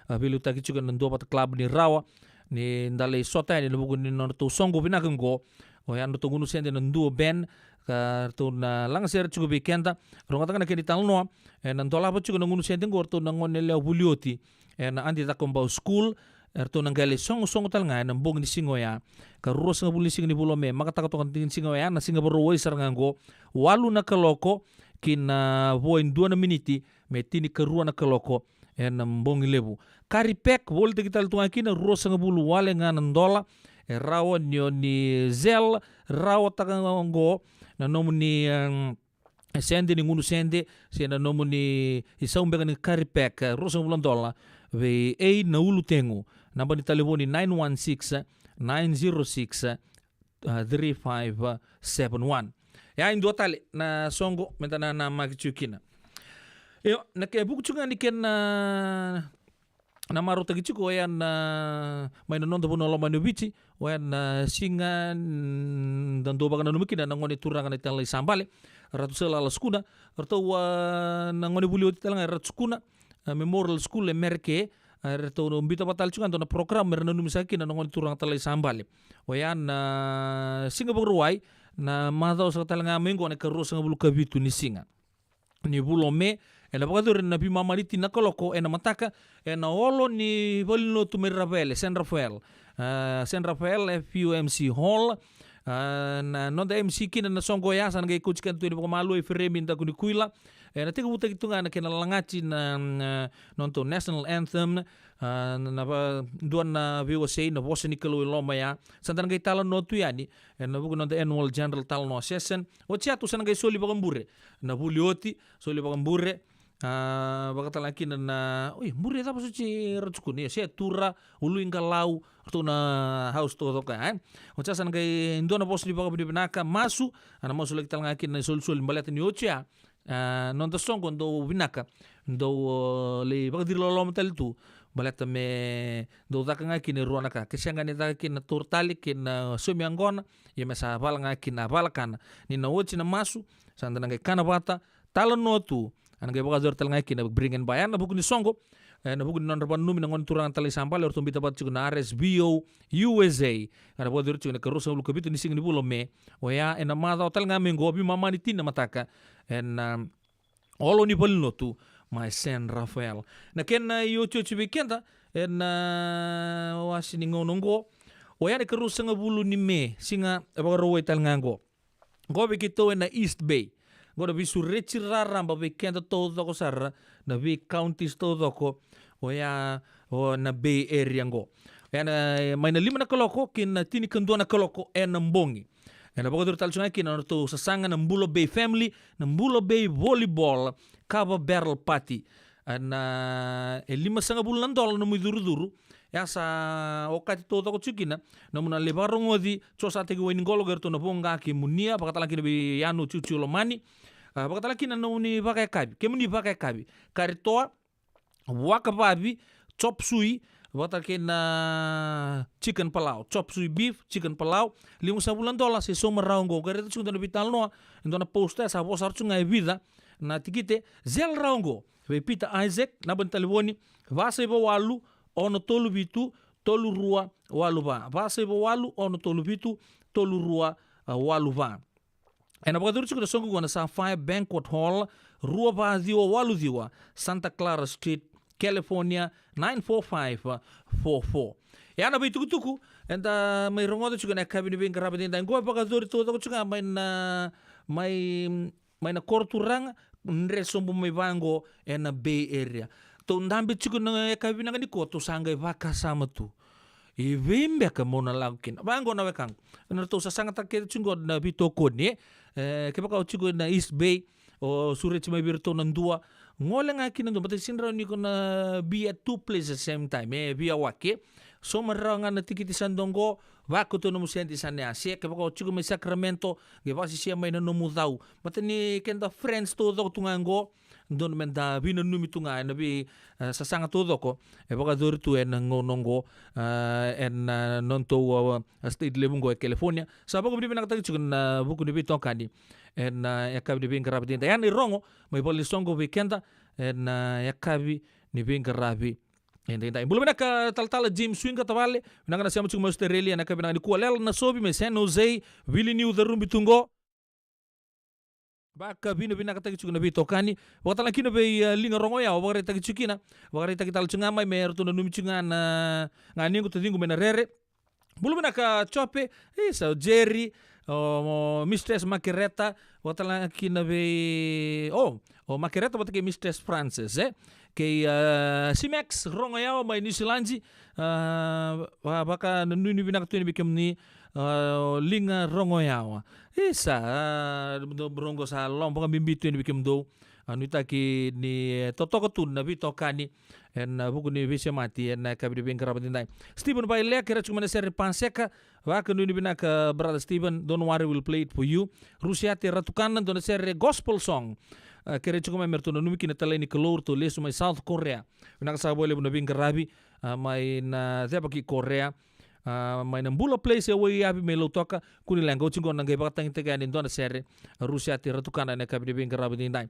ah, veiliutaki tiko na Duavata Club ni rawa ni da lai sota yani ena vuku ni nodratou soqo vinaka oqo. Oya nodratou gunu sede na Dua Band, ka ratou na lagasere tiko vei keda. Rogoca ga na kena italanoa, ena dolava tiko na gunu sede oqo o ratou na gone yalewa vuli oti ena Adi Cakobau School. Eratou na qai lai sogosogo tale ga ena bogi ni siga oya, ka ruasagavulu ni siga ni vula o Me, makataka toka ni siga oya, na siga Vakarauwai sara ga oqo, walu na kaloko ki na vo e dua na miniti me tinikarua na kaloko ena bogi levu. Curry pack, volitaki tale tu ga kina, ruasagavulu wale ga na dola. E rawa ni o ni zelle rawataka ga oqo na nomuni, em, sede ni gunu sede, se na nomuni isau beka ni curry pack, eh, ruasagavulu na dola, vei A na Ulutegu. Naba ni talevoni nine one six, nine zero six, ah, three five seven one. Ia, e dua tale na soqo meda nanamaki tiko kina. Io, na ke vuku tiko ga ni kena na marautaki tiko oya na, mai na noda vanua lomani o Viti, oya na siga, mm, da dau vakananuma kina na gone turaga na Talai Sabale, Ratu Salala Sukuna, ratou, a, na gone vuli oti tale ga e Ratu Sukuna, a, Memorial School e Mereke, a, ratou biuta vata tale tiko ga e dua na program me ra nanumi saka kina na gone turaga Talai Sabale. Oya na siga Vakarauwai, na macawa saka tale ga mai oqo na ikaruasagavulu ka vitu ni siga ni vula o Me, ena vakayacori ena veimama ni tini na kaloko ena mataka, ena olo ni valenilotu mai Ravele, San Rafael. A, San Rafael F U M C Hall. A, na noda M C kina na soqo oya, sa na qai kauti keda tu yani vakamalua, Iferemi Dakunikuila. Ena tekivutaki tu ga na kena lagati na, na nodatou national anthem, a, na va-, dua na veiwasei, na Vosa ni Kalou e Loma Ya. Sa da na qai talanoa tu yani ena vuku ni noda annual general talanoa session. Oti ya tou sa na qai soli vakabure na vuli oti, soli vakabure, a, vakatale ga kina na, oi, bure cava soti Ratu Sukuna, io, se tura, uluiqalau, ratou na house taucoko ya, e. Oti ya sa na qai dua na vosa ni vakavinavinaka, masu, a, na masulaki tale ga kina na isolisoli baleta ni oti ya, a, noda soqo dau vinaka, dau, o, lai vakaciri loloma tale tu, baleta me dau caka ga kina e rua na ka, ke sega ni caka kina na taura tale kei na saumi yaqona, ia me sa vala ga kina na vala kana. Ni na oti na masu, sa da na qai kana vata, talanoa tu, a na qai vakayacori tale ga kina bring and buy. A, na vuku ni soqo, e, na vuku ni nodra vanumi na gone turaga Talai Sabale, eratou biuta vata tiko na R S V O U S A. A na vakayacori tiko ena ikaruasagavulu ka vitu ni siga ni vula o Me. Oya ena macawa tale ga mai oqo, veimama ni tini na mataka, ena, a, olo ni valenilotu mai San Rafael. Na kena iotioti vei keda ena, a, wase ni gauna oqo, oya na ikaruasagavulu ni Me, siga Vakarauwai tale ga oqo. Qo vei keitou ena East Bay. Qo na veisureti raraba vei keda taucoko sara, na vei counties taucoko, oya, o, na Bay Area qo. Oya na, mai na lima na kaloko ki na tinikadua na kaloko ena bogi. Ena vakayacori tale tiko ga kina na nodratou sasaga na Bula Bay Family, na Bula Bay Volleyball Kava Barrel Party. Ena, e limasagavulu na dola na nomu icurucuru. Ia sa okati taucoko tiko kina na nomu na lai vakarogoci Josataki Wainiqolo kei ratou na Voqa kei Munia, vakatale ga kina vei Yanu Ciuciu Lomani. A, vakatale ga kina na nomuni vakayakavi, kemuni vakayakavi, kari toa, vuaka vavi, chop suey, vakatale kei na chicken palau, chop suey beef, chicken palau, limasagavulu na dola, se sauma rawa oqo. Qai raica tiko e dua na veitalanoa, e dua na poster, sa vo sara tiko ga e vica na tikite, zele rawa oqo vei Peter Isaac, naba ni talevoni, va saiva walu, ono tolu vitu, tolu rua walu va. Va saiva walu, ono tolu vitu, tolu rua walu va. Ena vakayacori tiko na soqo qo na Sapphire Banquet Hall, rua va ciwa walu ciwa, Santa Clara Street, California, nine four five four four. Ia na veitukutuku eda mai rogoca tiko ena yakavi ni veiqaravi edaidai qo, e vakayacori taucoko tiko ga mai na, mai, mai na koro turaga, dre sobu mai vaqo ena Bay Area. Tou dabe tiko na yakavi vinaka nikua, tou sa qai vakasama tu, i vei beka meu na lako kina? Vaqo na wekaqu, na nodratou sasagataka kece tiko qo na veitokoni, e. E, kevaka o tiko na East Bay, o sureti mai vei iratou na dua, gole ga kina dua, baleta e sega ni rawa ni ko na be at two places at the same time, e via wake. Sauma rawa ga na tikiti sa dua qo, vakauta nomu sede sa na yase. Kevaka o tiko mai Sacramento, qai vakasisia mai na nomu cau. Baleta ni keda friends taucoko tu ga qo, dodonu meda veinanumi tu ga ena vei, e, sasaga taucoko e vakayacori tu ena gauna oqo, e, ena, e, nodatou, e, state levu oqo e California. Sa vakavinavinakataki tiko ena vuku ni veitokani ena, e, yakavi ni veiqaravi edaidai. Ia na irogo mai valenisoqo vei keda ena, e, yakavi ni veiqaravi edaidai. Bula vinaka talatala James Swinga tavale, vinaka na sema tiko mai Australia ena yakavi vinaka nikua. Lela Nasovi mai San Jose, Vili Niu Carubi tu qo. Vakavinavinakataki tiko na veitokani. Vakatale ga kina vei, e, Liga Rogoyawa, vakaraitaki tiko kina. Vakaraitaki tale tiko ga mai me ratou nanumi tiko ga na ganequ, taciqu mai na Rere. Bula vinaka Jope, isa, o Jerry, o, o Mistress Makereta, vakatale ga kina vei, o, o Makereta vata kei Mistress Frances, e? Kei, e, Simex Rogoyawa mai Niusiladi, e, va-, vakanuinui vinaka tu yani vei kemuni, e, o Liga Rogoyawa. Isa, e, dou rogo sa loloma vakabibi tu yani vei kemudou. A, nuitaki ni, e, totoka tu na veitokani ena, e, vuku ni veisemati ena, e, yakavi ni veiqaravi edaidai. Stephen Vailea, kerea tiko mai na sere Paseka, vakanuinui vinaka, brother Stephen, Don't Worry, We'll Play It For You. Rusiate Ratukana, dua na sere gospel song. a, kerei tiko mai me ratou nanumi kina na talai ni Kalou, ratou lesu mai South Korea. Vinaka saka vakalevu na veiqaravi, a, mai na ceva ki Korea. A, mai na Bula Place e Waiyavi mai Lautoka, kua ni leqa, oti qo na qai vakatagitaki yani e dua na sere, a, Rusiate Ratukana ena yakavi ni veiqaravi edaidai.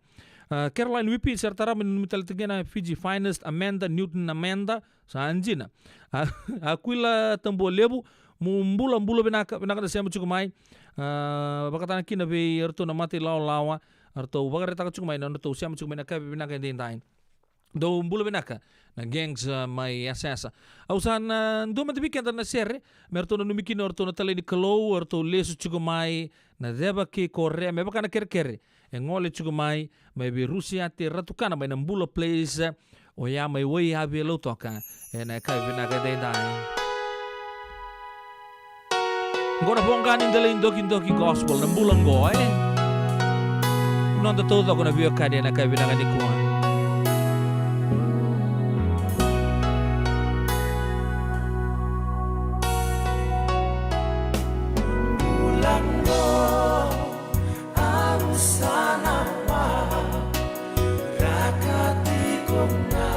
A, Caroline Wipi, sere tarava, nanumi tale tiko kina Fiji Finest, Amanda, Newton Amanda, sa dina. A, Akuila Tabualevu, mo bula, bula vinaka, vinaka na sema tiko mai. A, vakatagitaki kina vei iratou na mata ilawalawa, eratou vakaraitaka tiko mai na nodratou sema tiko mai na yakavi vinaka edaidai. Dou bula vinaka na gangs, a, mai Yasayasa. Au sa na dua mada vei keda na sere me ratou nanumi kina o ratou na talai ni Kalou, o ratou lesu tiko mai na ceva ki Korea, me vaka na kerekere e gole tiko mai, mai vei Rusiate Ratukana mai na Bula Place, oya mai Waiyavi e Lautoka, ena yakavi vinaka edaidai. Qo na voqa ni Delai Dokidoki Gospel, na bula qo, e? Noda taucoko na veiwekani ena yakavi vinaka nikua. Bula qo, au sa na waraka tiko ga.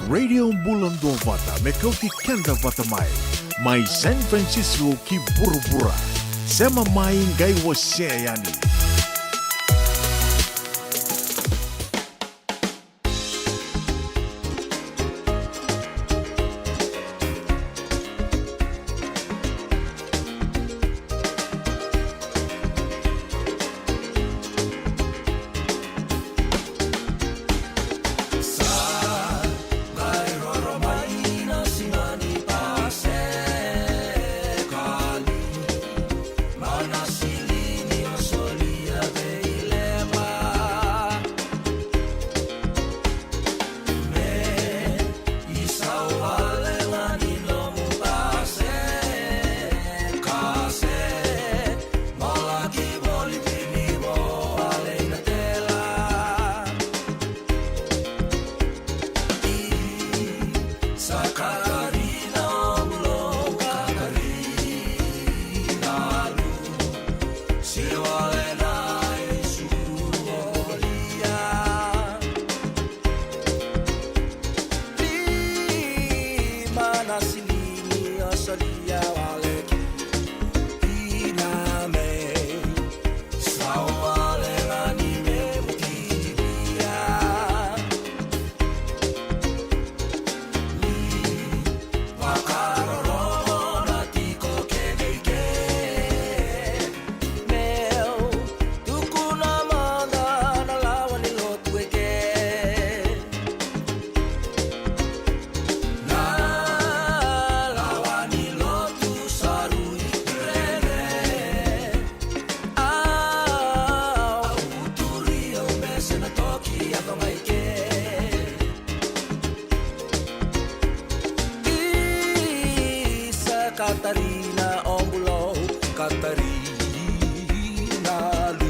Radio Bula Duavata me kauti keda vata mai, mai San Francisco ki vuravura. Sema mai, qai wasea yani. Isa Katarina, o bulou Katarina lu.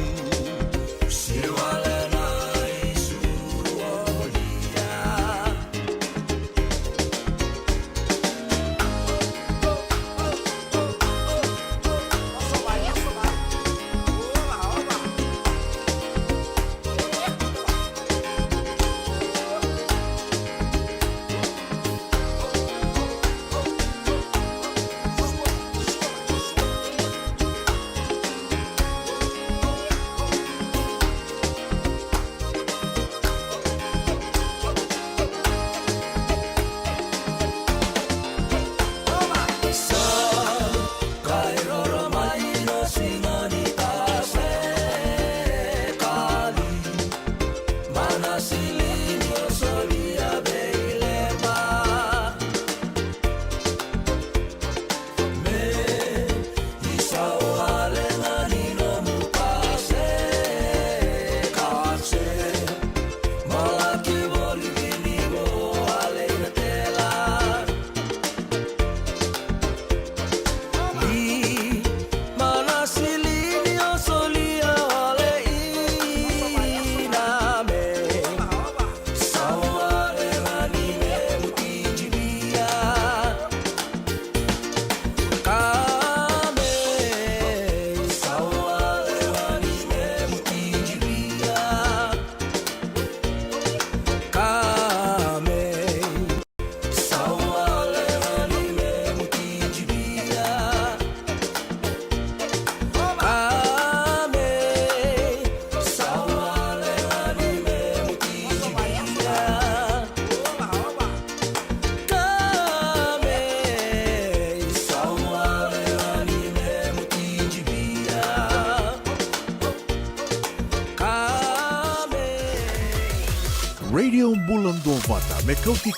Radio Bula Duavata me kauti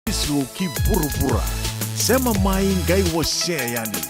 Francisco ki vuravura. Sema mai, qai wasea yani.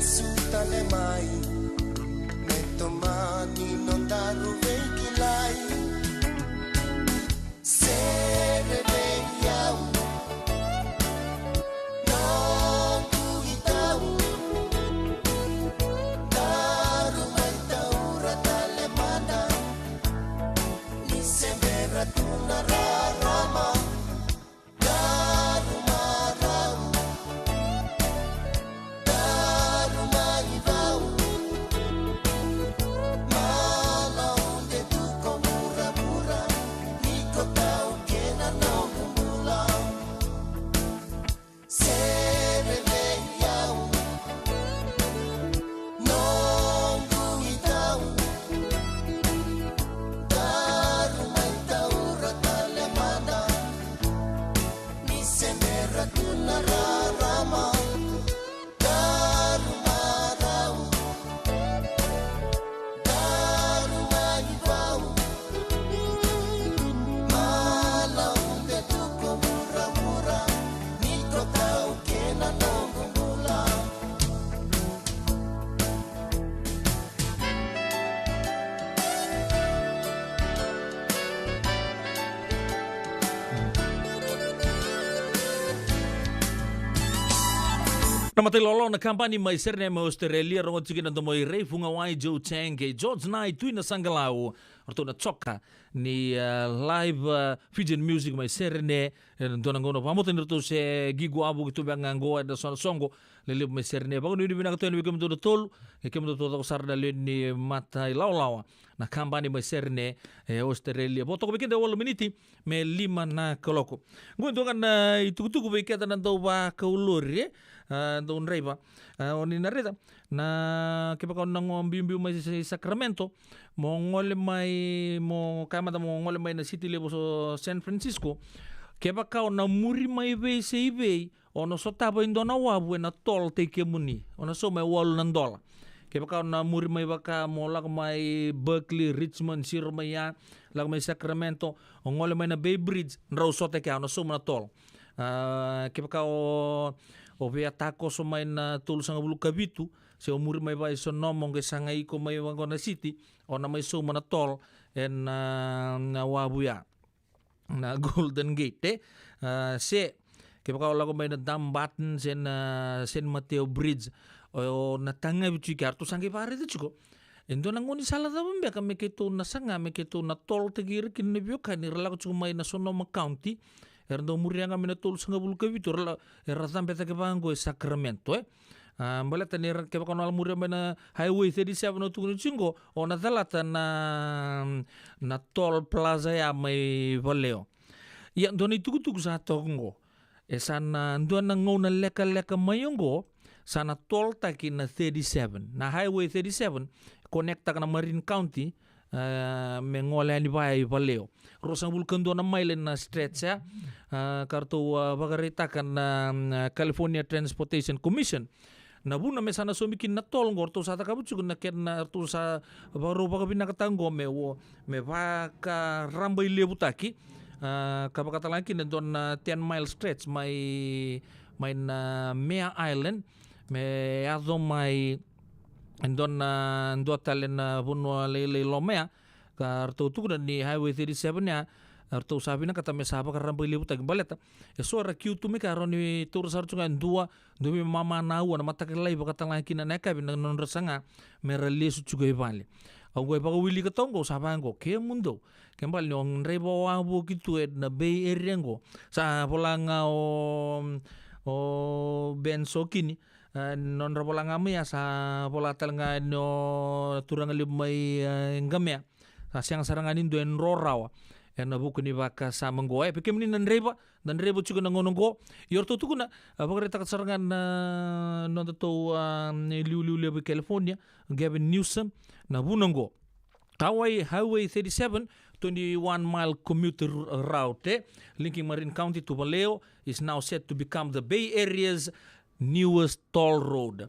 Lesu tale mai, me tomani nodaru veikilai. Sere vei au, noqu itau. Daru mai taura tale mada, ni se bera tu na rarama. Daru marau, daru mai vau. Mana ude tu ko vuravura, ni ko tau kena noqu bula. Sere vei au, noqu itau. Daru mai taura tale mada, ni se bera tu na rarama. Daru marau, daru mai vau. Mana ude tu ko vuravura, ni ko tau kena noqu bula. Na matai lolo na kabani mai Serene mai Australia, rogo tiko na domo i Rei Fugawai, Joe Chang kei George Nai, Tui na Saqalau, ratou na coka ni, uh, live, uh, Fijian music mai Serene. E dua na gauna vakamota ni ratou se gigu a vuki tu vega qo e na sona soqo lelevu mai Serene. Vakanuinui vinaka tu yani vei kemudou na tolu, e kemudou tu coko sara na lewe ni mata i lawalawa na kabani mai Serene e Australia. Vo toko vei keda e walu miniti me lima na kaloko. Qo e dua ga na itukutuku vei keda na dau vakaulori, e, a, dau draiva. A, o ni na raica na kevaka o na go biubiu mai Sa-, Sacramento, mo gole mai, mo kaya mada mo gole mai na siti levu o San Francisco. Kevaka o na muri mai vei se i vei, o na sotava e dua na wavu e na toll tei kemuni. O na sauma e walu na dola. Kevaka o na muri mai vaka mo lako mai Berkeley, Richmond, siro mai ya, lako mai Sacramento, o gole mai na Bay Bridge, drau sota kea, o na sauma na toll. A, kevaka o, o via takoso mai na tolusagavulu ka vitu, se o muri mai vei Sonoma, o qai sagai iko mai vaqo na siti, o na mai sauma na toll e na, na wavu ya, na Golden Gate, e? A, se kevaka o lako mai na Dumbarton se na San Mateo Bridge, o, o na tagavi tiko ya, ratou sa qai vakaraica tiko e dua na gaunisala cava beka me keitou na saga, me keitou na toll taki ira kina na veiwekani era lako tiko mai na Sonoma County, era dau muria ga mai na tolusagavulu ka vitu, era la-, era cabe cake vaqo e Sacramento, e? A, baleta ni ra, kevaka o na muria mai na Highway thirty-seven o tukuna tiko qo, o na calata na, na toll plaza ya mai Vallejo. Ia, dua na itukutuku sa toka qo. E sa na dua na gauna lekaleka mai oqo, sa na toll taki na thirty-seven. Na Highway thirty-seven, connect taka na Marin County, a, me gole yani vaya i Vallejo. Ruasagavulu ka dua na maile na stretch ya, a, ka ratou, a, vakaraitaka na, na California Transportation Commission. Na vuna me sa na saumi kina na toll qo, ratou sa cakava tiko na kena, ratou sa vakarau vakavinakataka qo me vo-, me vakarabailevutaki, a, ka vakatalega kina e dua na ten mile stretch mai, mai na Mare Island, me yaco mai e dua na, dua tale na vanua lailai loma ya, ka ratou tukuna ni Highway thirty-seven ya, ratou sa vinakata me sa vakarabailevutaki baleta e so era kiu tu mai ka rawa ni taura sara tu ga e dua, dua veimama na aua na mataka lailai vakatalega kina na yakavi na nodra saga me ra lesu tiko i vale. Au qai vakawilika toka qo, sa vaqo, kemudou, ke bale ni o draiva wavoki tu e na Bay Area qo. Sa vola ga o, o Ben Sokini, e, nodra vola ga mai ya, sa vola tale ga ni o turaga levu mai, e, Gamea. Sa sega sara ga ni dua e dro rawa e na vuku ni vakasama qo. E, vei kemuni na draiva, na draiva tiko na gauna qo. Ia o ratou tukuna, a, vakaraitaka sara ga na nodatou, a, iliuliu levu i California, Gavin Newsom, na vuna qo. Highway, Highway thirty-seven, twenty-one mile commuter route, e, linking Marin County to Vallejo, is now set to become the Bay Area's newest toll road.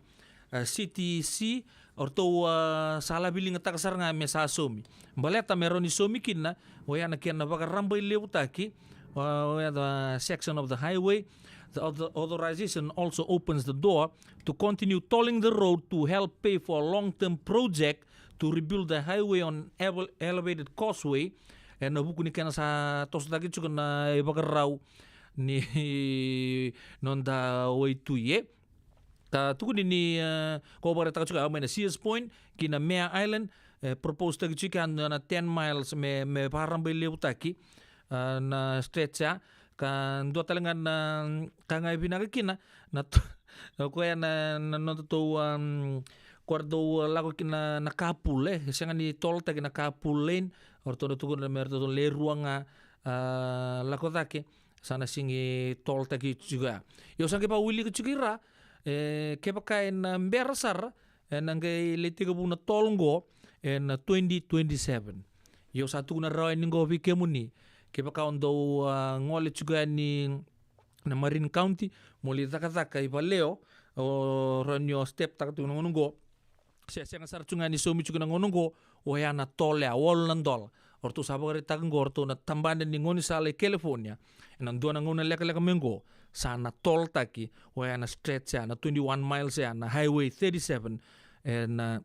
A, C T C, o ratou, a, sa laviligataka sara ga me sa saumi. Baleta me rawa ni saumi kina, oya na kena vakarabailevutaki, a, oya the section of the highway, The author- authorization also opens the door to continue tolling the road to help pay for a long-term project to rebuild the highway on ele- elevated causeway. E na vuku ni kena sa tosotaki tiko na ivakarau ni noda waitui e. Ka tukuni ni, e, ko vakaraitaka tiko mai na Sears Point ki na Mare Island, e, propose taki tiko na ten miles me, me vakarabailevutaki, e, na stretch ya. Ka dua tale ga na ka ga e vinaka kina na to- o koya na, na noda tou, um, ko ratou lako kina na carpool e, e sega ni tolotaki na carpool lane. O ratou na tukuna me ratou le rua ga, a, lako cake, sa na sigi tolotaki tiko ya. Io, sa qai vakawilika tiko i ra, e, kevaka e na bera sara, e na qai lai tekivu na tolo qo e na twenty twenty-seven. Io, sa tukuna rawa yani qo vei kemuni, kevaka o dau, a, gole tiko yani na Marin County mo lai cakacaka i Valeo, o rawa ni o step taka tiko na gauna qo, se sega sara tiko ga ni saumi tiko na gauna qo, oya na tolo ya, walu na dola. O ratou sa vakaraitaka qo o ratou na tabana ni gaunisala i California, e na dua na gauna lekaleka mai qo, sa na tolotaki, oya na stretch ya, na twenty-one miles ya, na Highway thirty-seven, e na,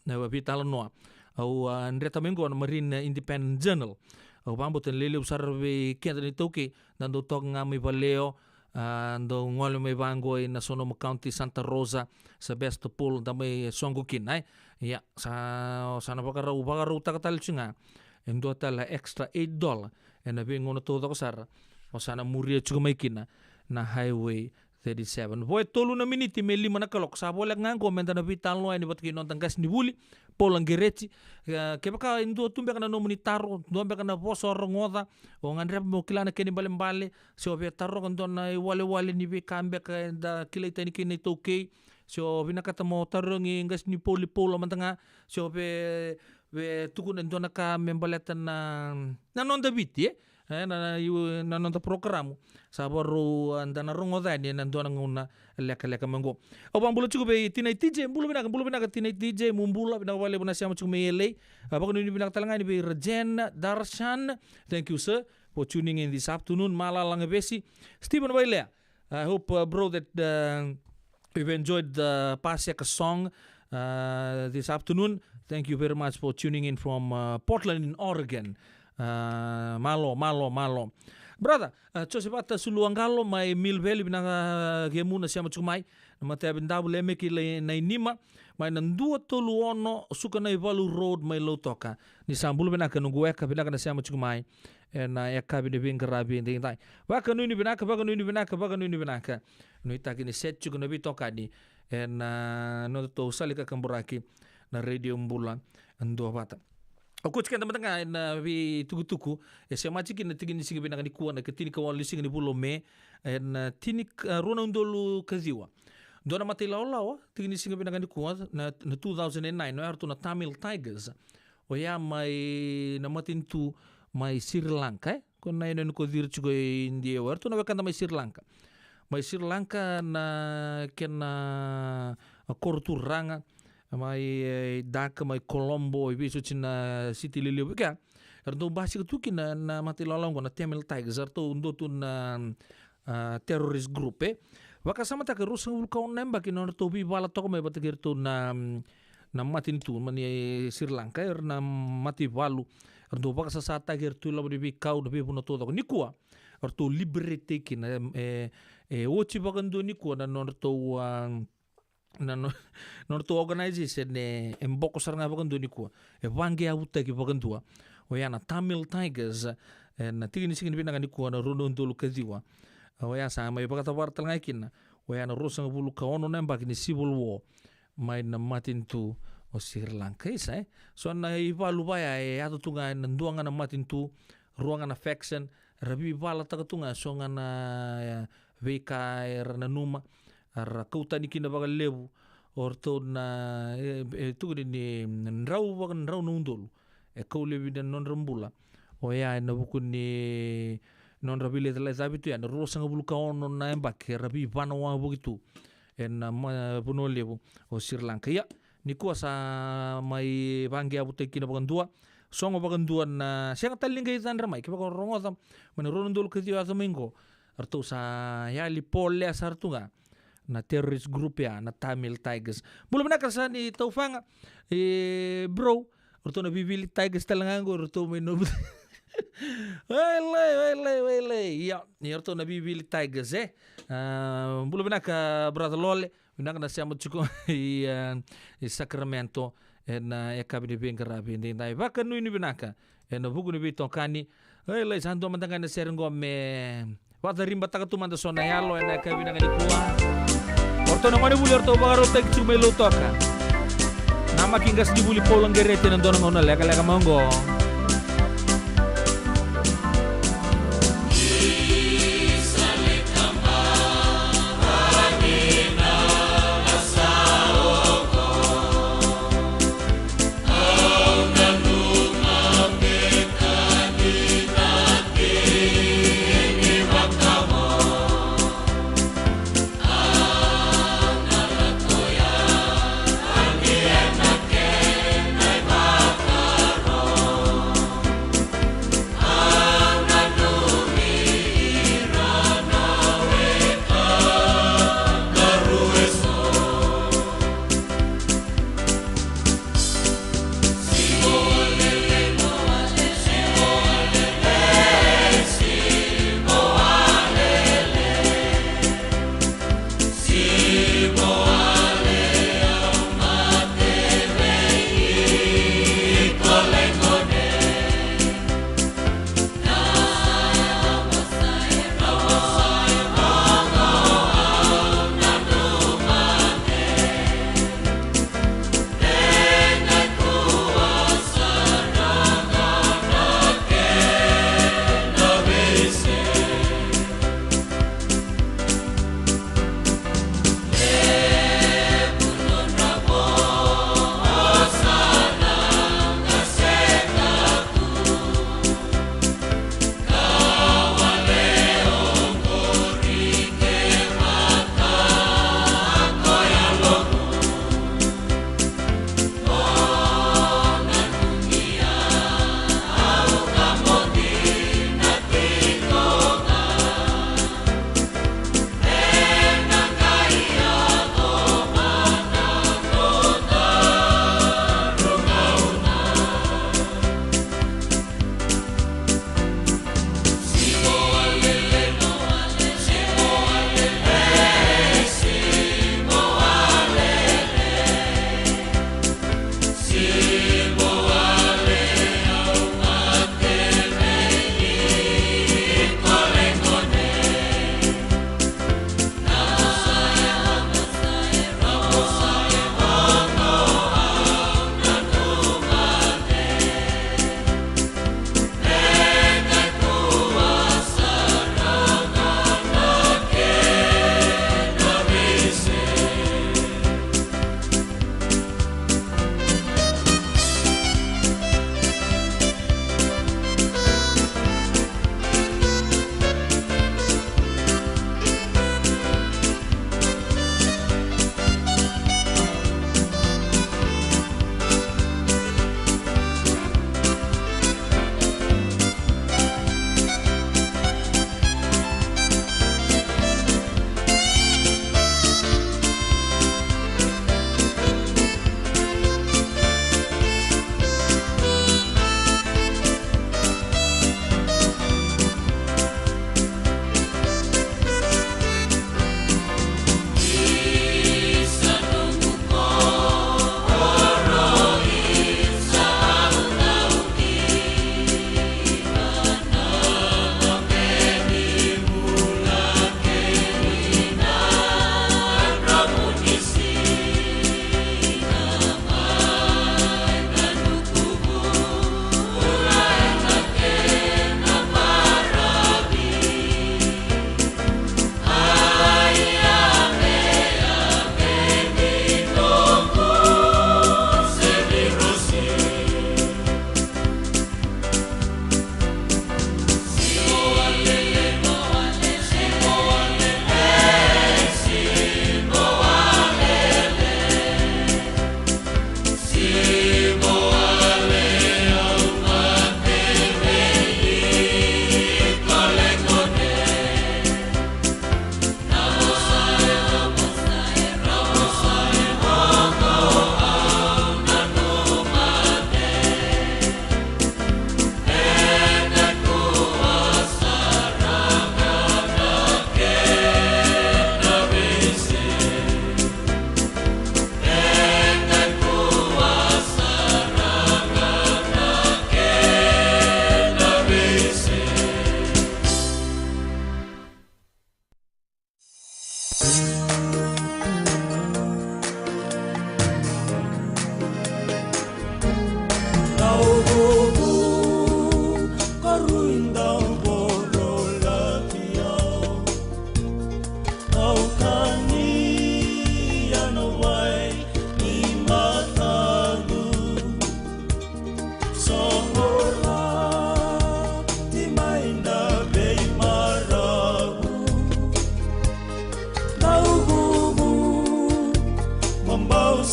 na veitalanoa. Au, a, dreta mai qo na Marine Independent Journal. Au vakabauta ni lelevu sara vei keda na iTaukei, da dau toka ga mai Valeo, a, dau gole mai vaqo i na Sonoma County, Santa Rosa, Sebastopol, da mai soqo kina, e. Ia, sa, sa na vakarau, vakarautaka tale tiko ga e dua tale a extra eight dollar e na veigauna taucoko sara, o sa na muria tiko mai kina na Highway thirty-seven. Vo e tolu na miniti me lima na kaloko, sa voleka ga qo me da na veitalanoa yani vata kei noda qasenivuli, Paula Qereti. E, kevaka e dua tu beka na nomuni taro, dua beka na vosa o rogoca, o gadreva mo kila na kena ibalebale, se o via taroga dua na iwalewale ni veika beka eda kilai tani kina na iTaukei, se o vinakata mo tarogi qasenivuli Paula mada ga, se o via, via tukuna e dua na ka me baleta na, na noda Viti, e? E, na, na, iu- na noda porokaramu. Sa vakarau, a, da na rogoca yani e na dua na gauna lekaleka mai qo. Au vakabula tiko vei Tinai T J, bula vinaka, bula vinaka Tinai T J, mo bula vinaka vakalevu na sema tiko mai L A. A, vakanuinui vinaka tale ga yani vei Rajen Darshan. Thank you, sir, for tuning in this afternoon. Malala Gavesi, Stephen Vailea. I hope, uh, bro, that, uh, you've enjoyed the Paseka song, uh, this afternoon. Thank you very much for tuning in from, uh, Portland in Oregon. Uh, malo, malo, malo. Brother, uh, Joseph Ata Suluagalo mai Mill Valley, vinaka kemuni na sema tiko mai. Na Matayavi Davu, Lemeki, Lai- Nainima, mai na dua tolu ono Sukanaivalu Road mai Lautoka. Ni sa bula vinaka noqu weka, vinaka na sema tiko mai e na yakavi ni veiqaravi edaidai. Vakanuinui vinaka, vakanuinui vinaka, vakanuinui vinaka. Nuitaki ni set tiko na veitokani e na nodatou sala ni kakaburaki na Radio Bula Duavata. O koti keda mada ga e na veitukutuku e semati kina na tiki ni siga vinaka nikua, na ikatini ka walu ni siga ni vula o Me, e na tini, a, rua na udolu ka ciwa. Dua na mata ilawalawa, tiki ni siga vinaka nikua, na, na two thousand and nine, o ya ratou na Tamil Tigers. Oya mai na matanitu mai Sri Lanka, e? Ko na yanuyanu ko ciri tiko e India, o ya ratou na wekada mai Sri Lanka. Mai Sri Lanka na kena, a, koro turaga, mai, e, Dhaka, mai Colombo, e veisoti na siti lelevu kea. Era dau basika tu kina na mata ilawalawa qo na Tamil Tigers, eratou dua tu na, a, terrorist group, e. Vakasamataka e ruasagavulu ka ono na yabaki na nodratou veivala toka mai vata kei iratou na, mm, na matanitu mai Sri Lanka, era na mataivalu, era dau vakasasataki, era tu i loma ni veikau, na veivuna taucoko. Nikua, eratou liberate kina, e, e, e oti vakadua nikua na nodratou, a, na no-, nodratou organization e, e boko sara ga vakadua nikua. E vaqeavutaki vakadua. Oya na Tamil Tigers, e, na tiki ni siga ni vinaka nikua na rua na udolu ka ciwa. Oya sa mai vakatavara tale ga kina. Oya na ruasagavulu ka ono na yabaki ni civil war mai na matanitu o Sri Lanka. Isa, e? So na ivalu vaya e yaco tu ga e na dua ga na matanitu, rua ga na faction, ra veivalataka tu ga so ga na, e, veika era nanuma, ra kau tani kina vakalevu o ratou na, e, e tukuni ni drau vakadrau na udolu e kau laivi na nodra bula. Oya e na vuku ni nodra veilecalecavi tu ya na ruasagavulu ka ono na yabaki, era veivana wavoki tu e na ma-, vanua levu o Sri Lanka. Ia, nikua sa mai vaqeavutaki kina vakadua. Sogo vakadua na, sega tale ni qai cadra mai, kevaka o rogoca mai na rua na udolu ka ciwa yaco mai qo. ratou sa yali polea sara tu ga na terrorist group ya na Tamil Tigers. Bula vinaka sa ni taufaga, e, bro. Ratou na Vivili Tigers tale ga qo, ratou mai Novu. Wailei, wailei, wailei. Ia, ia ratou na Vivili Tigers, e. A, bula vinaka, brother Lole. Vinaka na sema tiko i, e, i Sacramento ena, e, yakavi ni veiqaravi edaidai. Vakanuinui vinaka ena vuku ni veitokani. Wailei, sa dua mada ga na sere qo me vakacaribataka tu mada so na yalo ena yakavi vinaka nikua. O ratou na gonevuli o ratou vakarautaki tiko mai Lautoka. Namaki qasenivuli Paula Qereti ena dua na gauna lekaleka mai oqo.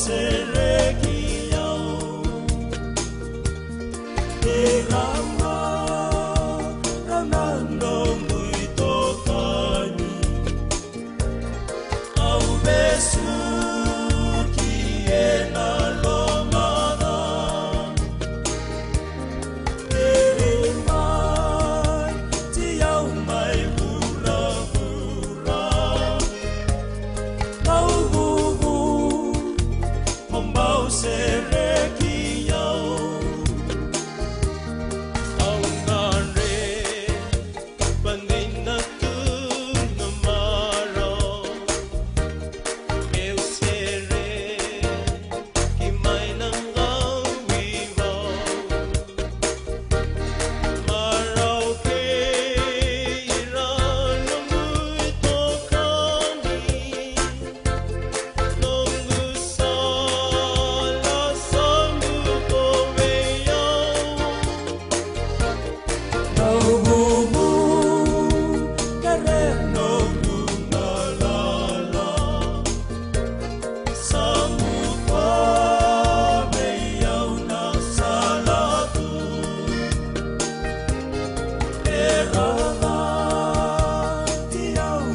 sereki au. Irama, rau na noqu itokani. Au vesuki ena lomana. Keri mai, ti au mai vuravura. Au vuvu, mo bau sereki au. Au gadre, padina tu na marau. Meu sereki mai na qau i vau. Marau kei ira noqu itokani. Noqu sala sa buto vei au. Au vuvu, kere noqu galala. Sa buto vei au na sala tu. E raraba ti au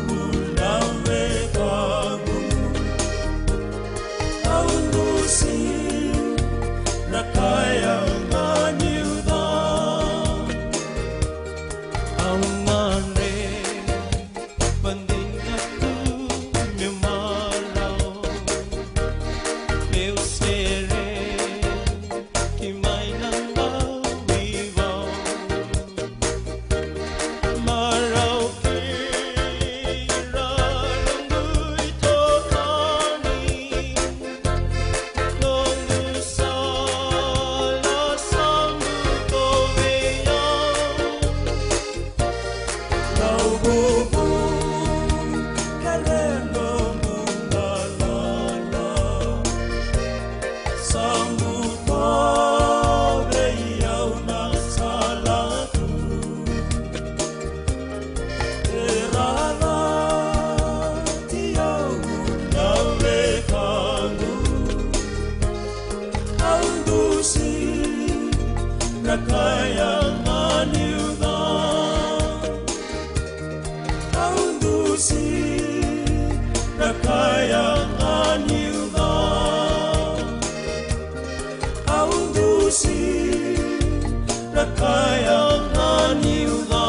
na wekaqu. Au dusi na ka e yaga niu ca. Au gadre, padina tu meu marau. Meu sereki mai na qau i vau. Marau kei ira noqu itokani. Noqu sala sa buto vei au. Au vuvu, kere noqu galala. Sa buto vei au na sala tu. E raraba ti au na wekaqu. Au dusi na ka e yaga niu ca. Au dusi na ka e yaga niu ca. Au dusi na ka e yaga niu ca.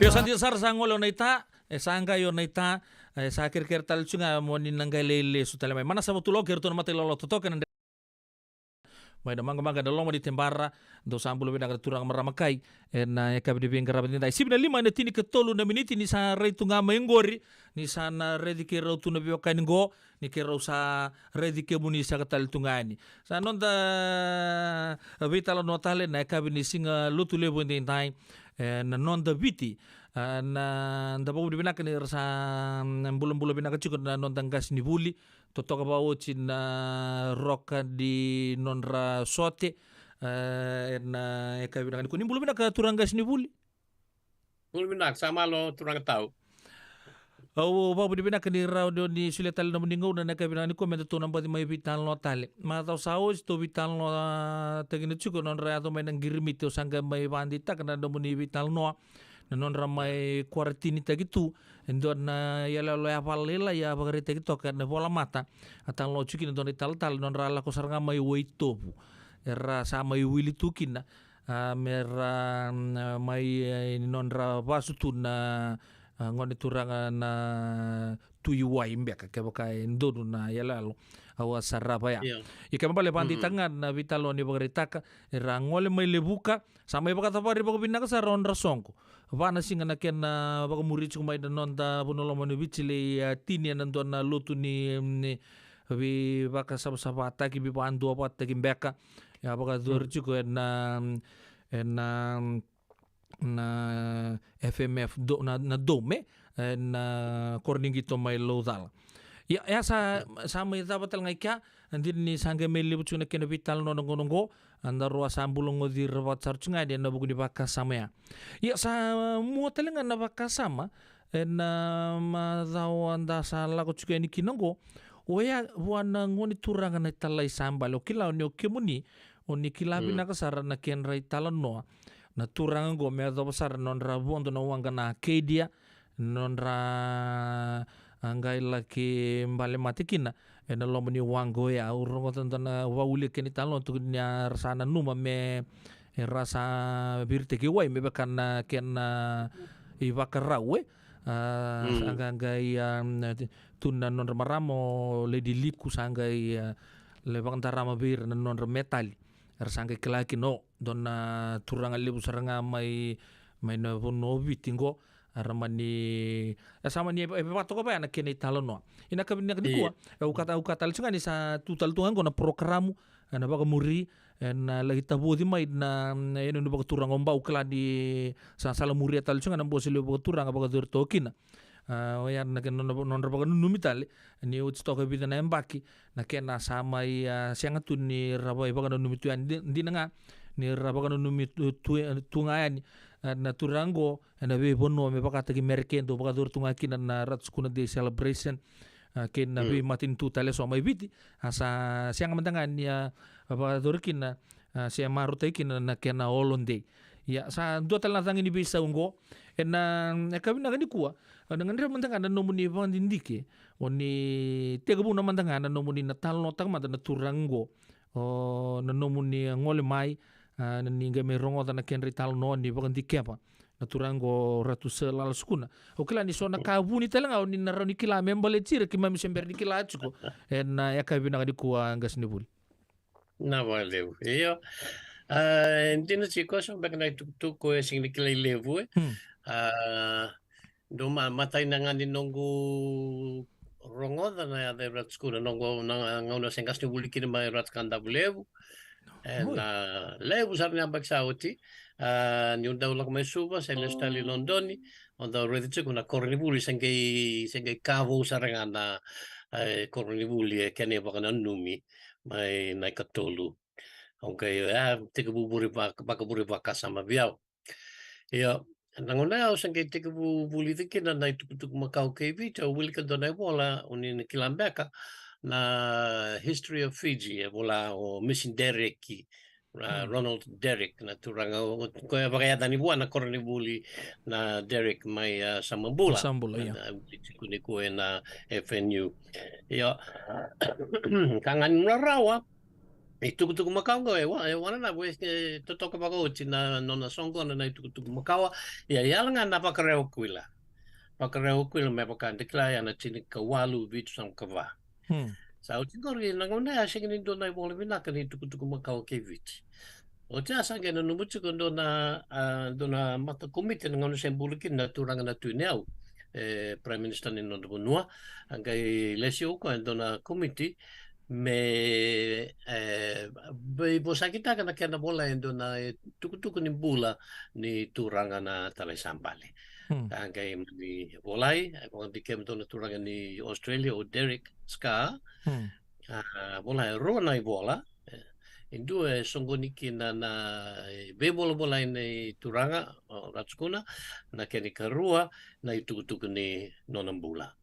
Sa dina sara, sa gole o Naita, e sa qai o Naita, e sa kerekere tale tiko ga mo ni na qai lai lesu tale mai. Mana sa vatuloko kei ratou na mata i lolo totoka ena dre-, mai na Maqamaqa ena loma ni Tebara. Dou sa bula vinaka na turaga, marama kai, ena yakavi ni veiqaravi edaidai. Sivi na lima ena tinikatolu na miniti ni sa rai tu ga mai qori, ni sa na raici keirau tu na veiwekani qo, ni keirau sa raici kemuni saka tale tu ga yani. Sa noda veitalanoa tale na yakavi ni Siga Lotulevu edaidai, e, na Noda Viti. A, na, da vakavinavinaka ni ra sa, mm, bulabula vinaka tiko na noda qasenivuli. Totoka vakaoti na roka ni nodra sote, e, ena yakavi vinaka nikua. Ni bula vinaka turaga qasenivuli. Bula vinaka, sa malo turaga tau. Au vakavinavinaka ni rawa ni o ni solia tale na nomuni gauna ena yakavi vinaka nikua me datou na baci mai veitalanoa tale. Macawa sa oti tou veitalanoataki na tiko na nodra yaco mai na qirimiti, au sa qai mai vakadeitaka na nomuni veitalanoa, na nodra mai kwaratinitaki tu e dua na iyaloyalo yavavala lailai a vakaraitaki toka ena volamata. A talanoa tiko kina e dua na italatala, na nodra lako sara ga mai Waitovu. Era sa mai wili tu kina, a, me ra, mm, mai, e, nodra vasu tu na, a, gone turaga na Tui Wai beka, kevaka e donu na iyaloyalo, au a sarava ya. Io. Ia kena ibalebale vakadeitaka ga na veitalanoa ni vakaraitaka, era gole mai Levuka, sa mai vakacavari vakavinaka sara o nodra soqo. Va na siga na kena vakamuri tiko mai na noda vanua lomani Viti, lai, a, tini ena dua na lotu ni, ni veivakasavasavataki, veivakaduavatataki beka. Ia vakacori tiko ena, ena, na F M F do-, na, na Dome, ena koro ni qito mai Laucala. Ia, ia sa, sa mai cava tale ga i kea, dina ni sa qai mai levu tiko na kena veitalanoa na gauna oqo, a, daru a sa bula goci ira vata sara tiko ga yani ena vuku ni vakasama ya. Ia sa mua tale ga na vakasama ena macawa da sa lako tiko yani kina oqo, oya vua na gone turaga na italai sa bale. Au kila ni o kemuni, o ni kila vinaka sara na kedra italanoa na turaga oqo me yacova sara na nodra vodo na waqa na Acadia, nodra a qai laki bale mate kina ena loma ni waqa oya. Au rogoca dua na vakavulica kena italanoa, tukuni ni a ra sa nanuma me, e, ra sa viritaki wai me vaka na kena ivakarau, e. A, sa qai, qai, a, tu na nodra marama o Lady Liku, sa qai, a, lai vakadarama vei ira na nodra metali. Era sa qai kila kina o dua na turaga levu sara ga mai, mai na vanua o Viti qo. Era mani, e sa mani, e, e vakatoka vaya na kena italanoa. Ena yakavi vinaka nikua, e, au kaya, au kaya tale tiko ga ni sa tu tale tu ga qo na porokaramu ena vakamuri, ena laki tavoci mai na, na yanuyanu vakaturaga o Bau. Kila ni sa sala muria tale tiko ga na bose levu vakaturaga vakayacori toka kina. A, oya na kena nodra, nodra vakananumi tale, ni oti toka e vica na yabaki na kena sa mai, a, sega tu ni ra vaivakananumi tu yani. Di-, dina ga ni ra vakananumi tu, tu, tu ga yani, a, na turaga qo ena veivanua me vakataki Merika, dau vakayacori tu ga kina na Ratu Sukuna Day celebration, a, kei na veimatanitu tale eso mai Viti. A, sa sega mada ga ni a vakayacori kina, a, se marautaki kina na kena holiday. Ia, sa dua tale na cagi ni veisau oqo ena yakavi vinaka nikua. Au na gadreva mada ga na nomuni vakadidike, o ni tekivuna mada ga na nomuni na talanoataka mada na turaga oqo, o na nomuni gole mai, a, ni qai mai rogoca na kedra italanoa, ni vakadikeva na turaga oqo, Ratu Sir Lala Sukuna. Au kila ni so na ka vuni tale ga o ni na rawa ni kila me baleti ira, keimami se bera ni kila tiko ena yakavi vinaka nikua, qasenivuli. Na vakalevu. Io. A, e dina tiko, so beka na itukutuku e sega ni kilai levu, e. Hmm. A, dou ma-, matai na ga ni noqu rogoca na yaca i Ratu Sukuna, noqu na gauna se qasenivuli kina mai Ratu Kadavulevu. E, na levu sara ni yabaki sa oti, a, niu dau lako mai Suva, se lesu tale i Lodoni, au dau raica tiko na koronivuli, se qai, se qai ka vou sara ga na, e, koronivuli, e, kena ivakananumi mai na ikatolu. Au qai, a, tekivu vuri vaka-, vakavuri vakasama vei au. Ia, na gauna ya au se qai tekivu vulica kina na itukutuku makawa kei Viti, au wilika dua na ivola, o ni na kila beka, na History of Fiji, e vola o Misi Dereki, a, Ronald Derek, na turaga o, o koya e vakayacani vua na koronivuli na Derek mai, a, Samabula. Samabula, ia. Na, na wili tiko nikua ena F N U. Ia, ka ga ni rarawa, itukutuku makawa qo, e wa-, e wana na, e totoka vakaoti na nona soqona na itukutuku makawa. Ia, e yala ga na Vakarau Kuila. Vakarau Kuila me vaka da kila, e na tinikawalu vitusagavulu ka va. Hmm. Sa oti qori, na gauna ya sega ni dua na ivola vinaka ni tukutuku makawa kei Viti. Oti ya sa qai nanuma tiko dua na, a, dua na mata komiti na gauna se bula kina na turaga na Tui Nayau, e Prime Minister ni noda vanua. A qai lesi o koya e dua na komiti me, e, veivosakitaka na kena volai e dua na, e, tukutuku ni bula ni turaga na Talai Sa Bale. Hmm. A qai mani volai, e vakadikeva e dua na turaga ni Australia, o Derek Scar. Hmm. A, volai e rua na ivola, e, e dua e soqoni kina na, e, veivolavola nei turaga o Ratu Sukuna, na kena ikarua na itukutuku ni nona bula.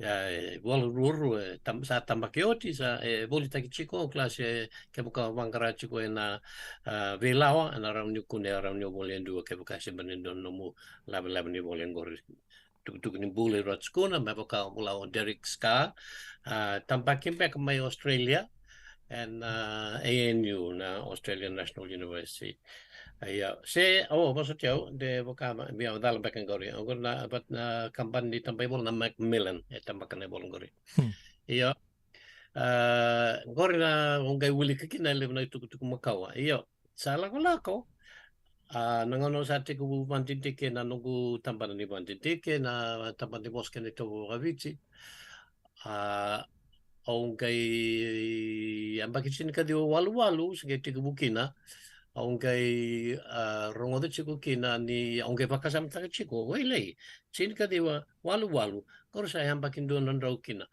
Ia, e, vola ruarua, e, tam-, sa tabaki oti, sa, e, volitaki tiko, au kila se kevaka vaqara tiko e na, a, veilawa, e na rawa ni kune, e rawa ni vola e dua, kevaka se bera ni dua na nomu lavelave ni vola e qori. Tukutuku ni bula i Ratu Sukuna, me vaka vola o Derek Scar, a, tabaki beka mai Australia, e na, a, A N U, na Australian National University. A, ia, se, o, vosoti au, de vaka ma, via cala beka qori. Qori na, but na kabani ni tabaivola na Macmillan, e tabaka na ivola qori. Hmm. Ia, a, qori na, au qai wilika kina e levu na itukutuku makawa. Ia, sa lakolako, a, na gauna au sa tekivu vakadidike na noqu tabana ni vakadidike, na tabana ni vosa kei na itovo vakaviti. A, au qai yabaki tinikaciwa waluwalu, se qai tekivu kina, au qai, a, rogoca tiko kina ni, au qai vakasamataka tiko, wailei, tinikaciwa waluwalu, qori sa yabaki dua na drau kina,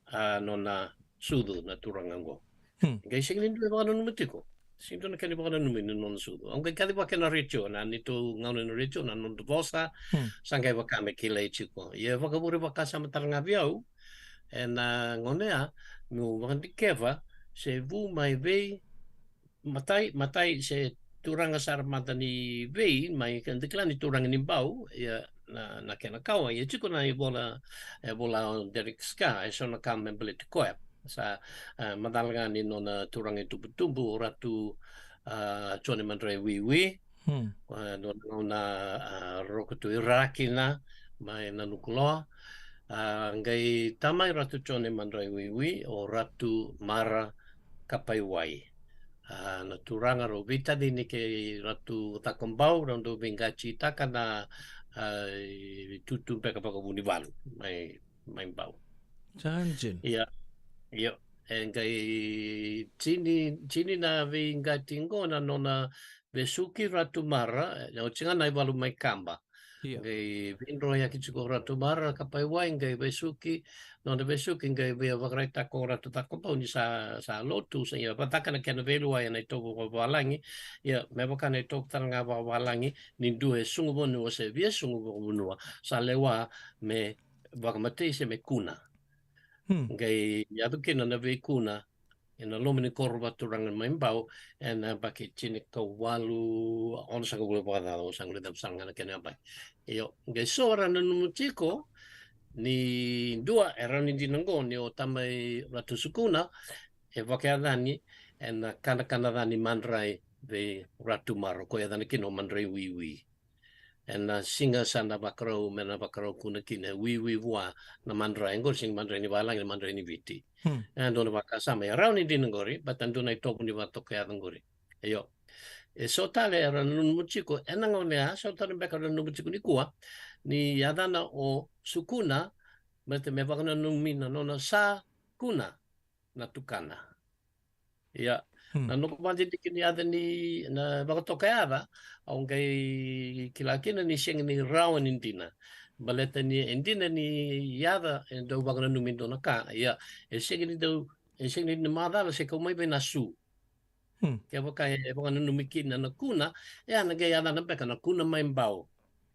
a, nona sucu na turaga qo. Hmm. Qai sega ni dua e vakananuma tiko. Sega ni dua na kena ivakananumi ni nona sucu. Au qai kacivaka e na retio, na neitou gauna na retio, na noda vosa, hmm, sa qai vaka me kilai tiko. Ia e vakavure vakasama tale ga vei au, e na gauna ya, meu vakadikeva se vu mai vei, matai, matai se turaga sara mada ni vei, mai ka da kila ni turaga ni Bau, ia na, na kena kawa, ia tiko na ivola, e vola o Derek Scar, e so na ka me baleti koya. Sa, e, macala ga ni nona turaga itubutubu o Ratu, a, Jone Madrai Wiwi. Hmm. E, nona gauna, a, roko tu i ra kina mai Nanukuloa. A, qai tamai Ratu Jone Madrai Wiwi o Ratu Mara Kapaiwai. A, na turaga rau veitacini kei Ratu Cakobau, rau dau veiqatitaka na, a, itutu beka vakavunivalu mai, mai Bau. Sa dina. Ia, ia, e qai tini, tini na veiqati qo na nona vesuki Ratu Mara, e, oti ga na ivalu mai Kaba. Ia. Qai veidroyaki tiko Ratu Mara Kapaiwai, qai vesuki, nona vesuki, qai via vakaraitaka o Ratu Cakobau ni sa, sa lotu, sa ia vakataka na kena veiluwai e na itovo vakavalagi, ia me vaka na itovo tale ga vakavalagi, ni dua e sugu vanua se via sugu vakavanua, sa lewa me vakamatei se me kuna. Hmm. Qai yaco kina na veikuna, e na loma ni koro vakaturaga mai Bau, e na yabaki tinikawalu, onosagavulu vakacaca, onosagavulu vakacaca ga na kena yabaki. Io, qai so era nanuma tiko, ni dua, e rawa ni dina qo, ni o tamai Ratu Sukuna, e vakayacani, e na kanakana ca ni madrai vei Ratu Mara, ko yacana kina o Madrai Wiwi. E na siga sa na vakarau, me na vakarau kuna kina, e wiwi vua na madrai, qori sega ni madrai ni valagi, na madrai ni Viti. Hmm. E dua na vakasama, e rawa ni dina qori, but e dua na itovo ni vakatokayaca qori. Io. E so tale era nanuma tiko, e na gauna ya, so tale beka era nanuma tiko nikua, ni yacana o Sukuna, baleta me vakananumi na nona sa kuna na tukana. Ia, hmm, na noqu vakadidike ni yaca ni, na vakatokayaca, au qai kila kina ni sega ni rawa ni dina. Baleta ni e dina ni yaca e dau vakananumi dua na ka. Ia, e sega ni dau, e sega ni macala se kau mai vei na su. Hmm. Kevaka e vakananumi kina na kuna, e a na qai yacana beka na kuna mai Bau.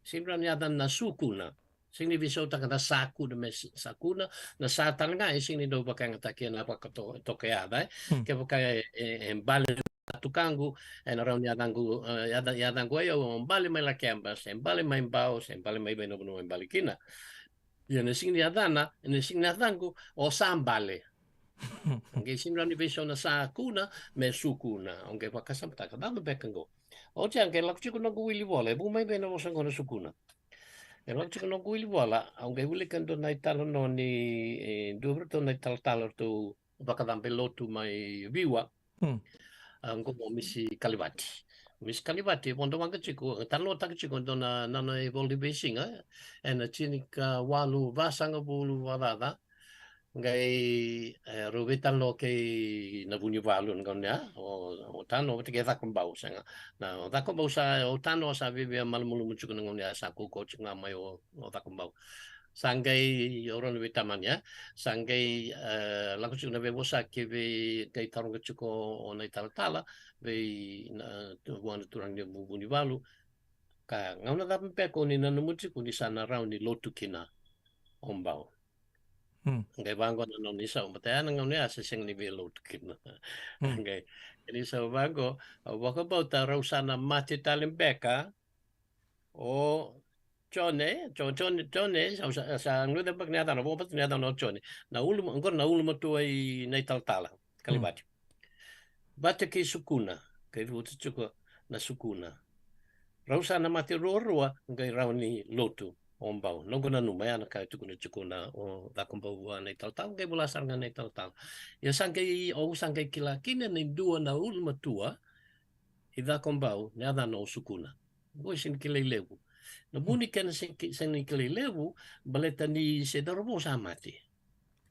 Sega ni rawa ni yacana na su kuna. Sega ni veisautaka na sa kuna me s-, sa kuna, na sa tale ga, e sega ni dau vakayagataki ena vakatokayaca, e. Hmm. Kevaka e, e, e Bale na tukaqu, ena rawa ni yacaqu, e, yaca, yacaqu ai au o Bale mai Lakeba, se Bale mai Bau, se Bale mai vei na vanua e Bale kina. Ia na sega ni yacana, na sega ni yacaqu, o Sa Bale. Qai sega ni rawa ni veisau na sakuna me sukuna. Au qai vakasamataka, cava beka qo? Oti a qai lako tiko noqu wili vola, e vu mai vei na vosa qo na sukuna. E lako tiko noqu wili vola, au qai wilika e dua na italanoa ni, e, dua vei ratou na italatala ratou vakacabe lotu mai Viwa. Hmm. A, qo o Misi Kalivati. Misi Kalivati, vodo waqa tiko, talanoataki tiko e dua na, na, na ivola ni veisiga, e, ena tinikawalu vasagavulu vakacaca, qai, e, rau veitalanoa kei na Vunivalu na gauna ya, o, o Tano vata kei Cakobau, sega. Na, o Cakobau sa, o Tano sa viavia malumalumu tiko na gauna ya, sa kaukauwa tiko ga mai o, o Cakobau. Sa qai, o rau na veitamani, e? Sa qai, e, lako tiko na veivosaki vei, qai taroga tiko o na italatala, vei na, vua na turaga ni Vu-, Vunivalu. Ka, gauna cava beka o ni nanuma tiko ni sa na rawa ni lotu kina o Bau? Hmm. Qai vaqo na nona isau, baleta ya na gauna ya se sega ni via lotu kina. Hmm. Qai, kena isau vaqo, au vakabauta rau sa na mate tale beka o Jone, Jo-, Jone, Jone, sa, sa, sa guilecava beka na yacana, vakabauta na yacana o Jone. Na uluma-, qori na ulumatua i na italatala, Kalivati. Vata kei Sukuna, kei Vuta tiko na Sukuna. Rau sa na mate ruarua, qai rawa ni lotu o Bau. Noqu nanuma, ya na ka e tukuna tiko na o Cakobau vua na italatala, qai vola sara ga na italatala. Ia sa qai, au sa qai kila kina na dua na ulumatua i Cakobau, na yacana o Sukuna. Qo e sega ni kilai levu. Na vu ni kena sega ni ki-, sega ni kilai levu, baleta ni se cauravou sa mate.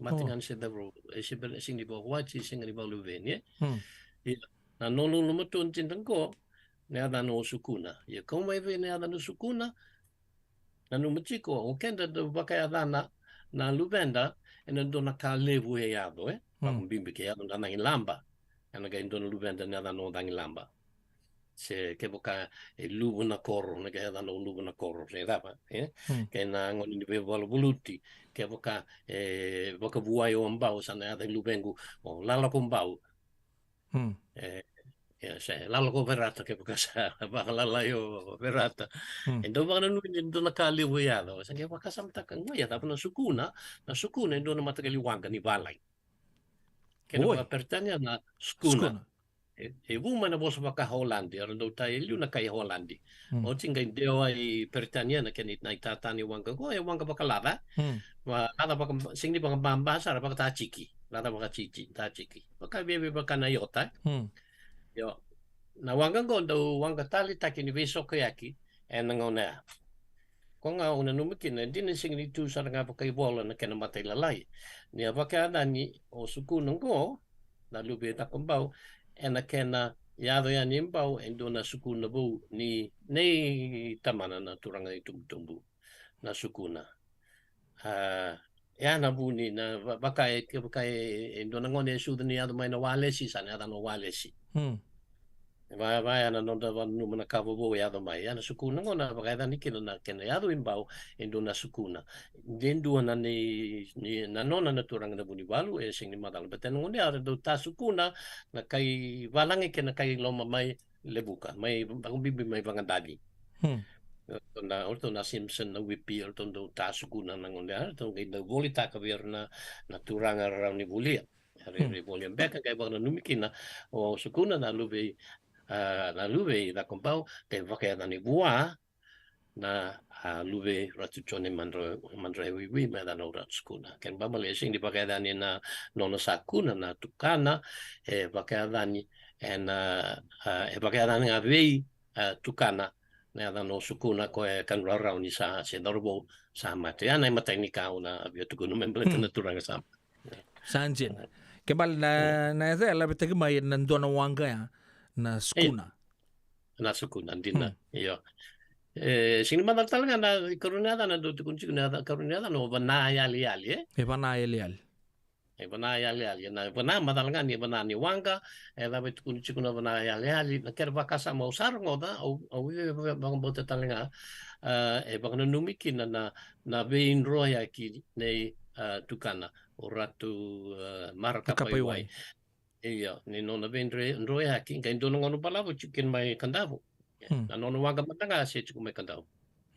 Mate ga ni se cauravou, e se bera, e sega ni vakawati, e sega ni vakaluveni, e? Hmm. Ia, na nona ulumatua ni tida qo, na yacana o Sukuna. Ia kau mai vei na yacana o Sukuna, nanuma tiko, o keda dau vakayacana na luveda ena dua na ka levu e yaco, e? Hmm. Vakabibi ke yaco na cagilaba. Ena qai dua na luveda na yacana o cagilaba. Se kevaka e luvu na koro, na qai yacana o luvu na koro, se cava, e? Hmm. Kei na gone ni veivaluvaluti, kevaka e vakavuai o Bau, sa na yaca i luvequ o Lalako Bau. Hmm. E, e, se Lalako Verata, kevaka sa vakalalai o Verata. Hmm. E dau vakananumi ni dua na ka levu e yaco. Sa qai vakasamataka ga, ia cava na Sukuna, na Sukuna e dua na mataqali waqa ni valagi. Kena vakaperitania na schooner. Schooner. E, e vu mai na vosa vaka-Holland, era dau taya e liu na kai Holland. Hmm. Oti qai dewa i Peritania na kena i-, na itatana ni waqa qo, e waqa vakalaca. Hmm. Va-, laca vaka-, sega ni vakababa sara, vakatatiki. Laca vakatiti, tatiki. Vakaviavia vaka na iota. Hmm. Io. Na waqa qo dau waqa taleitaki ni veisokoyaki ena gauna ya. Koya ga au nanuma kina, e dina ni sega ni tu sara ga vakaivola na kena matailalai. Ni a vakayacani o Sukuna qo, na luve i Cakobau, ena kena yaco yani e Bau e dua na sukuna vou ni nei tamana na turaga itubutubu, na Sukuna. A, ya na vu ni na va-, vaka e, vaka e, e dua na gone e sucu ni yaco mai na Walesi, sa na yacana o Walesi. Hmm. Va, va ya na noda vananuma na ka vovou e yaco mai. Ya na Sukuna qo na vakayacani kina na kena yaco i Bau e dua na sukuna. De dua na ni, ni, na nona na turaga na Vunivalu, e sega ni macala. Baleta na gone ya era dau ta sukuna na kai valagi kei na kai loma mai Levuka, mai vakabibi mai Vagadavi. Hmm. Ratou na, ratou na Simpson, na Wipi, ratou dau ta sukuna na gone ya, ratou qai dau volitaka vei ira na, na turaga era rawa ni volia. Era, hmm, ira volia beka, qai vakananumi kina o Sukuna na luve i, a, na luve i Cakobau, qai vakayacani vua na, a, luve i Ratu Jone Madre, Madre Wiwi, me yacana o Ratu Sukuna. Kena ibalebale e sega ni vakayacani na nona sakuna na tukana, e vakayacani ena, a, e vakayacani ga vei, a, tukana na yacana o Sukuna, koya e kena rarawa ni sa, se cauravou sa mate. Ya na imatai ni ka au na via tukuna me baleta, hmm, na turaga sa mate. Sa dina. Kena ibalebale na, hmm, na yaca e lavetaki mai ena dua na waqa ya, na, e, sukuna. Na sukuna, dina. Hmm. Io. E sega ni macala tale ga na ikarua ni yacana, dau tukuni tiko na yaca, karua ni yacana o Vanayaliyali, e? E Vanayaliyali. E Vanayaliyali. Na vana macala ga ni vana ni waqa, e cava e tukuni tiko na Vanayaliyali, na kena vakasama au sa rogoca, au, au via, via, via vakabauta tale ga, a, e vakananumi kina na, na veidroyaki nei, a, tukana, o Ratu, a, Mara Kapaiwai. Kapaiwai. Io, ni nona veidroyaki, qai dua na gauna balavu tiko kina mai Kadavu. Hmm. Na nona waqa mada ga se tiko mai Kadavu.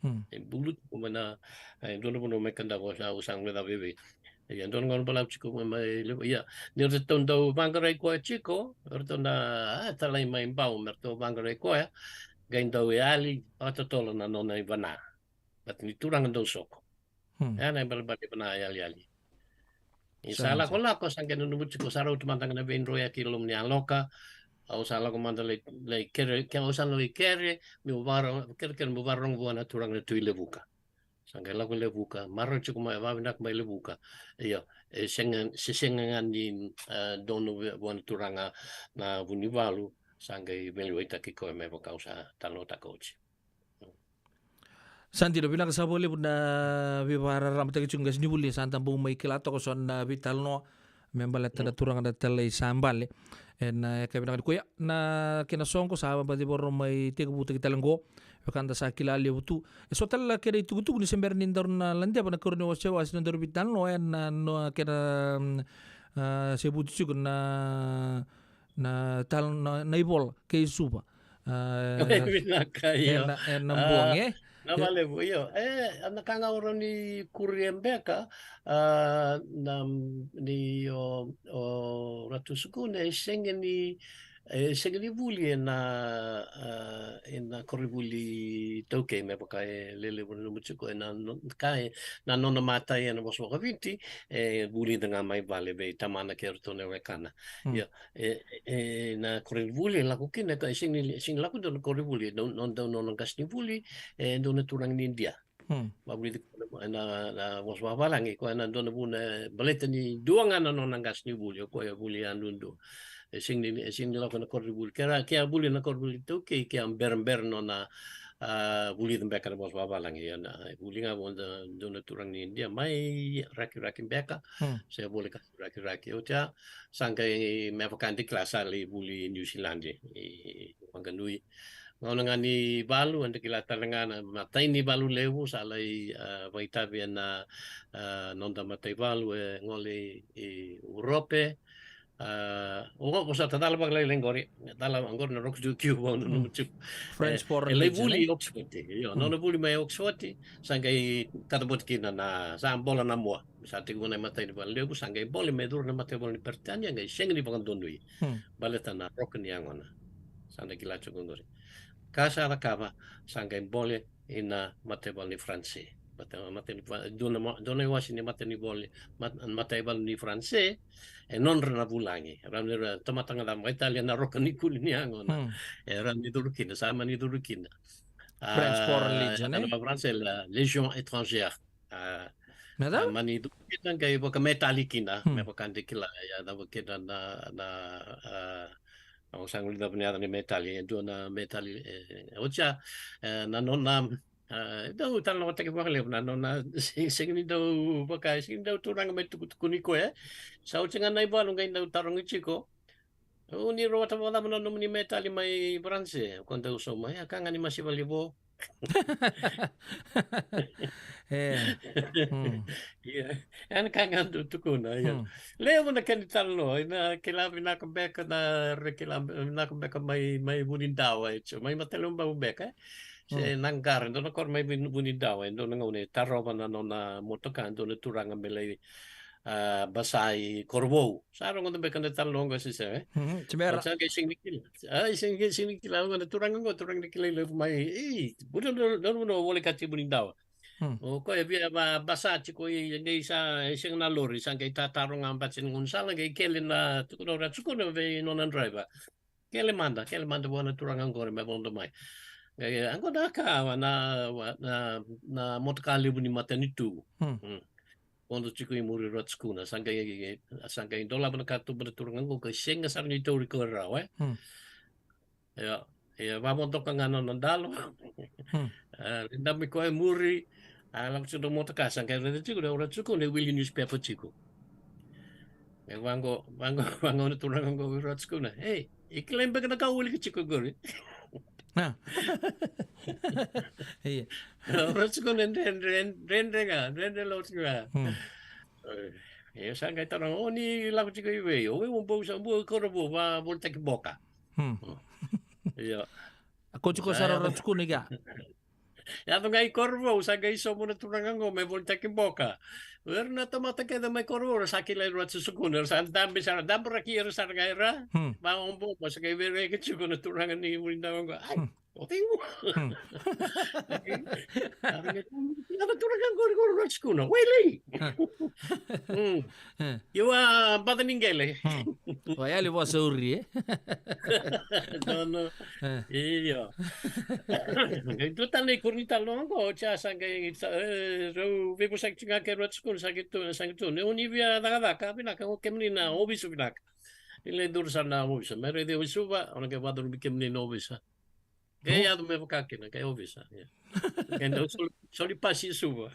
Hmm. E bulu tiko mai na, e dua na vanua mai Kadavu, au sa, au sa guilecava vei. Ia, dua na gauna balavu tiko mai, mai Levu. Ia, ni ratou dau vaqarai koya tiko, ratou na, a, talai mai Bau, me ratou vaqarai koya, qai dau yali vakatotolo na nona ivana. Baleta ni turaga dau soko. Hmm. Ia, na ibalebale ivana yaliyali. Ni sa, sa, lakolako, sa qai nanuma tiko, sa rauta mada ga na veidroyaki i loma ni yaloka. Au sa lako mada lai, lai kere, ke au sa na lai kere, meu varo-, kerekere meu vakarorogo vua na turaga na Tui Levuka. Sa qai lako i Levuka, marau tiko mai, vakavinaka mai Levuka. Io, e sega, se sega ga ni, e, donu vua, vua na turaga na Vunivalu, sa qai veiliutaki koya me vaka au sa talanoataka oti. Sa dina, vinaka saka vakalevu na veivakararamataki tiko, qasenivuli, sa da bau mai kila toka so na veitalanoa me baleta na turaga na Talai sa bale. Ena yakavi vinaka nikua, na kena soqo sa baci vakarau mai tekivutaki tale qo. Vaka da sa kila levu tu, e so tale na kena itukutuku ni se bera ni daru na ladeva na karua ni wasewase na daru veitalanoa, ena, no, kena, mm, a, se vuti tiko na, na tal-, na, na ivola kei Suva. A, vinaka, io. Ena, ena, a, bogi, e? Na, e, vakalevu, io. E, na ka ga au rawa ni kuria beka, a, na, ni o, o Ratu Sukuna, e sega ni, e sega ni vuli ena, a, ena koronivuli iTaukei me vaka e lelevu na nomu tiko, ena no-, ka e, na nona matai ena vosa vakaViti, e vulica ga mai vale vei tamana kei ratou na wekana. Hmm. Ia, e, e, na koronivuli e lako kina, ka e sega ni, e sega ni lako dua na koronivuli, e dau, nona dau nona qasenivuli, e dua na turaga ni Idia. Hmm. Vakavulici koya na, na, na vosa vakavalagi, koya na dua na vuna, e, baleta ni dua ga na nona qasenivuli, o koya e vuli yadudua. E sega ni, e sega ni lako na koronivuli. Ke ra, ke a vuli na koronivuli iTaukei, ke a berabera nona, a, vulica beka na vosa vakavalagi, ia na, e vuli ga vua na dua na turaga ni Idia, mai Rakiraki beka, hmm, se voli ka Rakiraki. Oti ya, sa qai me vaka da kila sa lai vuli New Zealand, i Wanganui. Gauna ga ni valu, eda kila tale ga na imatai ni valu levu, sa lai, a, vakaitavi ena, a, noda mataivalu, e gole i Urope. A, o, o sa ta cala vakalailai qori, cala qori na Rock Q Q, vau nanuma tiko. French, e, Foreign, e lai Legion, vuli, e? Oxford, io, hmm, nona vuli mai Oxford, sa qai kacabote kina na, sa bola na mua. Sa tekivu na imatai ni valu levu, sa qai bole me curu na mataivalu ni Peritania, qai sega ni vakadonui. Hmm. Baleta na roka ni yagona. Sa da kila tiko qori. Ka sa cakava, sa qai bole ina mataivalu ni Faranse. Mata-, matai ni Fa-, dua na ma-, dua na iwase ni matai ni vole, mat-, mataivalu ni Faranse, e nodra na vulagi. Rawa ni ra, tamata ga cava mai Italia na roka ni kuli ni yagona. Hmm. E rawa ni curu kina, sa mani curu kina. French, a, Foreign Legion, na, e? Faranse, la Légion étrangère. A, na cava? A, mani curu kina qai vakametali kina, hmm, me vaka da kila, ia, cava kina na, na, a, au sa guilecava na yaca ni metali, e dua na metali, e, oti ya, e, na nona, a, e dau talanoataki vakalevu na nona, se-, sega ni dau vaka, sega ni dau turaga me tukutukuni koya, e. Sa oti ga na ivalu qai dau tarogi tiko, o ni rawata vakacava na nomuni metali mai Faranse, ko dau sauma, ia, ka ga ni masiva levu. E. Hmm. Ia, e na ka ga dau tukuna, ia. Hmm. Levu na kena italanoa, ena kila vinaka beka na, ra kila vinaka beka mai, mai Vunidawa, e, mai Matailobau beka, e. Se, hmm, na qara, dua na koro mai Vuni-, Vunidawa, e dua na gauna e tarova na nona motoka, dua na turaga me lai, a, basa i Korovou. Sa rogoca beka na italanoa qo, se sega, e? Mhm, se bera. Sa qai sega ni kila. A, sega ni, sega ni kila, qo na turaga qo, turaga ni kilai levu mai, e, Vunidawa, na, na, na, volekati Vunidawa. Hmm. O koya e via va-, basa tiko i, e qai sa, e sega na lori, sa qai tataro ga bati ni gaunisala, qai kele na, tukuna o Ratu Sukuna vei nona draiva. Kele mada, kele mada vua na turaga qori me vodo mai. Qai, qo na ka, na, na, na motoka levu ni matanitu. Hmm. Hmm. Vodo tiko i muri o Ratu Sukuna, sa qai, sa qai dolava na katuba na turaga qo, ka sega sara ni tauri koya rawa, e. Hmm. Ia, ia, vavodoka ga na nona dalo. Hmm. A, raica mai koya e muri, a, lako tiko na motoka, sa qai raica tiko na, o Ratu Sukuna e wili newspaper tiko. E vaqo, vaqo, vaqo na turaga qo vei Ratu Sukuna. Ei, e kilai beka na ka au wilika tiko qori. A. Ia. Ratu Sukuna e dredre, dredre ga, dredre lotu ga. Hmm. E, sa qai taroga, o ni lako tiko i vei? O, au bau sa, bau i Korovou, vavolitaki boka. Hmm. Ia. A ko tiko sara o Ratu Sukuna i kea? Yaco ga i Korovou, sa qai sobu na turaga qo mai volitaki boka. O ira na tamata kece mai Korovou, ra sa kilai Ratu Sukuna, ra sa dabe sara, dabe ra ki ira sara ga ira. Hmm. Va obo, obo, sa qai vei reki tiko na turaga ni Vunidawa qo. Ai, hmm. O tei u. Hmm. Yaco turaga qo, qo Ratu Sukuna, wailei. Hmm. Hmm. Io, a, bata ni qele. Hmm. Wa yali wa sauri, e? No, no. Eh. Io. Qai dua tale na ikuri ni talanoa qo, oti ya sa qai, sa, e, rau veivosaki tiko ga kei Ratu Sukuna, sa qai tu, sa qai tu. Ni oni via cakacaka vinaka, o kemuni na ovisa vinaka. Ni lai duru sara na ovisa. Me raici o Suva, o na qai vacurumi kemuni na ovisa. Qai yaco me vaka kina, qai ovisa, ia. Qai dau soli, soli pasi i Suva.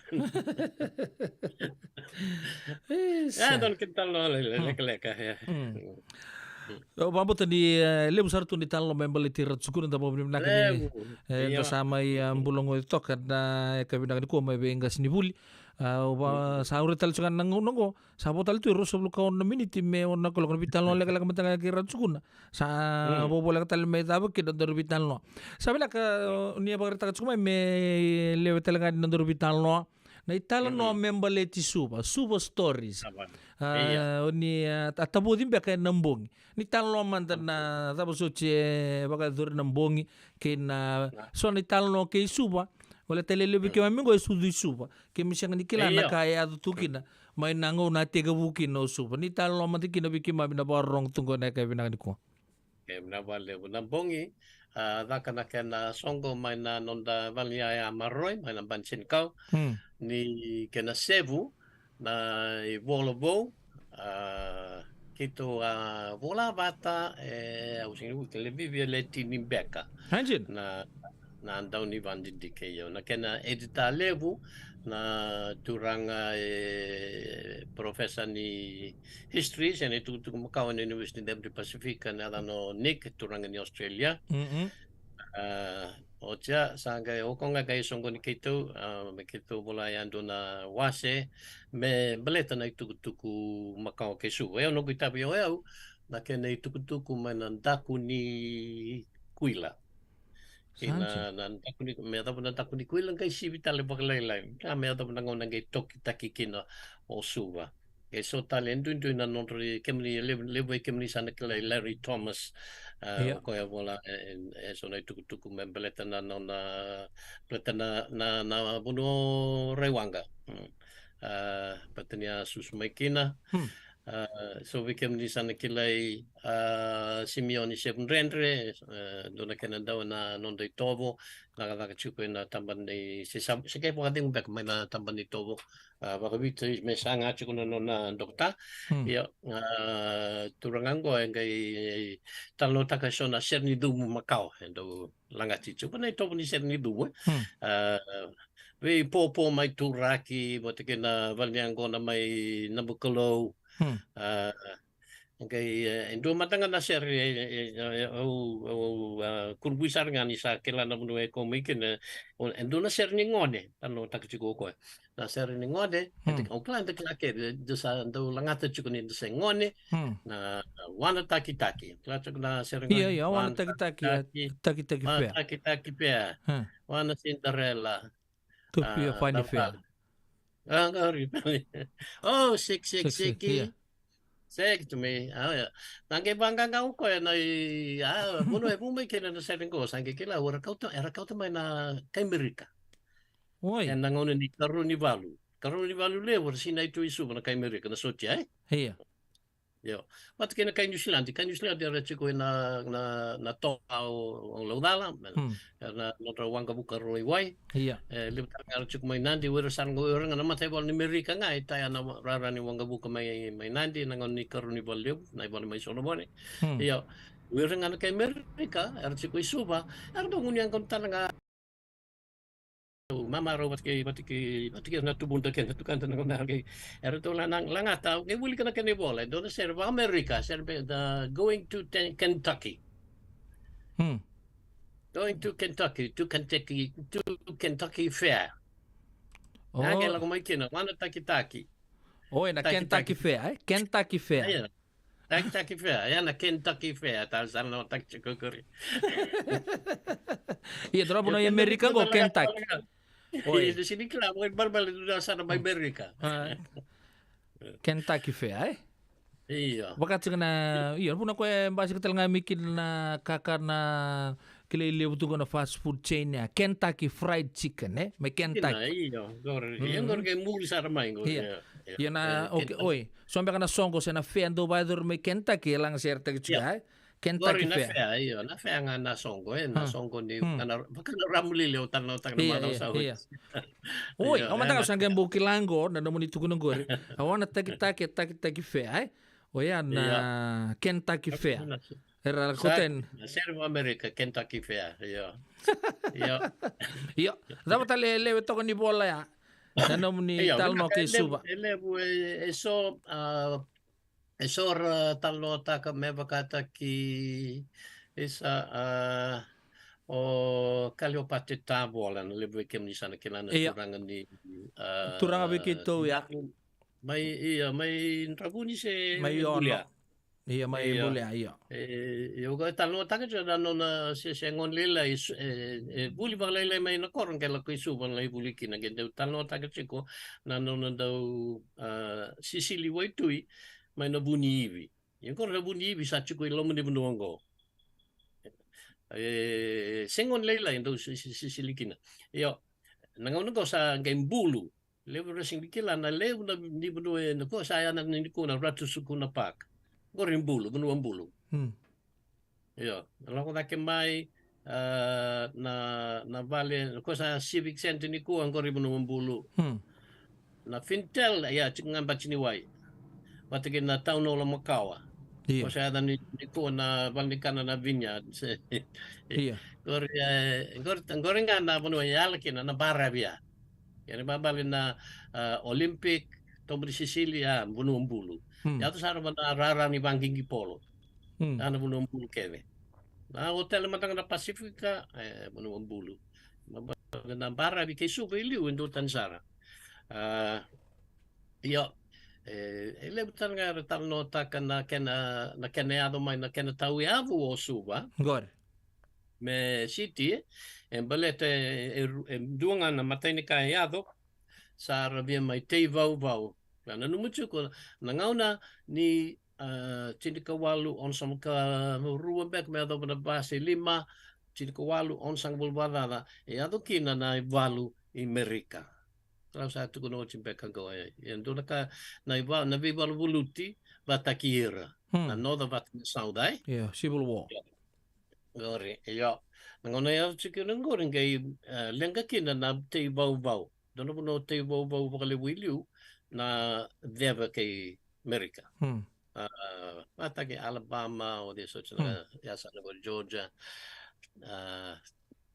Isa. Ia, dua na kena talanoa le-, le-, lekaleka, ia. Mm. Mm. Au vakabauta ni, e, levu sara tu ni talanoa me baleti Ratu Sukuna, da vakavinavinaka ni, levu. E, da sa mai, e, bula qo toka na yakavi vinaka nikua mai vei qasenivuli. A, au va-, sa ure tale tiko ga na gauna qo, sa vo tale tu e ruasagavulu ka ono na miniti me ono na kaloko, na veitalanoa lekaleka mada ga kei Ratu Sukuna. Sa vovoleka tale me cava kina na nodaru veitalanoa. Sa vinaka, ni a vakaraitaka tiko mai me lewe tale ga ni nodaru veitalanoa. Na italanoa me baleti Suva, Suva Stories. A, o ni, a, a tavoci beka ena bogi. Ni talanoa mada na cava soti e vakayacori na bogi, kei na so na italanoa kei Suva. Baleta e lewe levu vei keimami qo e sucu i Suva. Keimami sega ni kila na ka e yaco tu kina mai na gauna a tekivu kina o Suva. Ni talanoa mada kina vei keimami na vakarorogo tu qo ena yakavi vinaka nikua. E, vinaka vakalevu. Na bogi, a, caka na kena soqo mai na noda vale ni yaya maroroi, mai na bani senikau. Hmm. Ni kena sevu, na ivola vou, a, keitou a vola vata, e, au sega ni vuki, le Vivi e le tini beka. Imagine. Na, na dau ni vadidike io. Na kena edita levu, na turaga e professor ni history, se na itukutuku makawa ena University of the Pacific, na yacana o Nick, turaga ni Australia. Mm-mm. A, oti ya, sa qai o koya ga qai soqoni keitou, a, me keitou vola yadua na wase, me baleta na itukutuku makawa kei Suva. E, au noqu itavi o yau, na kena itukutuku mai na daku ni kuila. Kei na, na daku ni, me yacova na daku ni kuila qai sivi tale vakalailai. A, me yacova na gauna qai tokitaki kina o Suva. Qai so tale e duidui na nodra, kemuni, levu, levu vei kemuni sa na kilai Larry Thomas, a, o koya vola, e, e, e so na itukutuku me baleta na, na, na, baleta na, na, na vanua o Raiwaqa. Mm. A, baleta ni a susu mai kina. Hmm. A, so vei kemuni sa na kilai, a, Simioni Sevudredre, e, dua na kena dau na noda itovo, cakacaka tiko ena tabana ni, se sa, se qai vakacegu beka mai na tabana ni itovo, a, vakaviti me saga tiko na nona dokota. Hmm. Ia, a, turaga qo e qai talanoataka e so na sere ni cumu makawa, e dau lagati tiko na itovo ni sere ni cumu, e. Hmm. A, veipopo mai Turaki, vata kei na vale ni yaqona mai Nabukalou. Hmm. A, qai, e, e dua mada ga na sere, e, e, e, au, au, a, kurabui sara ga ni sa kila na vanua e kau mai kina, o, e dua na sere ni gone, talanoataka tiko o koya. Na sere ni gone, hmm, e, au kila, da kila kece, da sa dau lagata tiko ni da se gone, hmm, na, na wana takitaki. Kila tiko na sere ni gone. Ia, ia, wana takitaki, takitaki, takitaki wana fea. Takitaki fea. Hmm. Wana Cinderella. Tupia, a, funny fea. A, qori, funny. Oh, sick, sick, sick, sick, ia. Sick to me. A, ia. Na qai vaqaqa o koya na i, a, vanua e vu mai kina na sere qo, sa qai kila, era kauta, era kauta mai na kai Merika. Oi. Ena gauna ni karua ni valu. Karua ni valu levu, era sinai tu i Suva na kai Merika, na sotia, e? Ia. Io. Vata kei na kai Niusiladi, kai Niusiladi era tiko ena, na, na toa o, o Laucala, hmm, era na nodra waqavuka rau i wai. Ia. E, levu tale ga era tiko mai Nadi, o ira sara qo, o ira ga na mataivalu ni Merika ga, e taya na wa-, rara ni waqavuka mai, mai Nadi, na gauna ni karua ni valu levu, na ivalu mai Solomone. Hmm. Ia. O ira ga na kai Merika, era tiko i Suva, era dau gunu yaqona tale ga. Mamarau vata kei, vata kei, vata kei na tubuda kei na tukada na gauna kei. Eratou la, la, lagata, au qai wilika na kena ivola, e dua na sere vakamerika, sere be, the Going to Ten-, Kentucky. Hmm. Going to Kentucky, to Kentucky, to Kentucky Fair. Oh. Na qai lako mai kina, wana takitaki. Oi, na Kentucky Fair, e? Kentucky Fair. Ia. Takitaki Fair, ia na Kentucky Fair, tau sa na taki tiko kori. Ia, drop na Amerika ko Kentucky. Oi. Ia, sini kila, mo balbal tu na sana mai Amerika. Ah. Kentucky Fair, eh? Io. Vaka tiko na, io, vuna ko e basika tale ga mai kina na kakana kilai levu tu ko na fast food chain ya, Kentucky Fried Chicken, eh? Mai Kentucky. Io, qori. Io, qori ke muri sara mai qori. Io. Io, io. Io na, eh, okay, Kentucky. Oi. So beka na soqo se na fair dau vakayacori mai Kentucky, e laga sere taki tiko, eh? Kentucky Fair. Io, na fair ga na soqo, e, na soqo ni, kana, kana ramulili o tana o taka na mata o sa. Oi, o mata ka sa qai buki lango, na nomuni tukuna qori. A wana takitaki, takitaki fair, e? O ya na Kentucky Fair. Era koten. Na sere mo Amerika, Kentucky Fair, io. Io. Io. Cava tale lewe toka ni vola ya? Na nomuni talanoa kei Suva. E levu, e, e so, a, e so ra talanoataka me vakataki isa, a, o Kaliopate Tavola, na levu vei kemuni sa na kila na turaga ni, a, turaga vei keitou ya. Mai, ia, mai Dravuni se mai Bulia. Ia, mai Bulia, ia. E, ia, au ka talanoataka tiko na nona se, se gone lailai, e, e, vuli vakalailai mai na koro, qai lako i Suva lai vuli kina, qai dau talanoataka tiko na nona dau, a, sisili waitui, mai na Vuniivi. Ia qori na Vuniivi sa tiko i loma ni vanua qo. E, se gone lailai dau si-, si-, sisili kina. Io, na gauna qo sa qai bulu. Levu ra sigi kila na levu na ni vanua e na ko sa yana ni ko na Ratu Sukuna Park. Qori bulu, vanua bulu. Io, na lako cake mai, a, na, na vale, ko sa Civic Center ni kua, qori vanua bulu. Na Fintel, ia, tiko ga bati ni wai. Vata kei na Town Hall makawa. Io. Ko sa yaca ni, ni kua na vale ni kana na Vineyard. Io. Qori, e, qori, qori ga na vanua e yala kina na baravi ya. Ia ni babali na, a, Olympic, tobu ni sisili, a, vanua bulu. Yaco sara va na rara ni vagigi polo. A, na vanua bulu kece. Na otele mada ga na Pasifika, e, vanua bulu. Na ba-, na baravi kei Suva i liu e duatani sara. A, io, e, e levu tale ga era talanoataka na kena, na kena yaco mai, na kena tauyavu o Suva. Qori. Me city, e baleta e, e, e dua ga na matai ni ka e yaco, sa ra via mai tei vauvau. Na nanuma tiko, na gauna ni, a, tinikawalu onosagavulu ka rua beka me yacova na va se lima, tinikawalu onosagavulu vakacaca, e yaco kina na ivalu i Merika. Lau sa tukuna oti beka qo, e, e dua na ka, na iva-, na veivalu vuluti, vataki ira. Na North vata na South, ai? Io, Civil War. Qori, io. Na gauna e yaco tiko na qori, qai, e, leqa kina na tei vauvau. Dua na vanua tei vauvau vakalevu i liu, na ceva kei Merika. A, vataki Alabama, o cei soti na yasana qori, Georgia. A,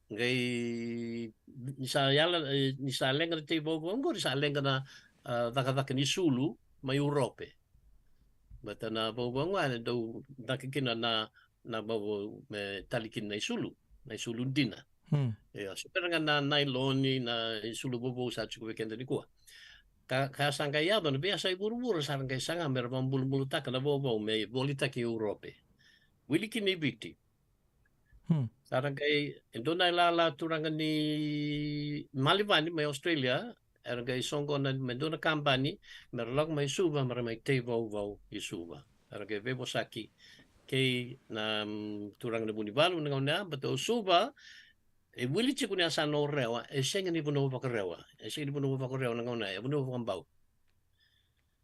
qai, ni sa yala, e, ni sa leqa na tei vauvau qori, sa leqa na, a, cakacaka ni sulu mai Urope. Baleta na vauvau ga e dau caka kina na, na vauvau me tali kina na isulu, na isulu dina. Ia, so bera ga na nailoni, na isulu vauvau sa tiko vei keda nikua. Ka, ka sa qai yaco na veiyasa i vuravura, sa ra qai saga me ra vakabulabulataka na vauvau me volitaki i Urope. Wili kina i Viti. Sa ra qai, e dua na ilala turaga ni Malevani mai Australia, era qai soqona me dua na kabani, me ra lako mai Suva, me ra mai tei vauvau i Suva. Era qai veivosaki kei na, mm, turaga na Vunivalu na gauna ya, baleta o Suva, e wili tiko ni yasana o Rewa, e sega ni vanua vakarewa. E sega ni vanua vakarewa na gauna ya, e vanua vakabau.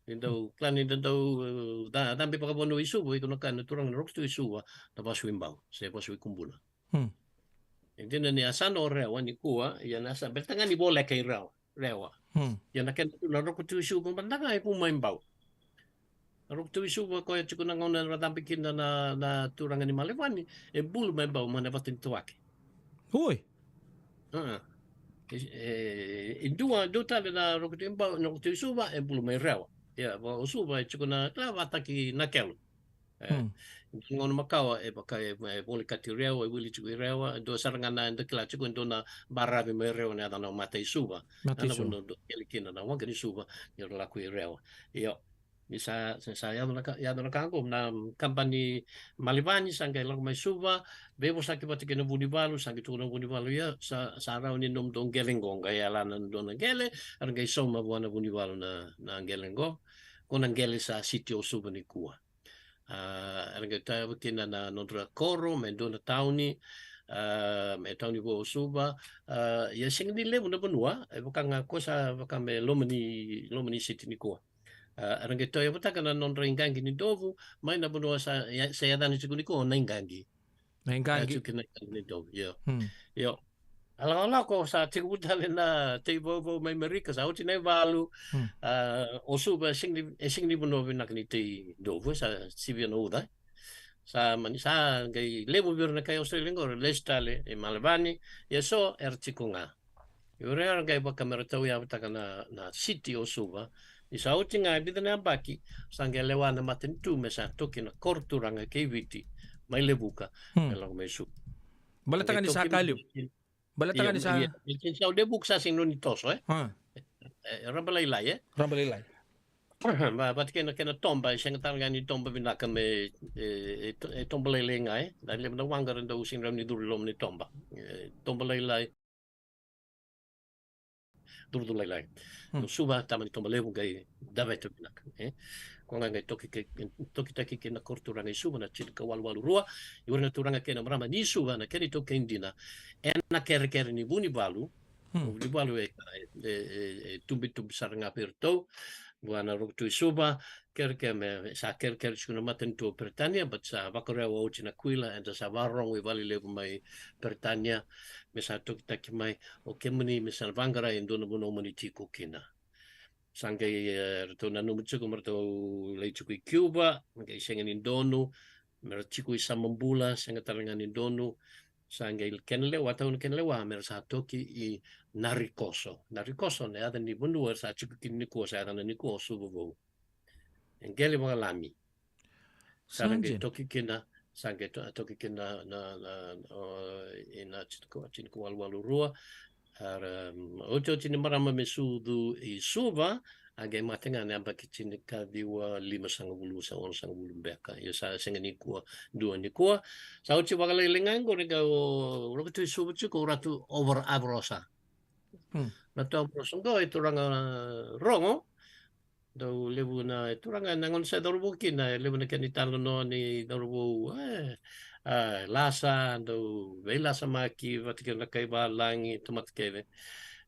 Ni dau, kila ni da dau, e, ca-, cabe vakavanua i Suva, iko na kaya na turaga na Roko Tui Suva, na Vasu i Bau, se Vasu i Kubuna. E dina ni yasana o Rewa nikua, ia na yasa, baleta ga ni voleka i Rewa, Rewa. Ia na kena tu na Roko Tui Suva, mada ga e vu mai Bau. Na Roko Tui Suva, koya tiko na gauna era cabe kina na, na turaga ni Malevani, e bulu mai Bau, mai na vata ni Tawake. Oi. A. E, e, e dua, dua tale na Roko Tui Bau, na Roko Tui Suva, e bulu mai Rewa. Ia, va o Suva, e tiko na, kila vata ki Nakelo. E, gauna makawa, e vaka, e, e volekati Rewa, e wili tiko i Rewa, e dua sara ga na, eda kila tiko, e dua na baravi mai Rewa, na yacana o Mata i Suva. Mata i Suva. Ana vanua dua kele kina na waqa ni Suva, ni ra lako i Rewa. Io. Ni sa, sa, sa yaco na ka, yaco na ka qo, na kabani Malevani sa qai lako mai Suva, veivosaki vata kei na vunivalu, sa qai tukuna na vunivalu, ia, sa, sa rawa ni nomudou qele qo, qai yalana na dua na qele, era qai sauma vua na vunivalu na, na qele qo, ko na qele sa siti o Suva nikua. A, era qai tauyavu kina na nodra koro, me dua na tauni, a, me tauni vou o Suva, a, ia sega ni levu na vanua, e vaka ga ko sa vaka me loma ni, loma ni siti nikua. A, era qai tauyavutaka na nodra iqaqi ni dovu, mai na vanua sa, ya-, sa yacana tiko nikua o Naiqaqi. Na iqaqi. Tiko na iqaqi ni dovu, io. Hmm. Io. A lakolako sa tiko tale na tei vauvau mai Merika, sa oti na ivalu. Hmm. A, o Suva, e sega ni, e sega ni vanua vinaka ni tei dovu, sa sivia na uca. Sa mani, sa qai levu vei ira na kai Australia qori, lesu tale i Malevani, ia so era tiko ga. Io, era qai vaka me ra tauyavutaka na, na siti o Suva. Ni sa oti ga e vica na yabaki, sa qai lewa na matanitu me sa toki na koro turaga kei Viti, mai Levuka, hmm, me lako mai Suva. Baleta ga ni sa ka levu. Baleta ga ni sa, ia, ia, ni sa Levuka sa sega ni toso, e? Ha. E, e rabalailai, e? Rabalailai. Va, vata kei na kena toba, e sega tale ga ni toba vinaka me, e, e to-, e toba lailai ga, e? Na levu na waqa era dau sega ni rawa ni curu i loma ni toba. E, toba lailai. Curucuru lailai. Hmm. O Suva tamani toba levu qai daveta vinaka, e? Ko ga qai toki ke-, tokitaki kina na koro turaga i Suva na tinikawaluwalu rua. Ia o ira na turaga kei na marama ni Suva na kena itaukei dina ena kerekere ni vunivalu. Hmm. O vunivalu e, e, e, e tubitubi sara ga vei iratou. Vua na Roko Tui Suva, kerekere me, sa kerekere tiko na matanitu o Peritania, but sa vakarewa oti na kuila, eda sa vakarorogo i vale levu mai Peritania, me sa tokitaki mai, o kemuni me sa vaqara e dua na vanua mo ni tiko kina. Sa qai, e, ratou nanuma tiko me ratou lai tiko i Cuba, qai sega ni donu, me ra tiko i Samabula, sega tale ga ni donu, sa qai kena lewa, tau na kena lewa, me ra sa toki i Narikoso. Narikoso, na yaca ni vanua, sa tiko kina nikua, sa yacana nikua o Suva Vou. E qele vakalami. Sa ra qai toki kina, sa qai to-, toki kina na, na, na, o, ina tinikawaluwalu rua. Era, um, otioti ni marama me sucu i Suva, a qai mate ga na yabaki tinikaciwa limasagavulu se onosagavulu beka. Ia sa sega nikua, dua nikua. Sa oti vakalailai ga qori qai o Roko Tui Suva tiko o Ratu Ava-, Avarosa. Hmm. Ratu Avarosa qo e turaga rogo, dau levu na, e turaga na gauna sa cauravou kina, e levu na kena italanoa ni cauravou, e, a, lasa, dau veilasamaki vata kei na kai valagi, tamata kece.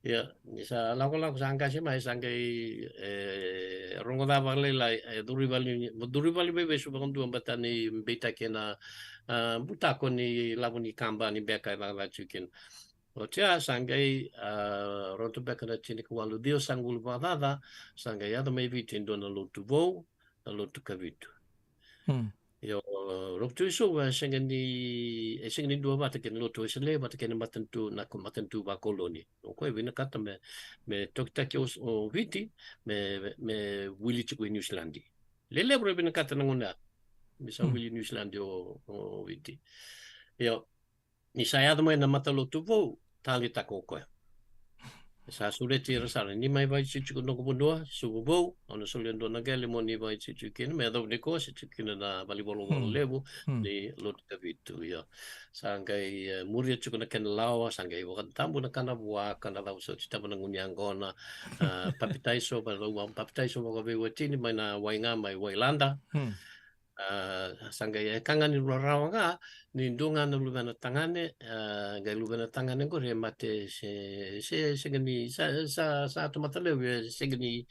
Ia, ni sa lakolako sa qase mai, sa qai, e, rogo ca vakalailai, e, curu i vale ni, curu i vale ni veivesu vakadua, baleta ni beitaki ena, a, butako ni lavo ni kabani beka e cakacaka tiko kina. Oti ya sa qai, a, roto beka na tinikawalu ciwasagavulu vakacaca, sa qai yaco mai Viti e dua na lotu vou, na Lotu Kavitu. Hmm. Io, Roko Tui Suva e sega ni, e sega ni duavata kei na Lotu Wesele, vata kei na matanitu, na ko-, matanitu vakoloni. O koya e vinakata me, me tokitaki o, o Viti, me, me wili tiko i Niusiladi. Lelevu era vinakata na gauna ya me sa, hmm, wili Niusiladi o, o Viti. Io, ni sa yaco mai na matalotu vou, taleitaka o koya. Sa sureti ira sara, ni mai vakaitikotiko noqu vanua, Suva Vou, au na solia e dua na qele mo ni vakaitikotiko kina, me yacova ni ko se tiko kina na valenivolavola, hmm, levu, hmm, ni Lotu Kavitu, io. Sa qai, e, muria tiko na kena lawa, sa qai vakatabu na kana vua, kana lawa sa oti taba na gunu yaqona, a, papitaiso, va-, va-, papitaiso vakaveiwatini mai na wai ga mai Wailada. Hmm. A, sa qai e ka ga ni rarawa ga, ni dua ga na luvena tagane, a, qai luvena tagane qori e mate se, se, sega ni, sa, sa, sa tamata levu, e sega ni,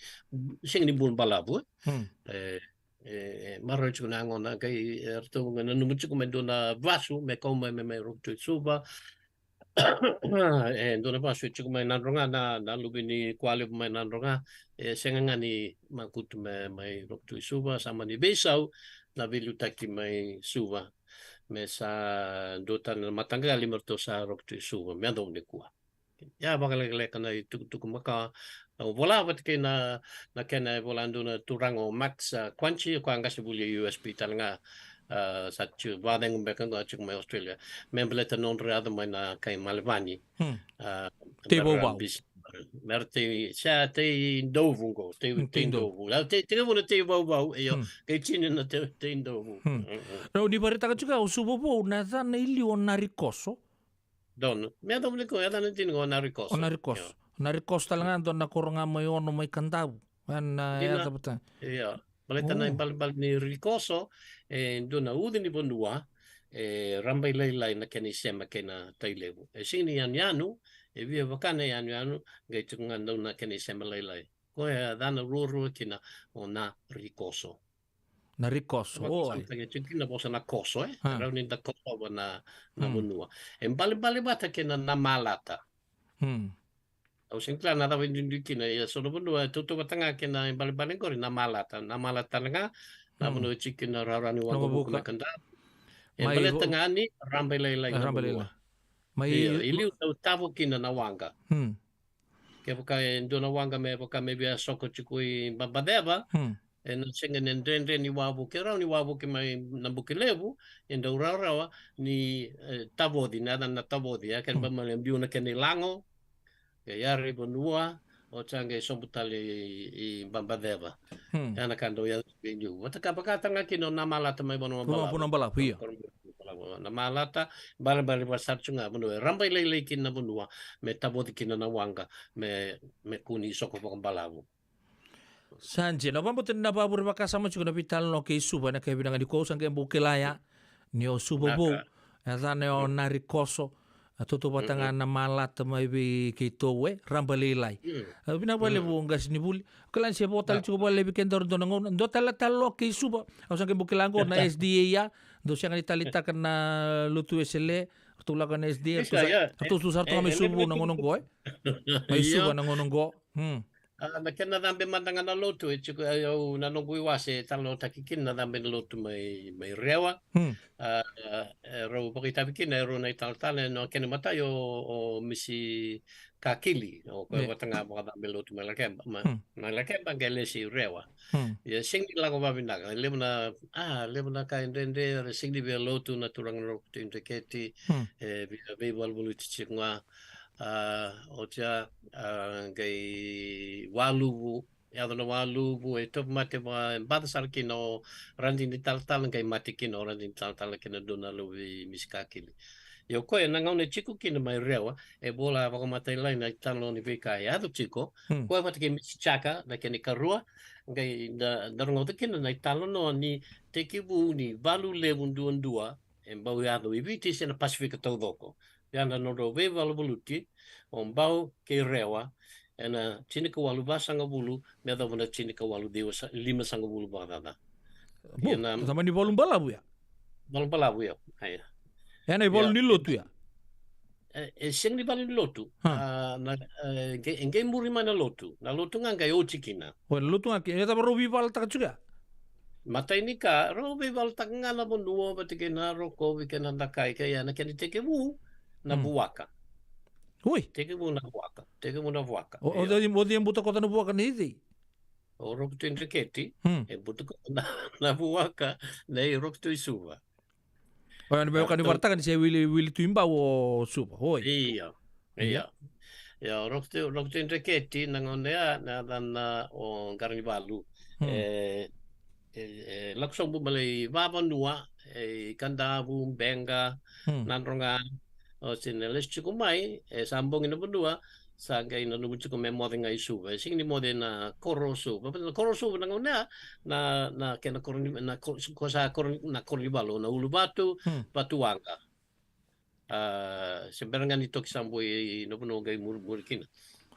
sega ni bula balavu, e. Hmm. E, e, e, marau tiko na yagona, qai, e, ratou qai nanuma tiko me dua na vasu, me kau mai, me, mai Roko Tui Suva, e dua na vasu e tiko mai Nadroga, na, na luve ni Kualevu mai Nadroga, e sega ga ni makutu me mai Roko Tui Suva, sa mani veisau na veiliutaki mai Suva, me sa dua tale na mataqali me ratou sa Roko Tui Suva, me yacova nikua. Ia vakalekaleka na itukutuku makawa, au vola vata kei na, na kena e vola dua na turaga o Max, a, Quanchi, o koya qase vuli e U S P tale ga, a, sa tiko vakacegu beka qo a tiko mai Australia. Me baleta nodra yaco mai na kai Malevani. Hmm. A, tei vauvau. Bisi, Mera tei, sa tei dovu qo, tei, mm, tei dovu. Au tei, tei vuna tei vauvau, io, mm, kei tini na tei, tei dovu. Mm. Mm, mm. Rau ni varetaka tiko o Suva Vou, na yacana i liu o Narikoso. Donu. Me yacova ni ko, yacana dina qo o Narikoso. O Narikoso. Io. Narikoso tale ga, dua na koro ga mai Ono mai Kadavu. Ena, dina, yacova ta. Io. Baleta na, oh, ibalebale ni rikoso, e dua na ucu ni vanua, e rabailailai na kena isema kei na tai levu. E sega ni yanuyanu, e via vaka na yanuyanu, qai tiko ga dau na kena isema lailai. Koya e yacana ruarua kina o Narikoso. Narikoso, oi. Vakasamataki tiko kina na vosa na koso, e? Ha. Rawa ni da kosova na, na, hmm, vanua. E balebale vata kei na Namalata. Hmm. Au sega ni kila na cava e duidui kina, ia so na vanua e tautauvata ga kei na ibalebale qori, Namalata. Namalata tale ga, na, hmm, vanua e tiko kina rawarawa ni waqa vuku, vuku mai Kadavu. E, mai baleta vo-, ga ni rabailailai, e, na vanua. Rabailailai. Mai, io, i liu dau tavo kina na waqa. Hmm. Kevaka e dua na waqa me vaka me via soko tiko i Babaceva, hmm, ena sega ni dredre ni wavoki, e rawa ni wavoki mai Nabukelevu, e dau rawarawa ni, e, tavoci, na yacana na tavoci, e kena, hmm, ba male biu na kena ilago, e yara i vanua, oti ya qai sobu tale i, i Babaceva. Hmm. Ya na ka dau yaco vei liu. Vata ka vaka tale ga kina o Namalata mai vanua, vanua Balavu. Balavu, io. Namalata, balebale vaka sara tu ga vanua e rabailailai kina na vanua, me tavoci kina na waqa, me, me kua ni soko vakabalavu. Sa dina, au vakabauta ni na vakavure vakasama tiko na veitalanoa kei Suva ena yakavi vinaka nikua. Au sa qai bau kila ya ni o Suva Vou, vinaka, e yacana o, mm, Narikoso, a tautauvata ga, mm-mm, Namalata mai vei keitou, e rabailailai. Mm. A, vinaka vakalevu, mm, qasenivuli. Kila ni se vo tale, da, tiko vakalevu vei kedaru dua na gauna. Dua tale na talanoa kei Suva. Au sa qai bau kila qo na, da, S D A ya. Dau sega ni taleitaka na lotu Wesele. Ratou lako na S D A. Isa, ratou sa, ya, ratou sa sara toka, e, mai, e, Suva Vou na gauna qo, e? Mai, io, Suva na gauna qo. Hmm. A, na kena cabe mada ga na lotu, e tiko, e, au, na noqu iwase e talanoataki kina na cabe na lotu mai, mai Rewa. Hmm. A, a, e, rau vakaitavi kina e rua na italatala, na kena imatai o, o Misi Kakili, o koya, ne, vata ga vakacabe lotu mai Lakeba, ma, hmm, mai Lakeba qai lesi i Rewa. Hmm. Ia sega ni lako vakavinaka, levu na, a, levu na ka e dredre, era sega ni via lotu na turaga na Roko Tui Dreketi, hmm, e via veivaluvaluti tiko ga. A, oti ya, a, qai waluvu, yaco na waluvu, e tauvimate va, e baca sara kina o radini talatala, qai mate kina o radini talatala kei na dua na luve i Misi Kakili. Ia o koya na gauna e tiko kina mai Rewa, e vola vakamatailalai na italanoa ni veika e yaco tiko, hmm, koya vata kei Misi Jaka na kena ikarua, qai da, da rogoca kina na italanoa ni tekivu ni valu levu duadua e bau yaco i Viti se na Pasifika taucoko. Ia na nodrau veivaluvaluti o Bau kei Rewa ena tinikawalu vasagavulu me yacova na tinikawalu ciwa sa, limasagavulu vakacaca. Bo, ia na, na tamani valu balavu ya. Valu balavu ya. Aya. Ena ivalu, ia, ni lotu ya. E, e sega ni valu ni lotu. Ha. A, na, e, qai, e qai muri mai na lotu. Na lotu ga qai oti kina. O, na lotu ga ke, e cava rau veivalataka tiko ya? Matai ni ka, rau veivalataka ga na vanua vata kei na rokovi kei na dakai, kei ya na kena tekivu na, hmm, vuaka. Oi. Tekivu na vuaka, tekivu na vuaka. O, o, io, cei, o cei e buta koto na vuaka nei cei? O Roko Tui Dreketi, hmm, e buta koto na, na vuaka nei Roko Tui Suva. O ya ni vaka ni, a, varataka ni se wili, wili Tui Bau o Suva, oi. Io, io. Io. Io, Roko Tui, Roko Tui Dreketi na gauna ya, na yacana o Qaranivalu. Hmm. E, e, e lako sobu mai lai vavanua, e, i Kadavu, Beqa, hmm, Nadroga, o, sa na lesu tiko mai, e, sa bogi na vanua, sa qai nanuma tiko me moce ga i Suva. E sega ni moce na koro o Suva. Na koro o Suva na gauna ya, na, na kena koro ni, na ko-, ko sa koro ni, na koro ni valu, na Uluvatu, hmm, Vatuwaqa. A, se bera ga ni toki Sabu i, i na vanua qai muri, muri kina.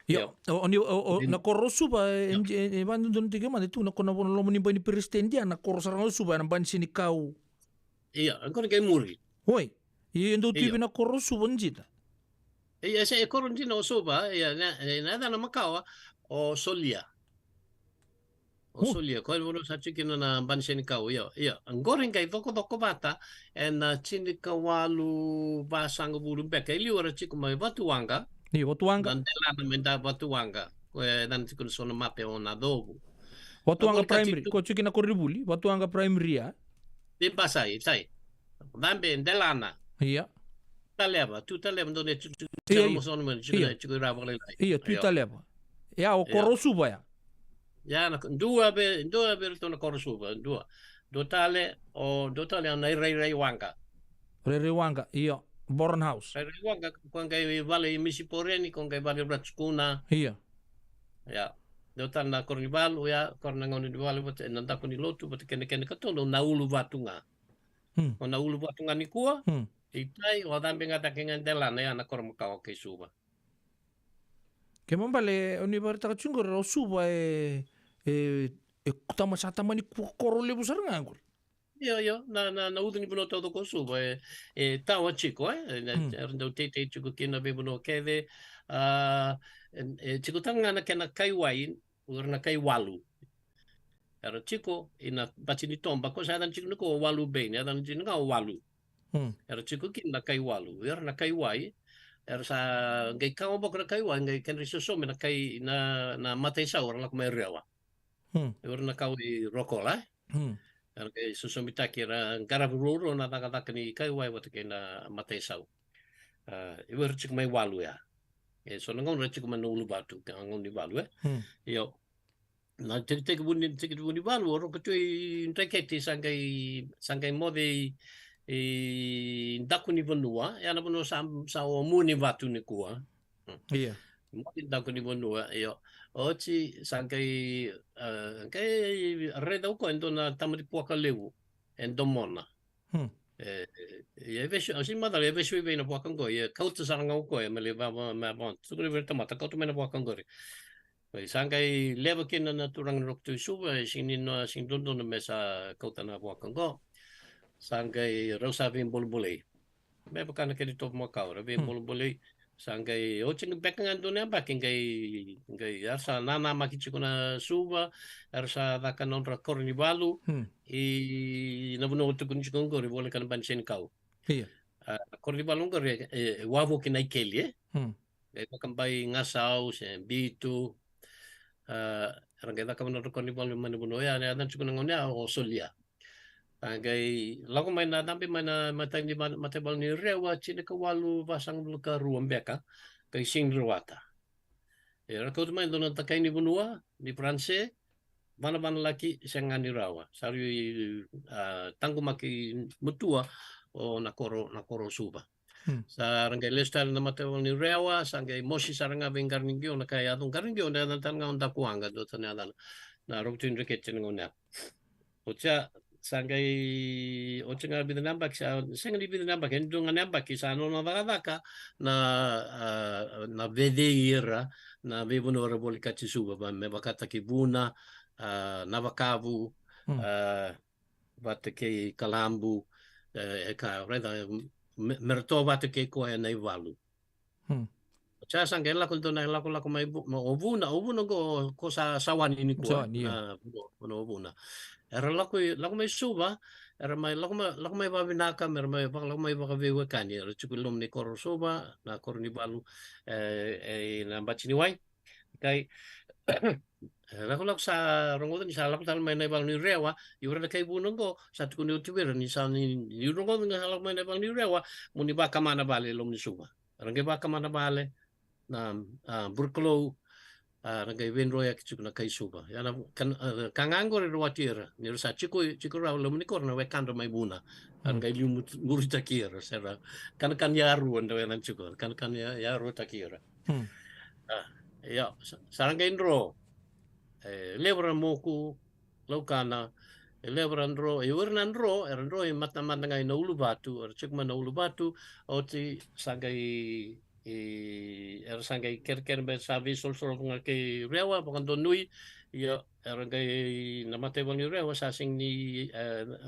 Io, io. O, o ni, o, o, na koro o Suva, e, io, e, e, e, vadodonu tiko mada tu na koro na vanua loma ni bai ni peresitedi ya, na koro sara ga o Suva, na bai ni senikau. Io, a koro qai muri. Oi, e dau, io, tiko na koro o Suva dina. Ia, e se e koro dina o Suva, ia, na, e, na yacana makawa, o Solia. O, o Solia, koya na vanua sa tiko kina na bai ni senikau, io, io. Qori qai cokocoko vata, ena tinikawalu vasagavulu beka, e liu era tiko mai Vatuwaqa. Io, Vatuwaqa. Na delana mai da Vatuwaqa. Koya e yacana tiko na so na mape o Nacovu. Vatuwaqa Primary, tiko, ko tiko kina koronivuli, Vatuwaqa Primary ya. Ni basai, sai. Cabe, delana. Ia. Taleva, Tui Taleva, dua na tiko, tiko, Io, io. Tiko, tiko, tiko, Io. Tiko i ra vakalailai. Io, Tui Io. Taleva. Ia, o Io. Koro Suva ya. Ia, na, dua vei, dua vei iratou na koro Suva, dua. Dua tale, o, dua tale, o na Irairai Waqa. Irairai Waqa, io. Boron House. Irairai Waqa, ko qai vale i Misi Poreni, ko qai vale i Ratikuna. Io. Ia. Dua tale na koro ni valu, ia, koro na gauna ni valu, vata, na daku ni lotu, vata kena, kena katolu, na Uluvatu ga. Hmm. O na Uluvatu ga nikua, Hmm. i tai, o cabe ga cake ga delana, ia na koro makawa kei Suva. Kena ibalebale, o ni vakaraitaka tiko qori, o Suva e, e, e tama sa tama ni ko-, koro levu sara ga qori. Io, io, na, na, na ucu ni vanua taucoko o Suva, e, e tawa tiko, e, e, na, Hmm. era dau teitei tiko kina veivanua kece, a, e, e tiko tale ga na kena kai wai, o ira na kai Walu. Era tiko, ina bati ni toba, ko sa yacana tiko ni ko Walu Bay, ni yacana tiko ni ga o Walu. Hmm. Era tiko kina na kai Walu, era na kai wai, era sa qai kawa boko na kai wai, qai kedra isosomi na kai na, na mataisau, era lako mai Rewa. Hmm. Era na kawa i Rokola, e? Hmm. Era qai sosomitaki, era qaravi ruarua na cakacaka ni kai wai vata kei na mataisau. A, era tiko mai Walu ya. E so na gauna era tiko mai na Uluvatu, ka gauna ni valu, e? Hmm. Io. Na tekitekivu ni, tekitekivu ni valu, o Roko Tui Dreketi sa qai, sa qai moce i, i daku ni vanua, ia na vanua sa, sa o Muanivatu nikua. Ia. Moce i daku ni vanua, io. Oti sa qai, a, qai raica o koya e dua na tamata puaka levu e domona. Hmm. E, e, e vesu, au sega ni macala, e vesu i vei na vuaka qo, e kauta sara ga o koya, me lai va, va, me va, tukuna vei ira na tamata, kauta mai na vuaka qori. Oi, sa qai leva kina na turaga na Roko Tui Suva, e sega ni na, sega ni dodonu me sa kauta na vuaka qo. Sa qai rau sa veibolabolei. Me vaka na kena itovo makawa, ra Hmm. veibolabolei. Sa qai, oti ga beka ga dua na yabaki, qai, qai, era sa nanamaki tiko na Suva, era sa caka na nodra koro ni valu, Hmm. i na vanua tukuni tiko qori, voleka na Bai ni Senikau. Ia. A, koro ni valu qori, e, e, wavoki na ikeli, e? Hmm. Qai vakabai Gasau, se Bitu. A, era qai caka na nodra koro ni valu mai na vanua, ia, na yacana tiko na gauna ya, o Solia. A, qai lako mai na cabe mai na mata ni va-, mataivalu ni Rewa, tinikawalu vasagavulu ka rua beka, qai sega ni rawata. Era kauta mai dua na takai ni vanua, ni Faranse, vanavanalaki sega ni rawa. Sa rui, a, taqomaki matua o na koro, na koro Suva. Hmm. Sa ra qai lesu tale na mataivalu ni Rewa, sa qai mosi sara ga vei Qaraniqio na ka e yaco. Qaraniqio na yacana tale ga o Dakuwaqa, dua tale na yacana. Na Roko Tui Dreketi na gauna ya. Oti ya, sa qai, oti ga vica na yabaki, sa, sega ni vica na yabaki, e dua ga na yabaki, sa nona cakacaka na, a, na vecei ira na veivanua era volekati Suva, va, me vakataki Vuna, a, Navakavu, Hmm. a, vata kei Kalabu, e, e ka, raica, me, me ratou vata kei koya na ivalu. Hmm. Sa, sa qai lako dua na lakolako mai Vu-, ma, o Vuna, o Vuna qo, ko sa, Sawani nikua. Sawani, io. Na, Vuna, Vuna, o Vuna. Era lako i, lako mai Suva, era mai, lako mai, lako mai vakavinaka, me ra mai, vaka, lako mai vakaveiwekani, era tiko i loma ni koro Suva, na koro ni valu, e, e, na bati ni wai. Kai, e, lakolako sa rogoca ni sa lako tale mai na ivalu ni Rewa, i ira na kai Vuna qo, sa tukuni oti vei ira ni sa ni, ni rogoca ni sa lako mai na ivalu ni Rewa, mo ni vakama na vale i loma ni Suva. Ra qai vakama na vale, na, a, Burekalou, a, ra qai veidroyaki tiko na kai Suva. Ia na, ka, a, ka ga qori ra wati ira, ni ra sa tiko, tiko rawa i loma ni koro na wekadra mai Vuna. A, ra Hmm. qai liu mut-, muritaki ira, se ra, kanakana yarua, da wena tiko, kanakana ya-, yaruataki ira. Hmm. A, ia, sa, sa ra qai dro. E, levu era moku, laukana, e levu era dro, e o ira na dro, era dro i matamata ga i na Uluvatu, era tiko mai na Uluvatu, oti sa qai, e, era sa qai kerekere me sa veisolosolo ga kei Rewa, vakadonui, ia, era qai na mataivalu ni Rewa, sa sega ni, e,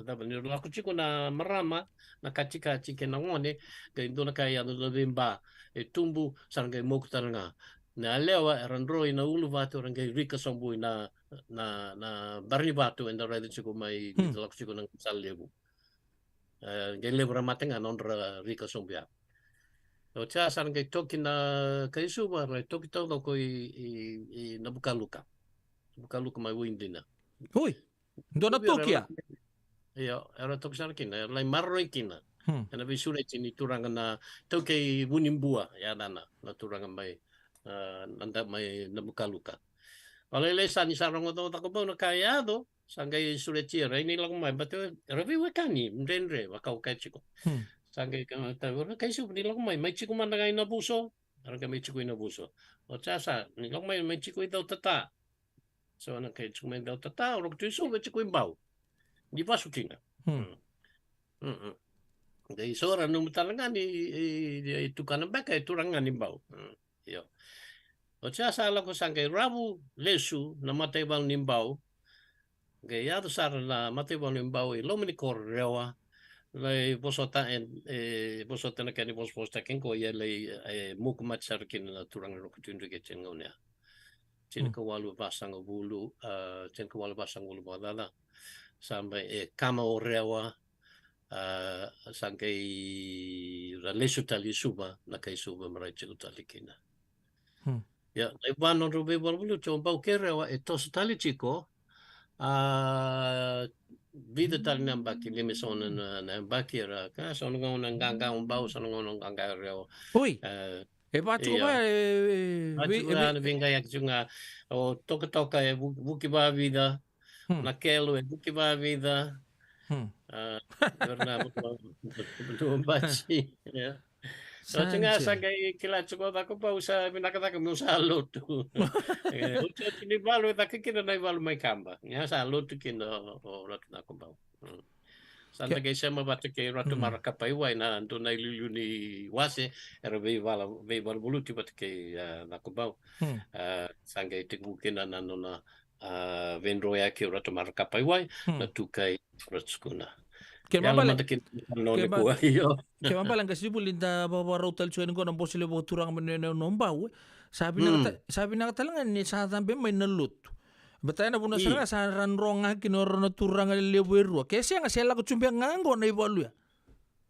cava ni lako tiko na marama, na katikati kei na gone, qai dua na ka e yaco na veiba, e tubu, sa ra qai moku tale ga. Na yalewa, era dro i na Uluvatu, era qai rika sobu i na, na, na bara ni vatu, eda raica tiko mai, Hmm. eda lako tiko na sala levu. E, qai levu ra mate ga na nodra rika sobu ya. Oti ya sa ra qai toki na kai Suva, ra toki taucoko i, i, i Navukaluka. Navukaluka mai Waidina. Oi, dua na Io, toki era ya? Io, era toki sara kina, era lai maroroi kina. Hmm. Ena veisureti ni turaga na taukei Vunibua, yacana, na turaga mai, ah, na da mai Namukaluka. Vakalailai sa ni sa rogoca o Cakobau na ka e yaco, sa qai sureti ira, ni lako mai, baleta era veiwekani dredre, vaka au kaya tiko. Hmm. Sa qai kaya, tau, ira na kai Suva ni lako mai, mai tiko mada ga i Navuso, era qai mai tiko i Navuso. Oti ya sa, ni lako mai, mai tiko i Cautata. So na kai tiko mai Cautata, o Roko tu i Suva, tiko i Bau. Ni vasu kina. Hmm. Mm. Mm-mm. Qai so ra nomu tale ga ni, i, i, i tukana beka e turaga ni Bau. Mm. Io. Oti ya sa lako sa qai ravu lesu na mataivalu ni Bau. Qai yaco sara na mataivalu ni Bau i loma ni koro Rewa. Lai vosota e, e vosota na kena vosavosataki qo, ia lai, e, muku mate sara kina na turaga Roko Tui Dreke e tini gauna ya. Tini ka walu vasagavulu, ah, tini ka walu vasagavulu vakacaca. Sa mai e kama o Rewa, ah, sa qai ra lesu tale i Suva, na kai Suva me ra tiko tale kina. Hmm. Ia, na iva nodrau veivaluvaluti o Bau kei Rewa e toso tale tiko, ah, vica tale na yabaki, lima so na, na, na yabaki era, ka so na gauna qaqa o Bau, so na gauna qaqa o Rewa. Oi. Eh, e va tiko, io, va, e, va vi-, tiko e ga vi- na veiqaiyaki tiko ga, o Tokatoka e vu-, vuki vavica, Hmm. Na Kelo e vuki vavica. Hmm. Ah, era na vanua bati. Ia. Sa oti ga sa qai kila tiko o Cakobau sa vinaka cake meu sa lotu. E, otioti ni valu e caka kina na ivalu mai Kaba. Ia sa lotu kina o, o Ratu Cakobau. Hmm. Sa da qai sema vata kei Ratu Mara Kapaiwai na dua na iliuliu ni wase, era veivala, veivaluvaluti vata kei, ah, Cakobau. Hmm. Ah, sa qai tekivu kina na nona, ah, veidroyaki o Ratu Mara Kapaiwai, hmm, na tukai Ratu Sukuna. Kena ibalebale, mada kina na nona kena iba-, kua, io. Kena ibalebale qai sivuli da vakarau tale tiko yani qo na Bose Levu Vakaturaga mai na, na, na Bau, e. Sa vinaka ta-, hmm, sa vinaka tale ga ni sa cabe mai na lotu. Baleta ena vanua sara ga sa ra dro ga kina o rau na turaga levu e rua. Ke sega, se lako tu beka ga qo na ivalu ya.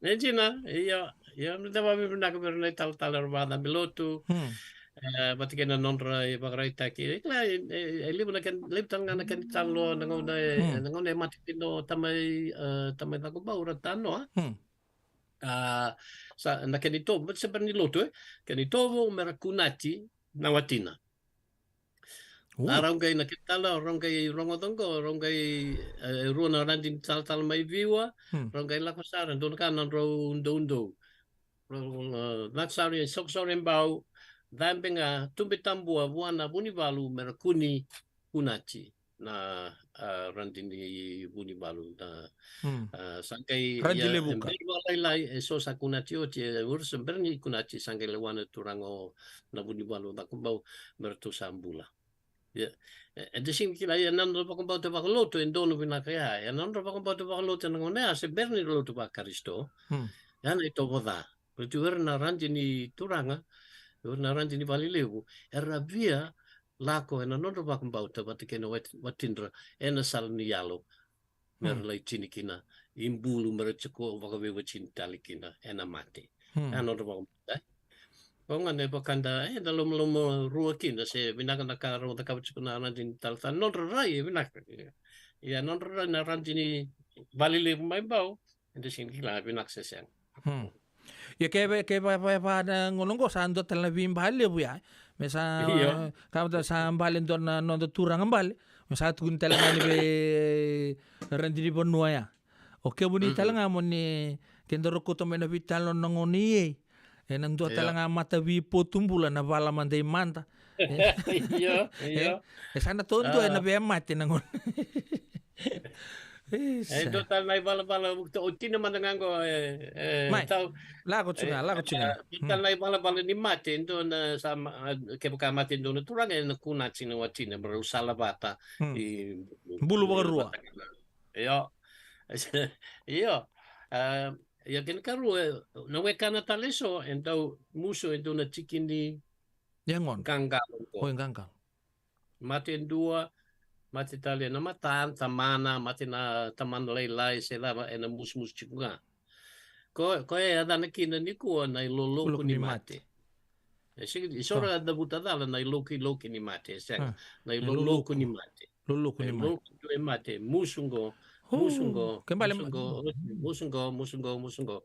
E dina, ia, ia, me da vavinavinaka vei ira na italatala era vakacabe lotu. Hmm. E, vata kei na nodra ivakaraitaki. E, e, e, e levu na kena, levu tale ga na kena italanoa, na gauna e, hmm, na gauna e mate kina o tamai, e, tamai Cakobau, Ratu Tanoa. Hmm. A, sa, na kena itovo, baleta se bera ni lotu, e. Kena itovo, me ra kunati na watina. O. A rau qai na kena tala, rau qai rogoca qo, rau qai, e, rua na radini talatala mai Viwa, hmm, rau qai lako sara, dua na ka na drau doudou. Rau, e, lako sara, e, soko sara e Bau, cabe ga, tube tabua, vua na Vunivalu, me ra kuni, kunati na, a, radini Vunivalu na, hmm, a, sa qai, radini, ia, levu ka. E bera vakalailai, e so sa kunati oti, e, ura sa bera ni kunati, sa qai lewa na turaga o na Vunivalu Cakobau, me ratou sa bula. Ia, e, e da sega ni kila, ia, na nodra vakabauta vakalotu, e donu vinaka ya, ia, na nodra vakabauta vakalotu, ena gauna ya, se bera ni lotu vaKarisito. Hmm. Ia, na itovo ca. Baleta o ira na radini turaga, o ira na radini valelevu, era via lako ena nodra vakabauta vata kei na wat-, watidra, ena sala ni yalo. Me ra, hmm, lai tini kina, i bulu me ra tiko vakaveiwatini tale kina, ena mate. Hmm. Ena nodra vakabauta, e. Koya ga na vaka da, e, da lomaloma rua kina, se vinaka na ka rau cakava tiko na radini talatala, nodra rai, e vinaka. Ia, nodra rai na radini valelevu mai Bau, e da sega ni kila vinaka se sega. Hmm. Ia ke va, ke va, va, va na gauna qo sa dua tale na veibale levu ya. Me sa, io, ka vata sa bale dua na noda turaga bale. Me sa tukuni tale ga ni vei radini vanua ya. O kemuni, mm-mm, tale ga mo ni keda rokoto mai na veitalanoa na gauna i ei. Ena dua, io, tale ga matavi potu bula na vala mada i mada. Io, io. E, e sa na todua, a, ena veimate na gauna. Isa. E dua tale na ivalavala, o tina mada ga qo, e, e, mai, tau. Lako tu ga, e, lako tu ga. E, dua tale, mm, na ivalavala ni mate, dua na sa ma-, a, kevaka mate dua na turaga, ena kunati na watina, me rau sala vata, mm, i bulu vakarua. Io. Io. A, ia kena karua, e, na wekana tale eso, e dau musu, e dua na tiki ni, ia, gona, qaqalo qo. Oi, qaqalo. Mate dua, mate tale na mata, tamana, mate na tamana lailai, se cava, ena musumusu tiko ga. Ko, koya e yacana kina nikua na iloloku ni mate. E sega, e so era cavuta cala na ilokiloki ni mate, e sega. A, na iloloku ni mate. Loloku ni mate. Iloloku ni mate, musu qo, musu qo, ke bale musu qo, musu qo, musu qo, musu qo.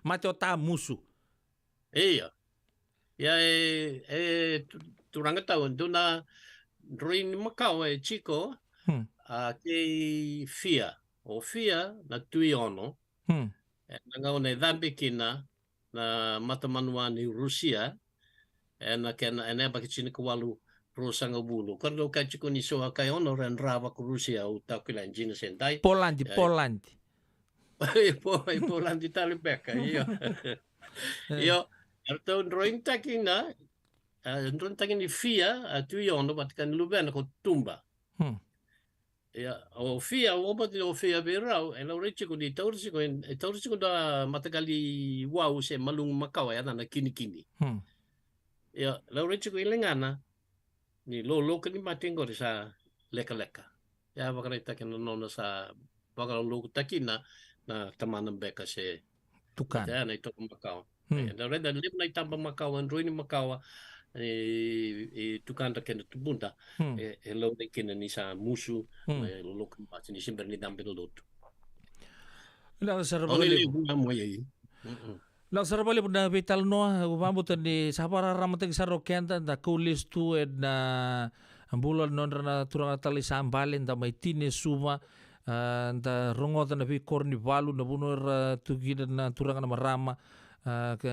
Mate o Tamusu. Io. Ia e, e tu-, turaga tau, dua na droini makawa e tiko, Hmm. a, kei Fia. O Fia na Tui Ono. Hmm. E na gauna e cabe kina na matamanua ni Rusia, e na kena, e na yabaki tinikawalu ruasagavulu. Ko na dau kai tiko ni so a kai ono ra dra vaka Rusia, au takila jina se dai. Polandi, E, Polandi. I Po-, i Polandi tale beka, io. E. Io, eratou droinitaki na, e, droinitaki ni Fia, a Tui Ono, vata kei na luvena ko Tuba. Hmm. Ia, o Fia, o bati o Fia vei rau, e laurai tiko ni tauri tiko, e tauri tiko da mataqali wau se malugu makawa, e yacana Kinikini. Hmm. Ia, laurai tiko i ligana, ni loloka ni mate qori sa lekaleka. Ia, vakaraitaki na nona sa vakalolokutaki na, na tamana beka se Tukana. Ia, na itaba makawa. Hmm. E, da raica levu na itaba makawa, droini makawa, e, e tukada kei na tubuda, Hmm. e, e laurai kina ni sa musu, Hmm. e loloka ni mate ni se bera ni cabe na lotu. Vinaka sara Au vakalevu. levu na mo i ai. Mm-mm. Vinaka sara vakalevu na veitalanoa, au vakabauta ni sa vakararamataki sara o keda, da kau lesu tu e na bula nodra na turaga na talai sa bale, da mai tini e Suva, a, da rogoca na veikoro ni valu, na vanua era tu kina na turaga na marama, a, ke,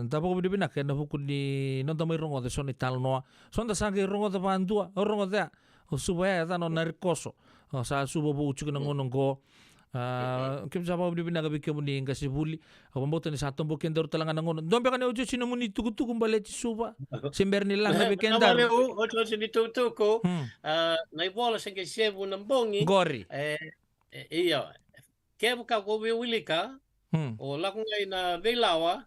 da vakavinavinaka e na vuku ni noda mai rogoca e so na italanoa. So da sa qai rogoca vakadua, au rogoca ya, o Suva ya e yacana o Narekoso. O sa Suva vou tiko na gauna oqo. A, keimami sa vakavinavinaka vei kemuni qasenivuli. Au vakabauta ni sa tobo kedaru tale ga na gauna. Dua beka na iotioti nomuni tukutuku baleti Suva. Se bera ni laga vei Na kedaru. Valeu, iotioti ni tukutuku. Hmm. A, na ivola se qai sevu na bogi. Qori. E, e, io. Kevaka ko via wilika, Hmm. o lako ga i na veilawa,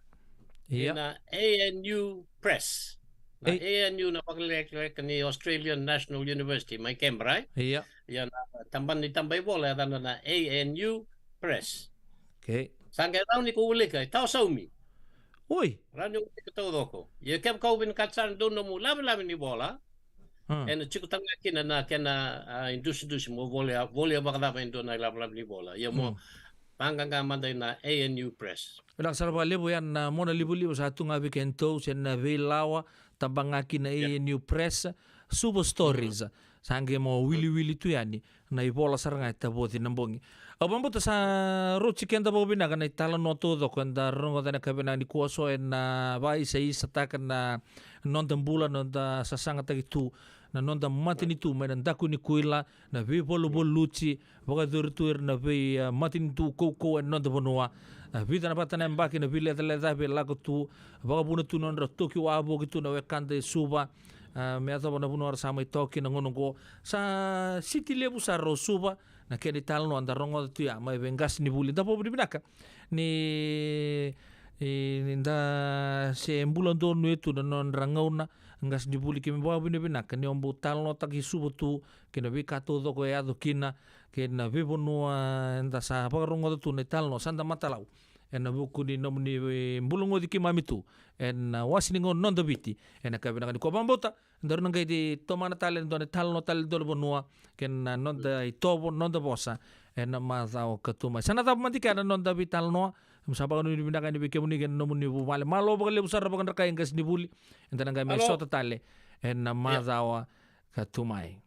Ia. i na A N U Press. Na Ei. A N U na vakalekaleka ni Australian National University, mai Canberra, e? Ia. Ia na tabana ni taba ivola, e yacana na A N U Press. Okay. Sa qai rawa ni ko wilika, e tawa saumi. Oi. Rawa ni ko wilika taucoko. Ia kevaka o vinakata sara dua nomu lavelave ni vola, Hmm. e na tiko tale ga kina na kena, a, idusidusi mo volia, volia vakacava e dua na lavelave ni vola. Ia mo Hmm. vaqaqa mada i na A N U Press. Vinaka sara vakalevu, ya na monalivaliva sa tu ga vei kedatou, se na veilawa, tabagaki na Yeah. A N U Press, Suva Stories. Mm. Sa qai mo wiliwili tu yani na ivola sara ga e tavoci na bogi. Au vakabauta sa roti keda vakavinaka na italanoa taucoko eda rogoca ena yakavi vinaka nikua, so ena vakaisaisataka na noda bula, noda sasagataki tu na noda matanitu mai na daku ni kuila, na veivaluvaluti, vakayacori tu ira na vei, a, matanitu kaukauwa ena noda vanua. A, vica na vata na yabaki na veilecalecavi e lako tu, vakavuna tu na nodra toki wavoki tu na wekada e Suva, a, me yacova na vanua era sa mai toka kina na gauna oqo. Sa siti levu sara o Suva, na kena italanoa da rogoca tu ya mai vei qasenivuli. Da vakavinavinaka ni, e, ni da se bula donuya tu na nodra gauna, qasenivuli, keimami vakavinavinaka ni o bau talanoataki Suva tu, kei na veika taucoko e yaco kina, kei na veivanua eda sa vakarogoca tu na italanoa, sa da matalau ena vuku ni nomuni, e, bula goci keimami tu ena wase ni gauna noda Viti ena yakavi vinaka nikua. Vakabauta daru na qai tomana tale e dua na italanoa tale e dua na vanua, kei na noda itovo, noda vosa ena macawa ka tu mai. Sa na cava mada kea na noda veitalanoa. Keimami sa vakavinavinaka yani vei kemuni kei na nomuni vuvale. Malo vakalevu sara vakadrakai qasenivuli. Eda na qai mai Malo. sota tale ena Yeah. macawa ka tu mai.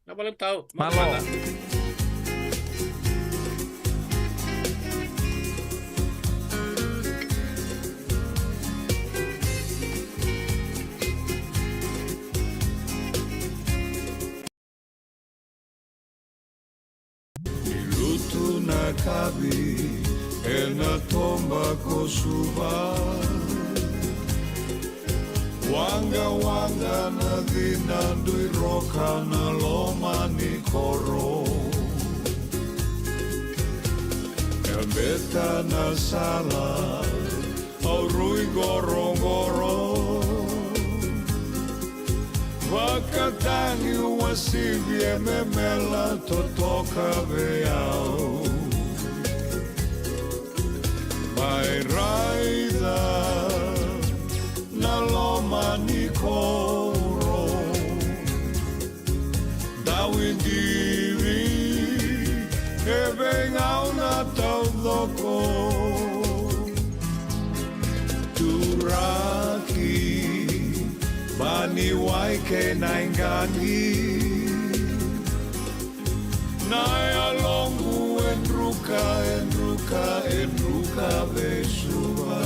Na valeu tau. Malo. Malo. Ni lutu na kavi ena toba ko Suva. Waqawaqa na cina, dui roka na loma ni koro. E beta na sala, au rui qoroqoro. Vakatagi uasivi e memela totoka vei au. Mai raica na loma ni koro. Dau idivi e veigauna taucoko. Raki, mani wai kei na iqaqi. Na yaloqu e druka, e druka, e druka vei Suva.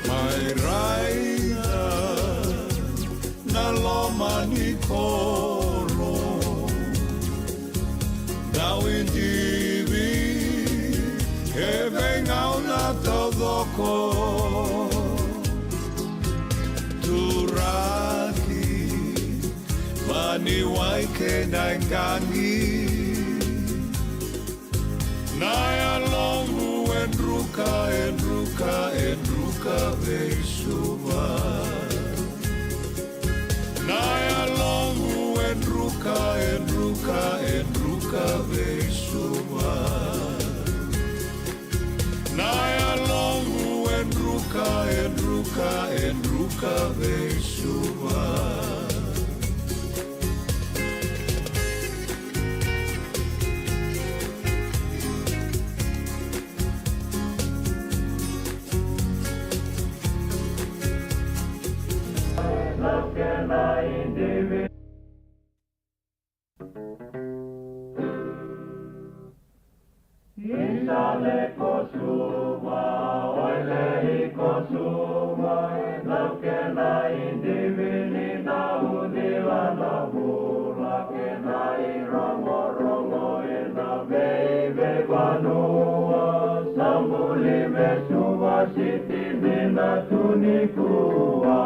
Mai raica na loma ni koro, dau idivi e veigauna taucoko. Turaki, mani wai kei na iqaqi. Na yaloqu e druka, e druka, e druka vei Suva. Na yaloqu e druka, e druka, e druka vei Suva. Na yaloqu e druka, e druka, e druka vei Suva. Isa lei ko Suva, oi lei ko Suva, e dau kena idivini dau cila na vula, kena irogorogo ena veiveivanua, sa buli me Suva City dina tu nikua.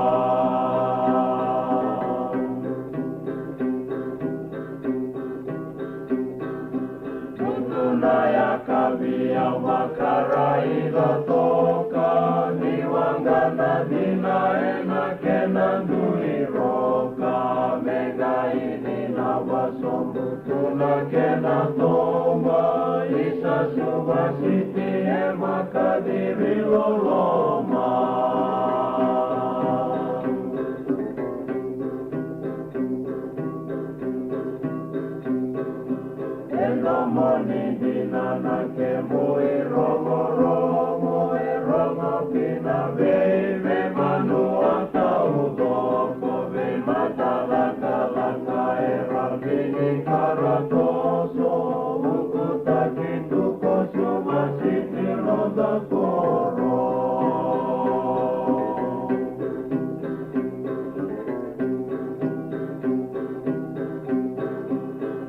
Tutu na yakavi au vakaraica toka, ni waqa na cina ena kena dui roka, me qai cina vasobu tu na kena toba, isa Suva City e vakaciri loloma. E domoni dina na kemu irogorogo, e rogo kina vei, veivanua taucoko, veimatacakalaka era vini karatoso, ukutaki tu ko Suva City noda koro.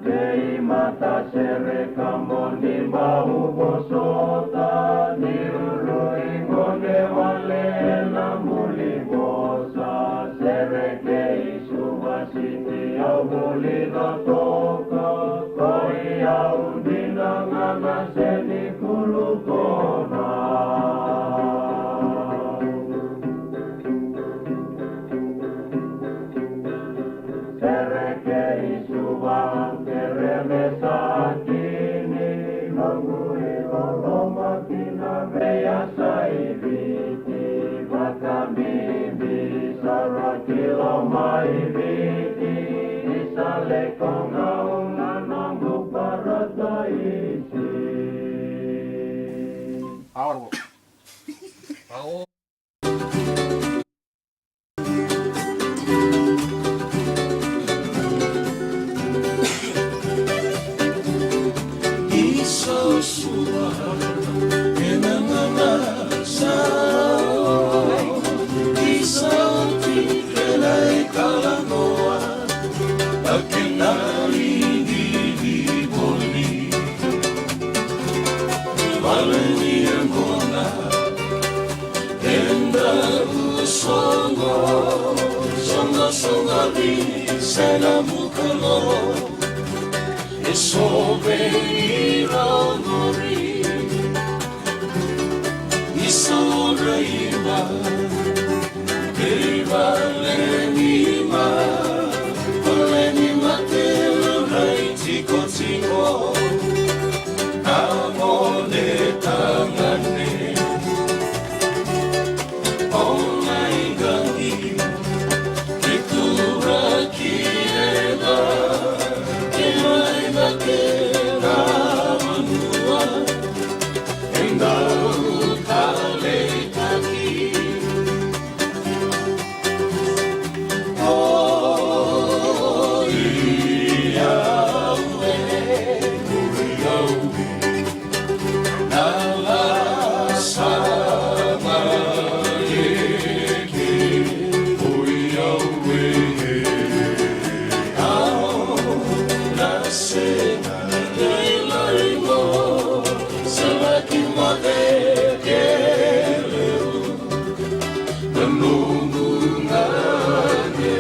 Veimatasere ka moni bau vosota, ni uru i gone wale ena buli vosa, sere kei Suva City au vulica toka, koi au dina ga na seni kulukona. Sere kei Suva, kere me sa kini, noqu iloloma kina veiyasai Viti, vakabibi sara ki loma i Viti, isa lei ko Gau na noqu parataisi. Sove ni rau muri, ni sora iba, Vale ni ma, vale ni ma te rai tiko tiko. Na mone tangane. O mai gangi, ki tura ki ena, ki mai na ke na manua. Enda u tale taki. Na nomu gane.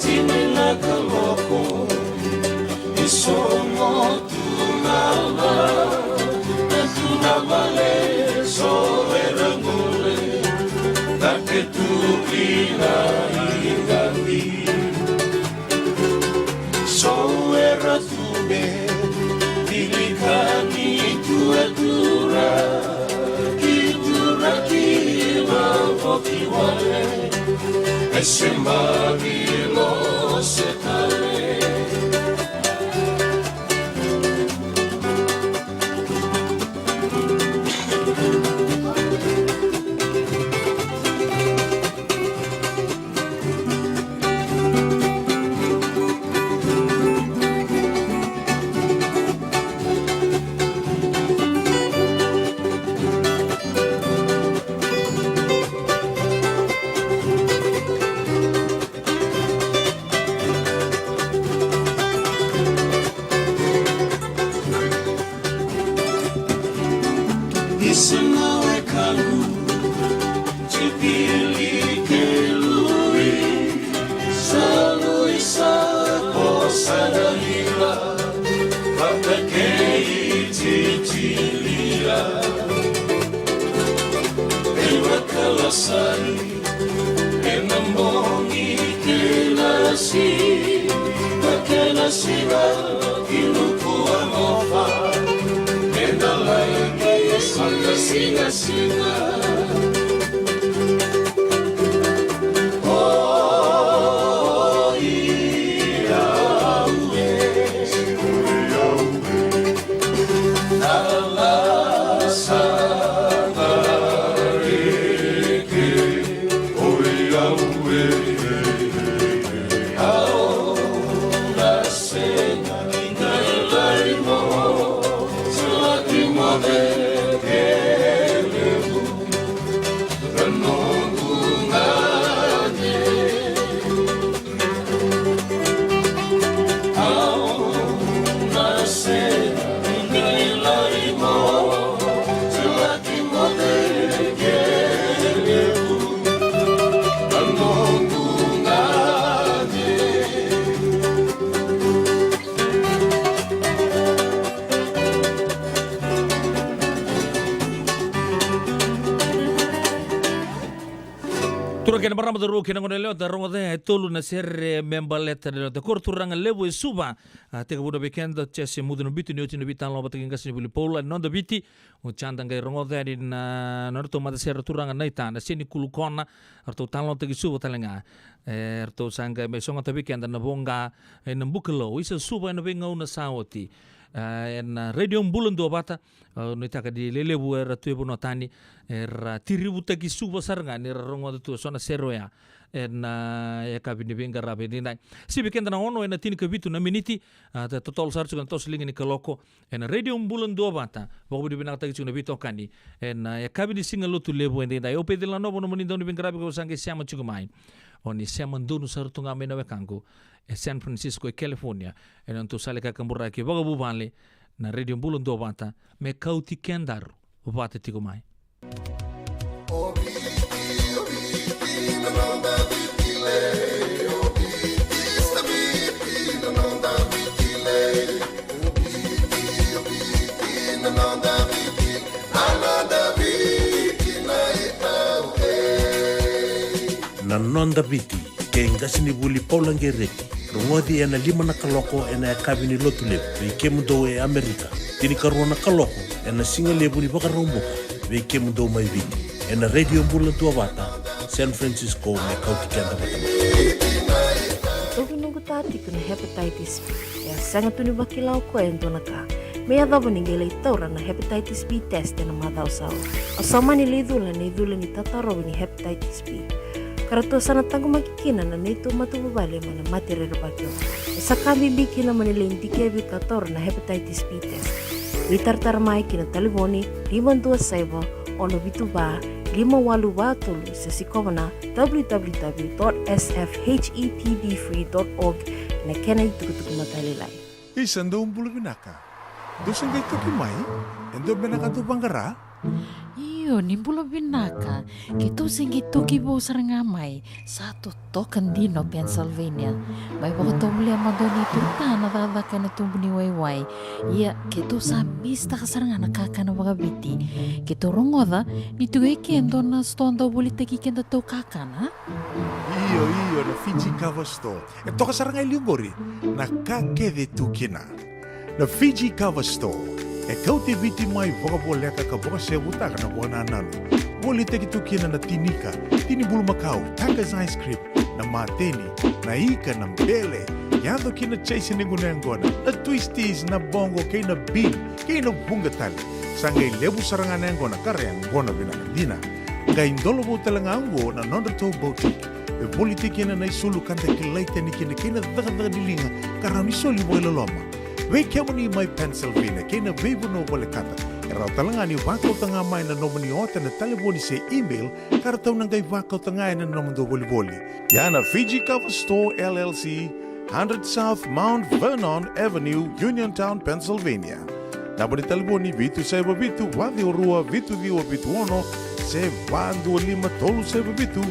Tini na kaloko, ni sogo tu na va, na tu na vale, so era gole, na ke tu ki na i gani. So era tube, tilikani tu e tura, ki tura ki mavo ki wale, e se mavilo se tale. Isina wekalu, tipili ke lui, sa lui sa ko sa dalila, vata kei titilia. Ei vakalasai, ena bogi kei na siga, kei na siga, ki nuku a mofa, ena lai kei e siga, siga, siga. O, ia, ue. Turaga kei na marama, cauravou kei na goneyalewa, da rogoca e tolu na sere me baleta na lewa. Da koro turaga levu e Suva. A, tekivu na weekend, o Jese Mucu na bitu ni oti na veitalanoa vata kei qasenivuli Paula ni noda Viti. O Jada qai rogoca yani na nodratou matasere turaga na ita na Seni Kulukona. Ratou talanoataki Suva tale ga. E, ratou sa qai mai sogota vei keda na voqa ena Bukalou, isa Suva ena veigauna sa oti. A, ena Radio Bula Duavata. Au nuitaka ni lelevu era tu e vanua tani, era tirivutaki Suva sara ga ni ra rogoca tu eso na sere oya ena, a, yakavi ni veiqaravi edaidai. Sivi keda na ono ena tinikavitu na miniti, a, ta-, totolo sara tiko na toso liga ni kaloko ena Radio Bula Duavata. Vakavinavinakataki tiko na veitokani ena, a, yakavi ni siga Lotulevu edaidai. Au Peceli Nanovo nomuni dauniveiqaravi ka au sa qai sema tiko mai. O ni sema donu sara tu ga mai na wekaqu e San Francisco e California, ena nodatou sala i kakaburaki vakavuvale, na Radio Bula Duavata, me kauti kedaru vata tiko mai. Na Noda Viti kei Qasenivuli Paula Qereti. Rogoci ena lima na kaloko ena yakavi ni Lotulevu vei kemudou e Amerika. Tinikarua na kaloko ena sigalevu ni Vakaraubuka vei kemudou mai Viti, ena Radio Bula Duavata San Francisco, me kauti keda vata mai. Toki noqu ta tiko na hepatitis B. E a sega tu ni vakila o koya e dua na ka me yacova ni qai lai taura na hepatitis B test ena macawa sa oti. O sa mani lai cula ena icula ni tatarovi ni hepatitis B. Ka ratou sa na taqomaki kina na neitou matavuvale mai na mate rerevaki oqo. E sa ka bibi kina mo ni lai dikevi ka taura na hepatitis B test. Veitaratara mai ki na talevoni lima dua saiva, ono vitu va, lima walu va tolu, se sikova na w w w dot s f h e p b free dot org ena kena itukutuku matailalai. Isa, dou bula vinaka. Dou se qai toki mai? E dua beka na ka dou vaqara? Io, ni bula vinaka. Keitou se qai toki vou sara ga mai. Sa totoka dina o Pennsylvania. Mai vakatovolea mada o neitou ta na cakacaka ena tubu ni waiwai. Ia, keitou sa misitaka sara ga na kakana vakaviti. Keitou rogoca ni tiko e ke e dua na sitoa dau volitaki kedatou kakana. Io, io, na Fiji Cover Store. E toka sara ga e liu qori na ka kece e tu kina. Na Fiji Cover Store e kauti Viti mai vakavoleka ka vakasevutaka na vakanananu. Volitaki tu kina na tinika, tini bulumakau, Taka's ice cream, na mateni, na ika, na bele, yaco ki na chase ni gunu yaqona, na twisties, na boqo kei na bean, kei na vuqa tale. Sa qai levu sara ga na yaqona ka ra yaqona vinaka dina. Qai dolovou tale ga oqo na nodratou boutique. E volitaki kina na isulu ka da kilai tani kina kei na cakacaka ni liga ka rawa ni soli vakailoloma. Vei kemuni mai Pennsylvania kei na veivanua volekata, e rawa tale ga ni vakauta ga mai na nomuni ota ena talevoni se email ka ratou na qai vakauta ga ena nomudou volivoli. Ia na Fiji Cover Store L L C, hundred South Mount Vernon Avenue, Uniontown, Pennsylvania. Naba ni talevoni vitu saiva vitu, va ciwa rua, vitu ciwa vitu ono, se va dua lima tolu saiva vitu,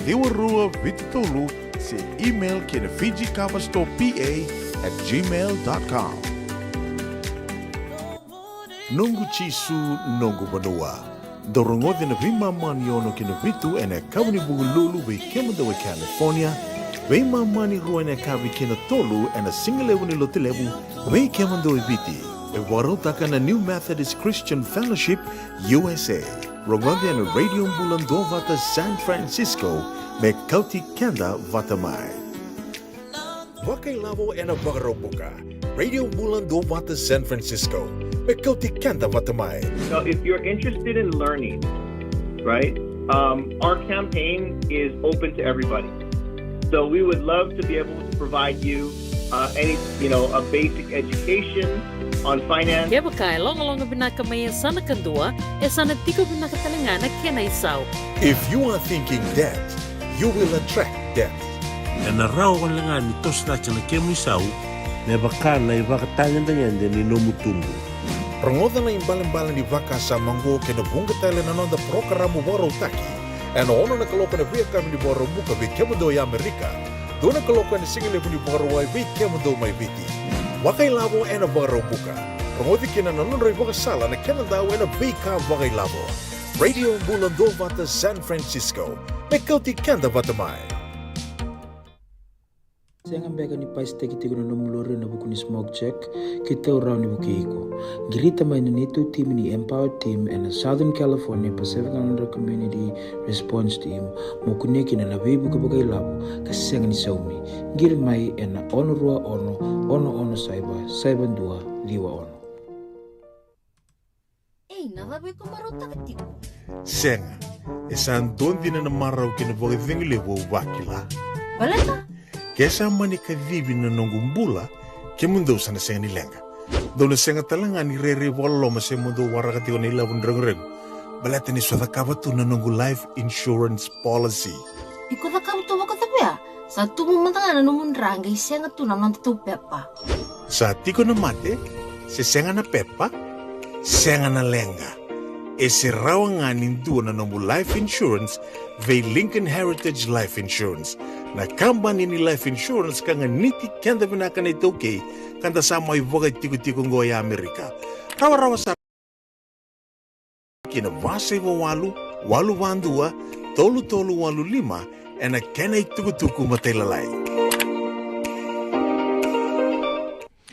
ciwa rua vitu tolu, se email ki na Fiji Cover Store P A at gmail dot com. Noqu Jisu, noqu vanua. Dou rogoci na veimama ni ono ki na vitu ena yakavi ni Vukelulu vei kemudou e California, veimama ni rua ena yakavi ki na tolu ena sigalevu ni Lotulevu vei kemudou e Viti. E vakarautaka na New Methodist Christian Fellowship U S A. Rogoci ena Radio Bula Duavata San Francisco, me kauti keda vata mai. Vakailavo ena Vakaraubuka. Radio Bula Duavata San Francisco, me kauti keda vata mai. So if you're interested in learning, right, um, our campaign is open to everybody. So we would love to be able to provide you, uh, any, you know, a basic education on finance. Kevaka e logaloga vinaka mai yasana kadua, e sa na tiko vinaka tale ga na kena isau. If you are thinking debt, you will attract debt. Ena rawa wale ga ni toso cake na kemu isau me vaka na ivakatagedegede ni nomu tubu. Rogoca na ibalebale ni vakasama oqo kei na vuqa tale na noda parokaramu vakarautaki ena ono na kaloko ena veiyakavi ni Vakaraubuka vei kemudou e Amerika, dua na kaloko ena sigalevu ni Vakarauwai vei kemudou mai Viti. Vakailavo ena Vakaraubuka. Rogoci kina na nodra ivakasala na kena dau ena veika vakailavo. Radio Bula Duavata San Francisco, me kauti keda vata mai. Sega beka ni pasitaki tiko na nomu lori ena vuku ni smoke check? Keitou rawa ni vukei iko. Qirita mai na neitou timi ni Empower Team ena Southern California Pacific Islander Community Response Team mo kunea kina na veivuke vakailavo ka sega ni saumi. Qiri mai ena ono rua ono, ono ono saiva, saiva dua ciwa ono. Ei, na cava iko marautaka tiko? Sega, e sa dua dina na marau kei na vakacegu levu au vakila. Baleta? Ke sa mani kacivi na noqu bula, kemudou sa na sega ni leqa. Dou na sega tale ga ni rairai vakaloloma se mo dou waraka tiko na ilavo ni reguregu. Baleta niu sa cakava tu na noqu life insurance policy. Iko cakava tu vakacava ya? Sa tubu mada ga na nomu dra qai sega tu na nodatou pepa. Sa tiko na mate, se sega na pepa, sega na leqa. E se rawa ga ni dua na nomu life insurance vei Lincoln Heritage Life Insurance. Na kabani ni life insurance ka ganiti keda vinaka na iTaukei, ka da sa mai vakatikotiko oqo e Amerika. Rawarawa sara. Ki na va saiva walu, walu va dua, tolu tolu walu lima, ena kena itukutuku matailalai.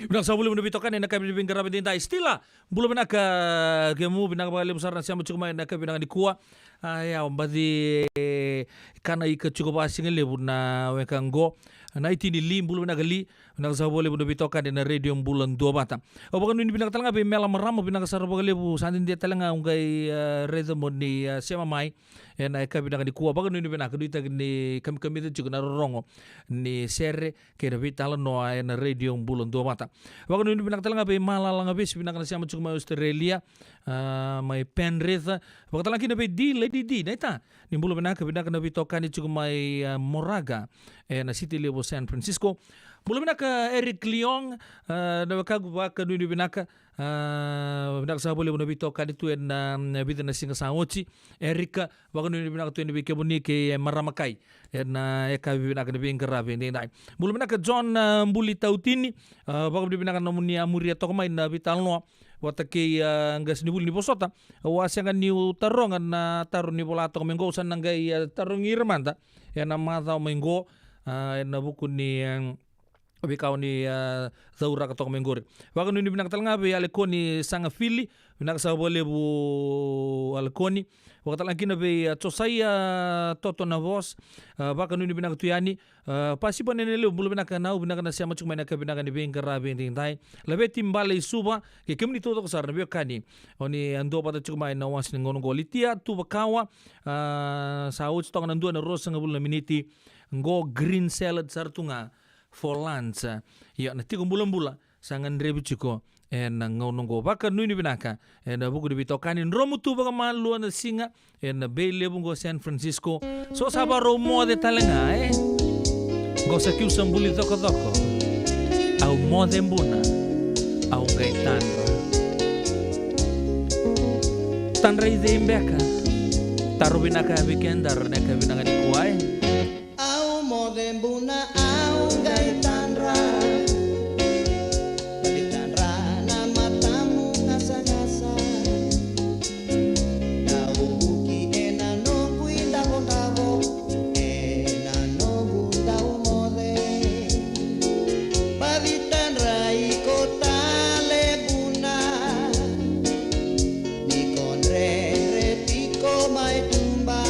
Vinaka sara vakalevu na veitokani ena yakavi ni veiqaravi edaidai. Stila, bula vinaka kemu, vinaka vakalevu sara na sema tiko mai ena yakavi vinaka nikua. A, ia, au baci, e, kana ika tiko vakasigalevu na weka qo. Na itini Li, bula vinaka Li. Vinaka sara vakalevu na veitokani ena Radio Bula Duavata. Au vakanuinui vinaka tale ga vei Mela Marama, vinaka sara vakalevu, sa dede tale ga au qai, e, raica mo ni, e, sema mai ena yakavi vinaka nikua. Vakanuinui vinaka, nuitaki ni kamikamica tiko na rorogo ni sere kei na veitalanoa ena Radio Bula Duavata. Vakanuinui vinaka tale ga vei Malala Gavesi, vinaka na sema tiko mai Australia, a, mai Penrith. Vakatale ga kina vei D, Lady D, naita. Ni bula vinaka, vinaka na veitokani tiko mai, a, Moraga, ena city levu o San Francisco. Bula vinaka Eric Leong, a, na wekaqu, vakanuinui vinaka, a, vinaka sara vakalevu na veitokani tu ena, a, vica na siga sa oti. Erika, vakanuinui vinaka tu yani vei kemuni kei, e, Marama Kai. Ena, e, yakavi vinaka ni veiqaravi edaidai. Bula vinaka John, a, Buli Tautini, a, vakanuinui vinaka nomuni a muria toka mai na veitalanoa vata kei, a, qasenivuli ni vosota. Au a sega niu taroga na taro ni vola toka mai qo, au sa na qai, a, tarogi ira mada ena macawa mai qo, a, ena vuku ni, a, veika o ni, a, cauraka toka mai qori. Vakanuinui vinaka tale ga vei Alekoni Sagafili, vinaka sara vakalevu Alekoni. Vakatale ga kina vei, a, Josaia Toto na Vos, a, vakanuinui vinaka tu yani. A, Pasipa Nene Levu, bula vinaka Nau, vinaka na sema tiko mai ena yakavi vinaka ni veiqaravi edaidai. Laveti Bale i Suva, kei kemuni taucoko sara na veiwekani o ni a duavata tiko mai ena wase ni gauna qo. Litia Tuvakawa, a, sa oti toka na dua na ruasagavulu na miniti. Qo green salad sara tu ga for lunch. Io, na tiko bulabula sa gadrevi tiko ena gauna qo. Vakanuinui vinaka ena vuku ni veitokani. Dromu tu vakamalua na siga ena Bay Levu qo San Francisco. So sa varau moce tale ga, e? Qo sa kiu sa buli cokocoko. Au moce buna, au qai tadra. Tadra i cei beka? Taro vinaka vei keda na yakavi vinaka nikua, e? Au moce buna, au qai tadra. Baci tadra na matamu gasagasa. Dau vuki ena noqu idravodravo, ena noqu dau moce. Baci tadra iko tale buna, ni ko dredre tiko mai tuba.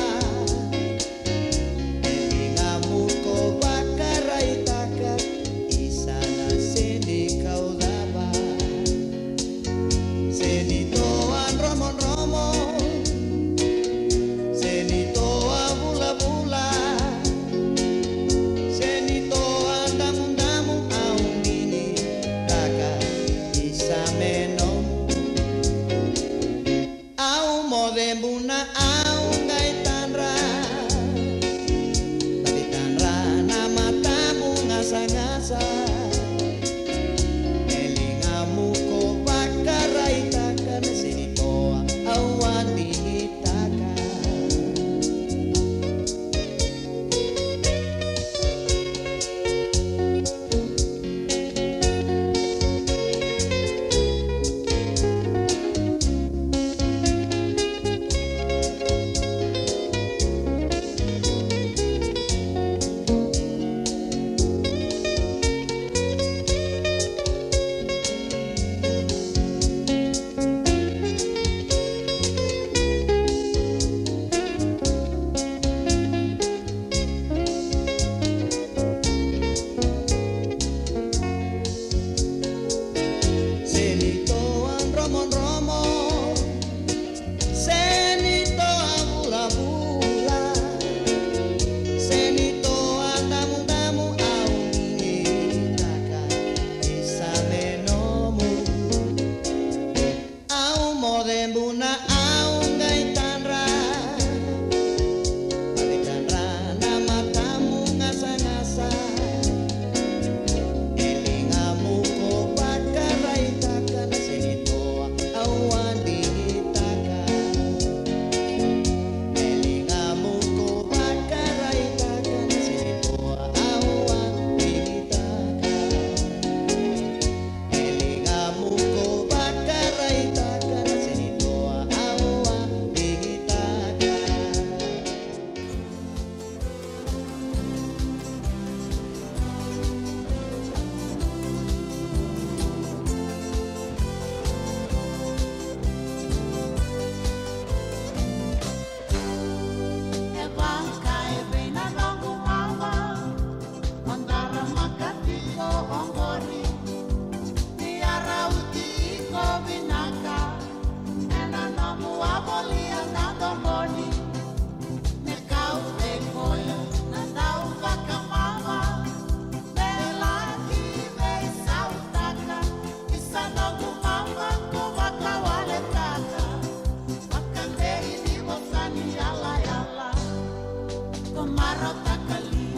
Marautaka li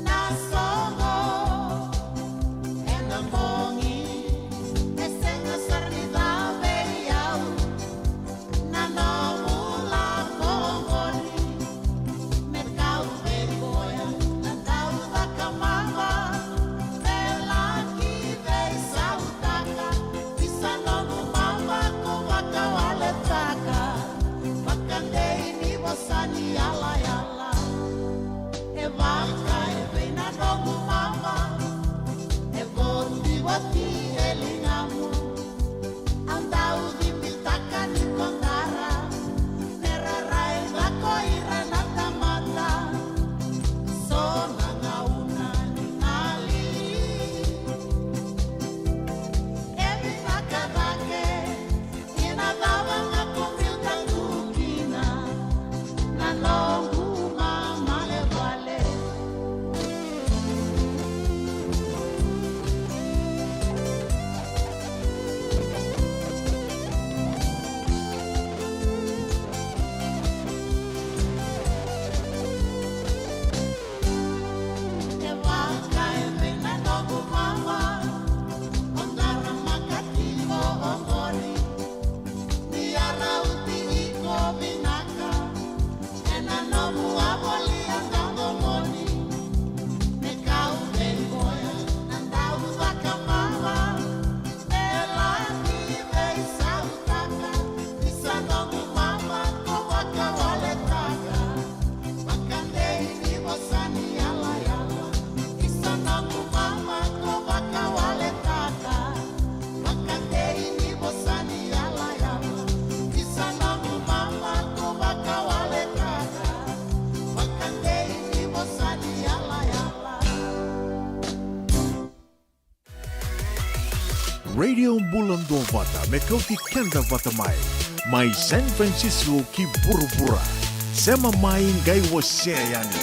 na soqo ena bogi, e sega sara ni cava vei au na nomu lako oqori. Me kau vei koya na daucakamama, me laki veisautaka, isa noqu mama ko vakawaletaka. Vakadei ni vosa ni yalayala, e vaka e vei na noqu mama, e votivoti e ligamu. Au dau cibitaka ni ko dara, me ra raica ko ira na tamata. So na gauna ni galili e vinaka cake. Ina cava ga ko biuta tu kina na noqu mama e vale. E vaka e vei na noqu mama, o daramaka tiko oqori. Ni a rauti iko vinaka ena nomu a volia dau domoni. Me kau vei koya na daucakamama, me laki veisautaka, isa noqu mama ko vakawaletaka. Vakadei ni vosa ni yalayala, isa noqu mama ko vakawaletaka. Vakadei ni vosa ni yalayala, isa noqu mama ko vakawaletaka. Vakadei ni vosa ni yalayala. Radio Bula Duavata, me kauti keda vata mai. Mai San Francisco ki vuravura. Sema mai qai wasea yani.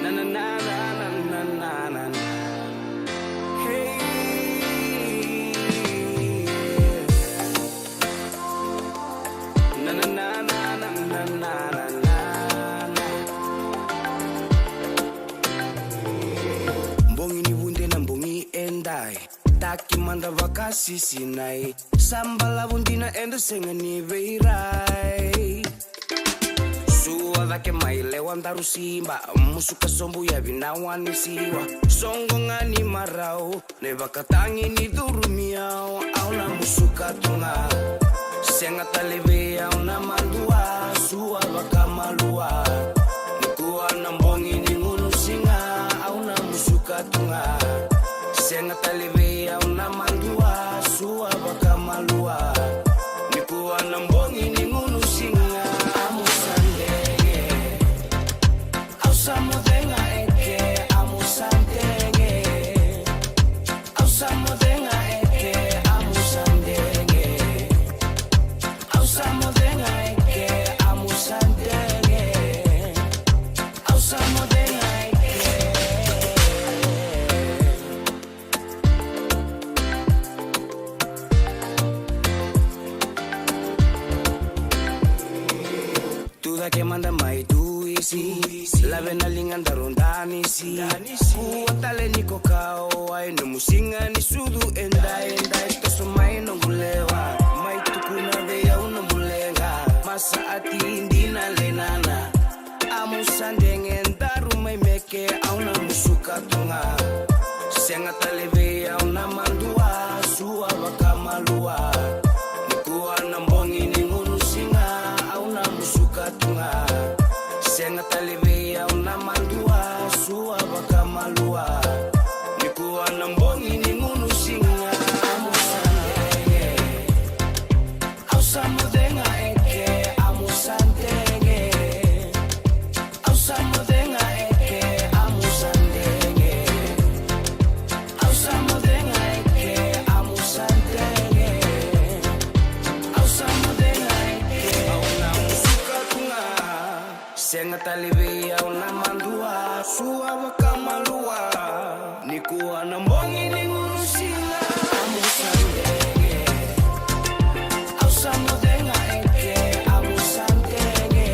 Na, na, na. Hey. Na, na, na. Bogi ni vude na bogi edai. Taki mada vakasisinai. Sa balavu dina eda sega ni veirai. Sua cake mai lewa daru siba. Musuka sobu yavi na wani siwa. Soqo ga ni marau. Na ivakatagi ni curumi au. Au na musuka tu ga. Sega tale vei au na madua. Sua vakamalua. Nikua na bogi ni gunu siga. Au na musuka tu ga. Sega tale vei au na madua, sua vakamalua. Nikua na bogi ni gunu siga, amu sa dege. Au sa moce ga eke, amu sa dege. Au sa moce ga eke, amu sa dege. Au sa moce ga eke, amu sa dege. Cake mada mai duisi, lave na liga daru danisi. Kua tale ni ko ka o wai, nomu siga ni sucu e dai, e dai, toso mai noqu lewa. Mai tukuna vei au nomu leqa, masa ati dina lei nana. Amu sa dege daru mai meke, au na musuka tu ga. Sega tale vei au na madua, sua vakamalua. Nikua na bogi ni gunu siga, au na musuka tu ga. Sega tale vei au na madua, sua vakamalua. Nikua na bogi ni gunu siga, amu sa dege. Au sa moce ga eke, amu sa dege. Au sa moce ga eke, amu sa dege. Au sa moce ga eke, amu sa dege. Au sa moce ga eke, au na musuka tu ga. Sega tale vei au na madua, sua vakamalua. Nikua na bogi ni gunu siga, amu sa dege. Au sa moce ga eke, amu sa dege.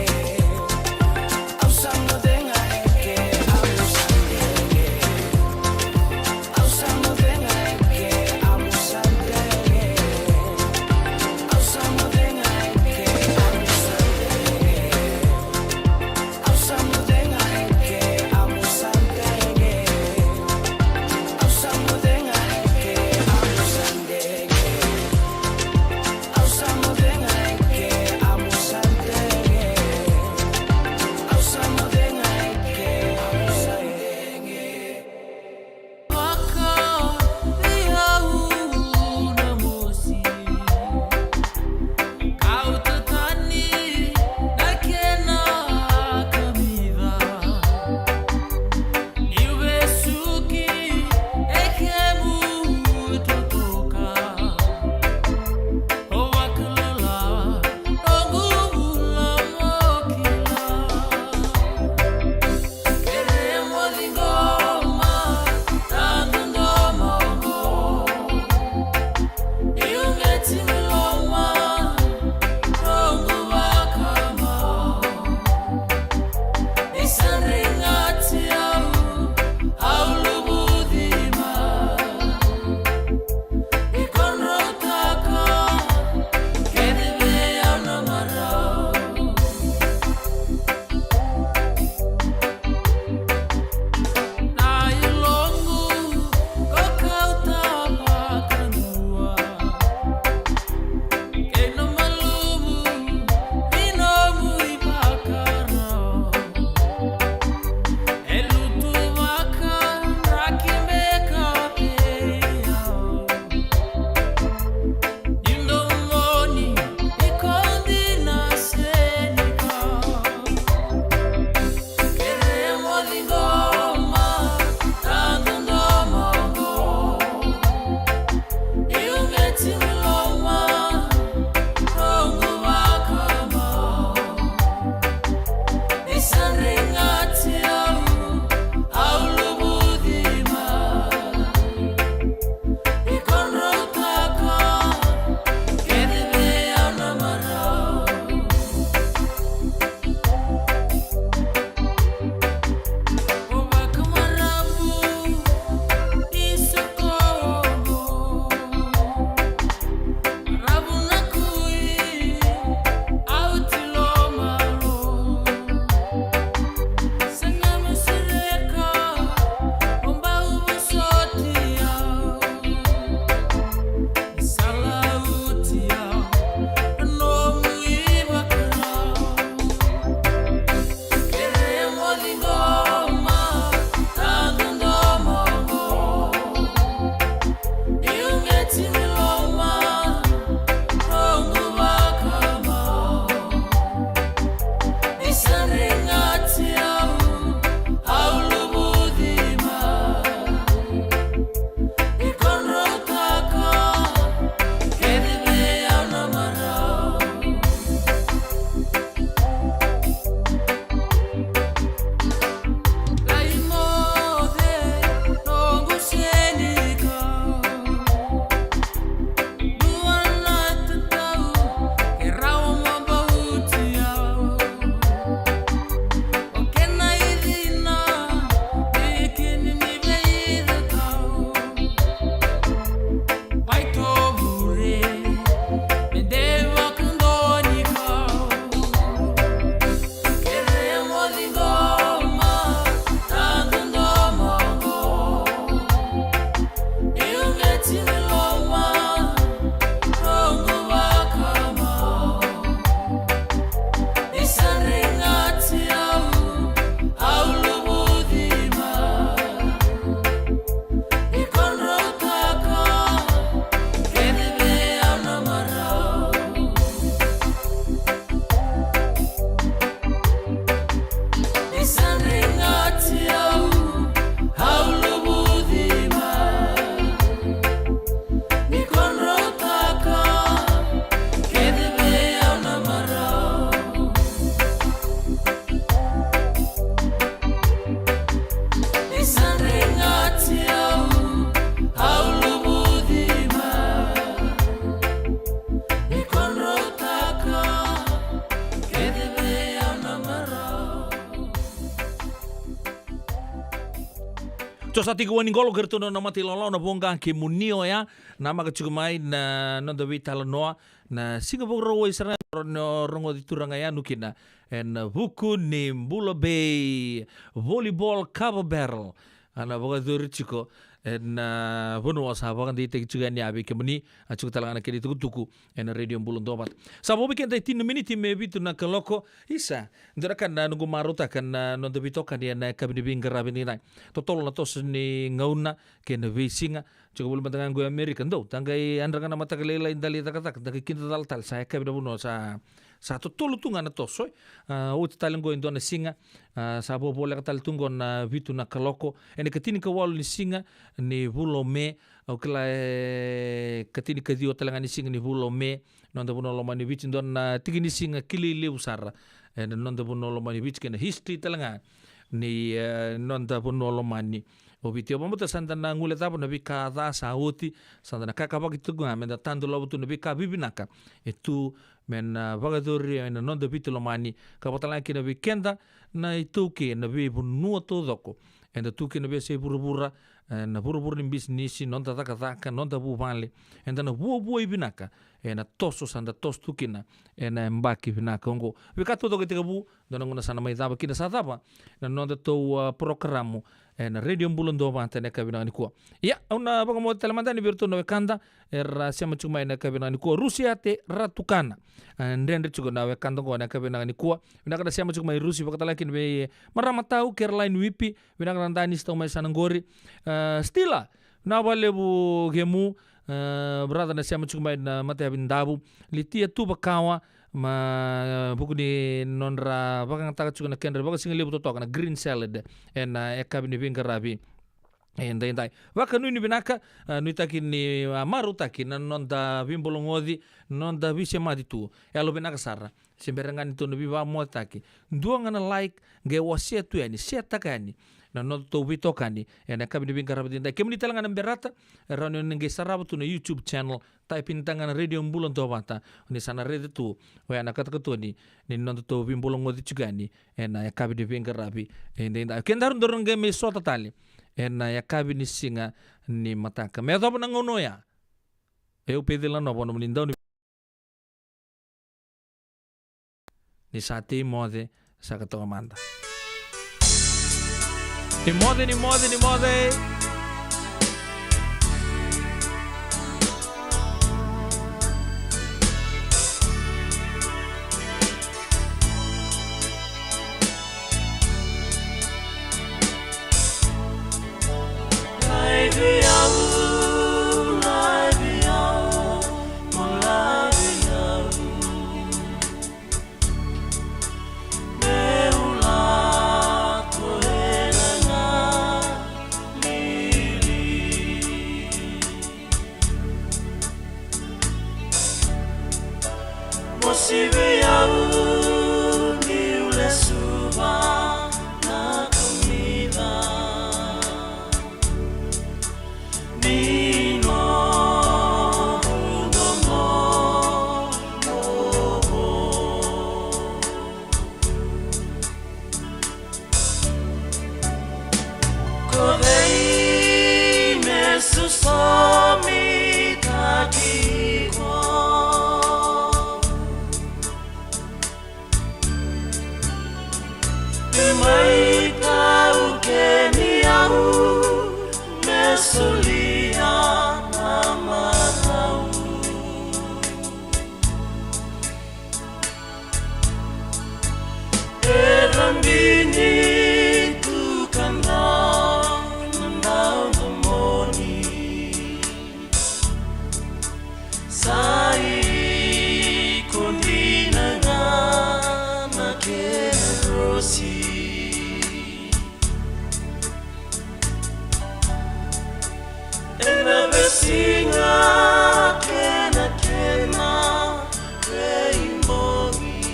Au sa moce ga eke, amu sa dege. Au sa moce ga eke, amu sa dege. Au sa moce ga eke, amu sa dege. Au sa moce ga eke, amu sa dege. Au sa moce ga Toso tiko wani qolo kei ratou na mata ilawalawa na voqa kemuni oya. Namaka tiko mai na noda veitalanoa na Siga Vakarauwai sara ga, ro-, rogoci turaga ya nu kina. Ena vuku ni Bula Bay Volleyball Cover Barrel. A na vakayacori tiko ena vanua sa vakadeitaki tiko yani vei kemuni, a tiko tale ga na kena itukutuku ena Radio Bula Duavata. Sa vo vei keda e tini na miniti me vitu na kaloko. Isa, dua na ka na noqu marautaka na noda veitokani ena yakavi ni veiqaravi nikua. Totolo na toso ni gauna kei na veisiga. Tiko voli mada ga qo e Amerika, dou, da qai yadra ga na mataka lailai da lai cakacaka, da qai kidacala tale, sa yakavi na vanua, sa, sa totolo tu ga na toso, e. A, oti tale qo e dua na siga, a, sa vo voleka tale tu qo na vitu na kaloko, ena ikatinikawalu ni siga ni vula o Me, au kila e ikatinikaciwa tale ga ni siga ni vula o Me, noda vanua lomani Viti, dua na tiki ni siga kilai levu sara ena noda vanua lomani Viti kei na history tale ga ni, e, noda vanua lomani o Viti. Au vakabauta sa da na guilecava na veika ca sa oti, sa da na kakavaki tu ga me da tadu lavo tu na veika vivinaka e tu me na vakayacori ena noda Viti lomani, ka vaka tale ga kina vei keda na iTaukei ena veivanua taucoko eda tu kina, veiyasai vuravura, ena vuravura ni bisinisi, noda cakacaka, noda vuvale, eda na vuavuai vinaka ena toso sa da toso tu kina ena yabaki vinaka oqo. Veika taucoko e tekivu, dua na gauna sa na mai cava kina, sa cava na nodatou, a, porokaramu ena Radio Bula Duavata ena yakavi vinaka nikua. Ia, au na vakamoce tale mada yani vei iratou na wekada era sema tiko mai ena yakavi vinaka nikua. Rusiate Ratukana. A, dredre tiko na wekada oqo ena yakavi vinaka nikua. Vinaka na sema tiko mai Rusi, vaka tale ga kina vei, e, marama tau Caroline Wipi. Vinaka na danisi tau mai sa na qori. A, Stila, vinaka vakalevu kemu, e, brother na sema tiko mai na matayavi ni Davu. Litia Tuvakawa, ma, e, vuku ni nodra vakayagataka tiko na kedra vakasigalevu totoka na green salad ena yakavi ni veiqaravi edaidai. Vakanuinui vinaka, e, nuitaki ni, a, marautaki na noda veibologoci, noda veisemati tu. Yalo vinaka sara. Se bera ga ni tou na veivakamocetaki, dua ga na like, qai wasea tu yani, share-taka yani na nodatou veitokani ena yakavi ni veiqaravi edaidai. Kemuni tale ga na berata, e rawa ni o ni qai sarava tu na YouTube channel, type-taka ga na Radio Bula Duavata, o ni sa na raica tu oya na katokatoni ni nodatou veibologoci tiko yani ena yakavi ni veiqaravi edaidai. Kedaru daru qai mai sota tale ena yakavi ni siga ni mataka. Me yacova na gauna oya, o au Peceli Nanova, nomuni dau ni Ni sa tei moce, sa ka toka mada. Ni moce, ni moce, ni moce. Laivi au, laivi au, mo laivi au. Meu lako ena lili. Mo sivi au niu lesuva na kamica. Ni noqu domo novo. Ko cei me sosomitaki iko? Me mai taukeni au me solia na marau. E rabini tu ka na na domoni. Sa iko dina ga na kena rosi. Ena veisiga kei na kena veibogi.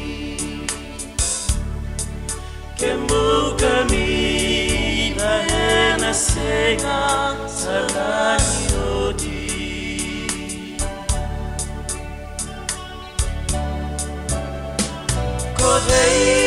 Kemu kamica ena sega sara ni oti. Ko cei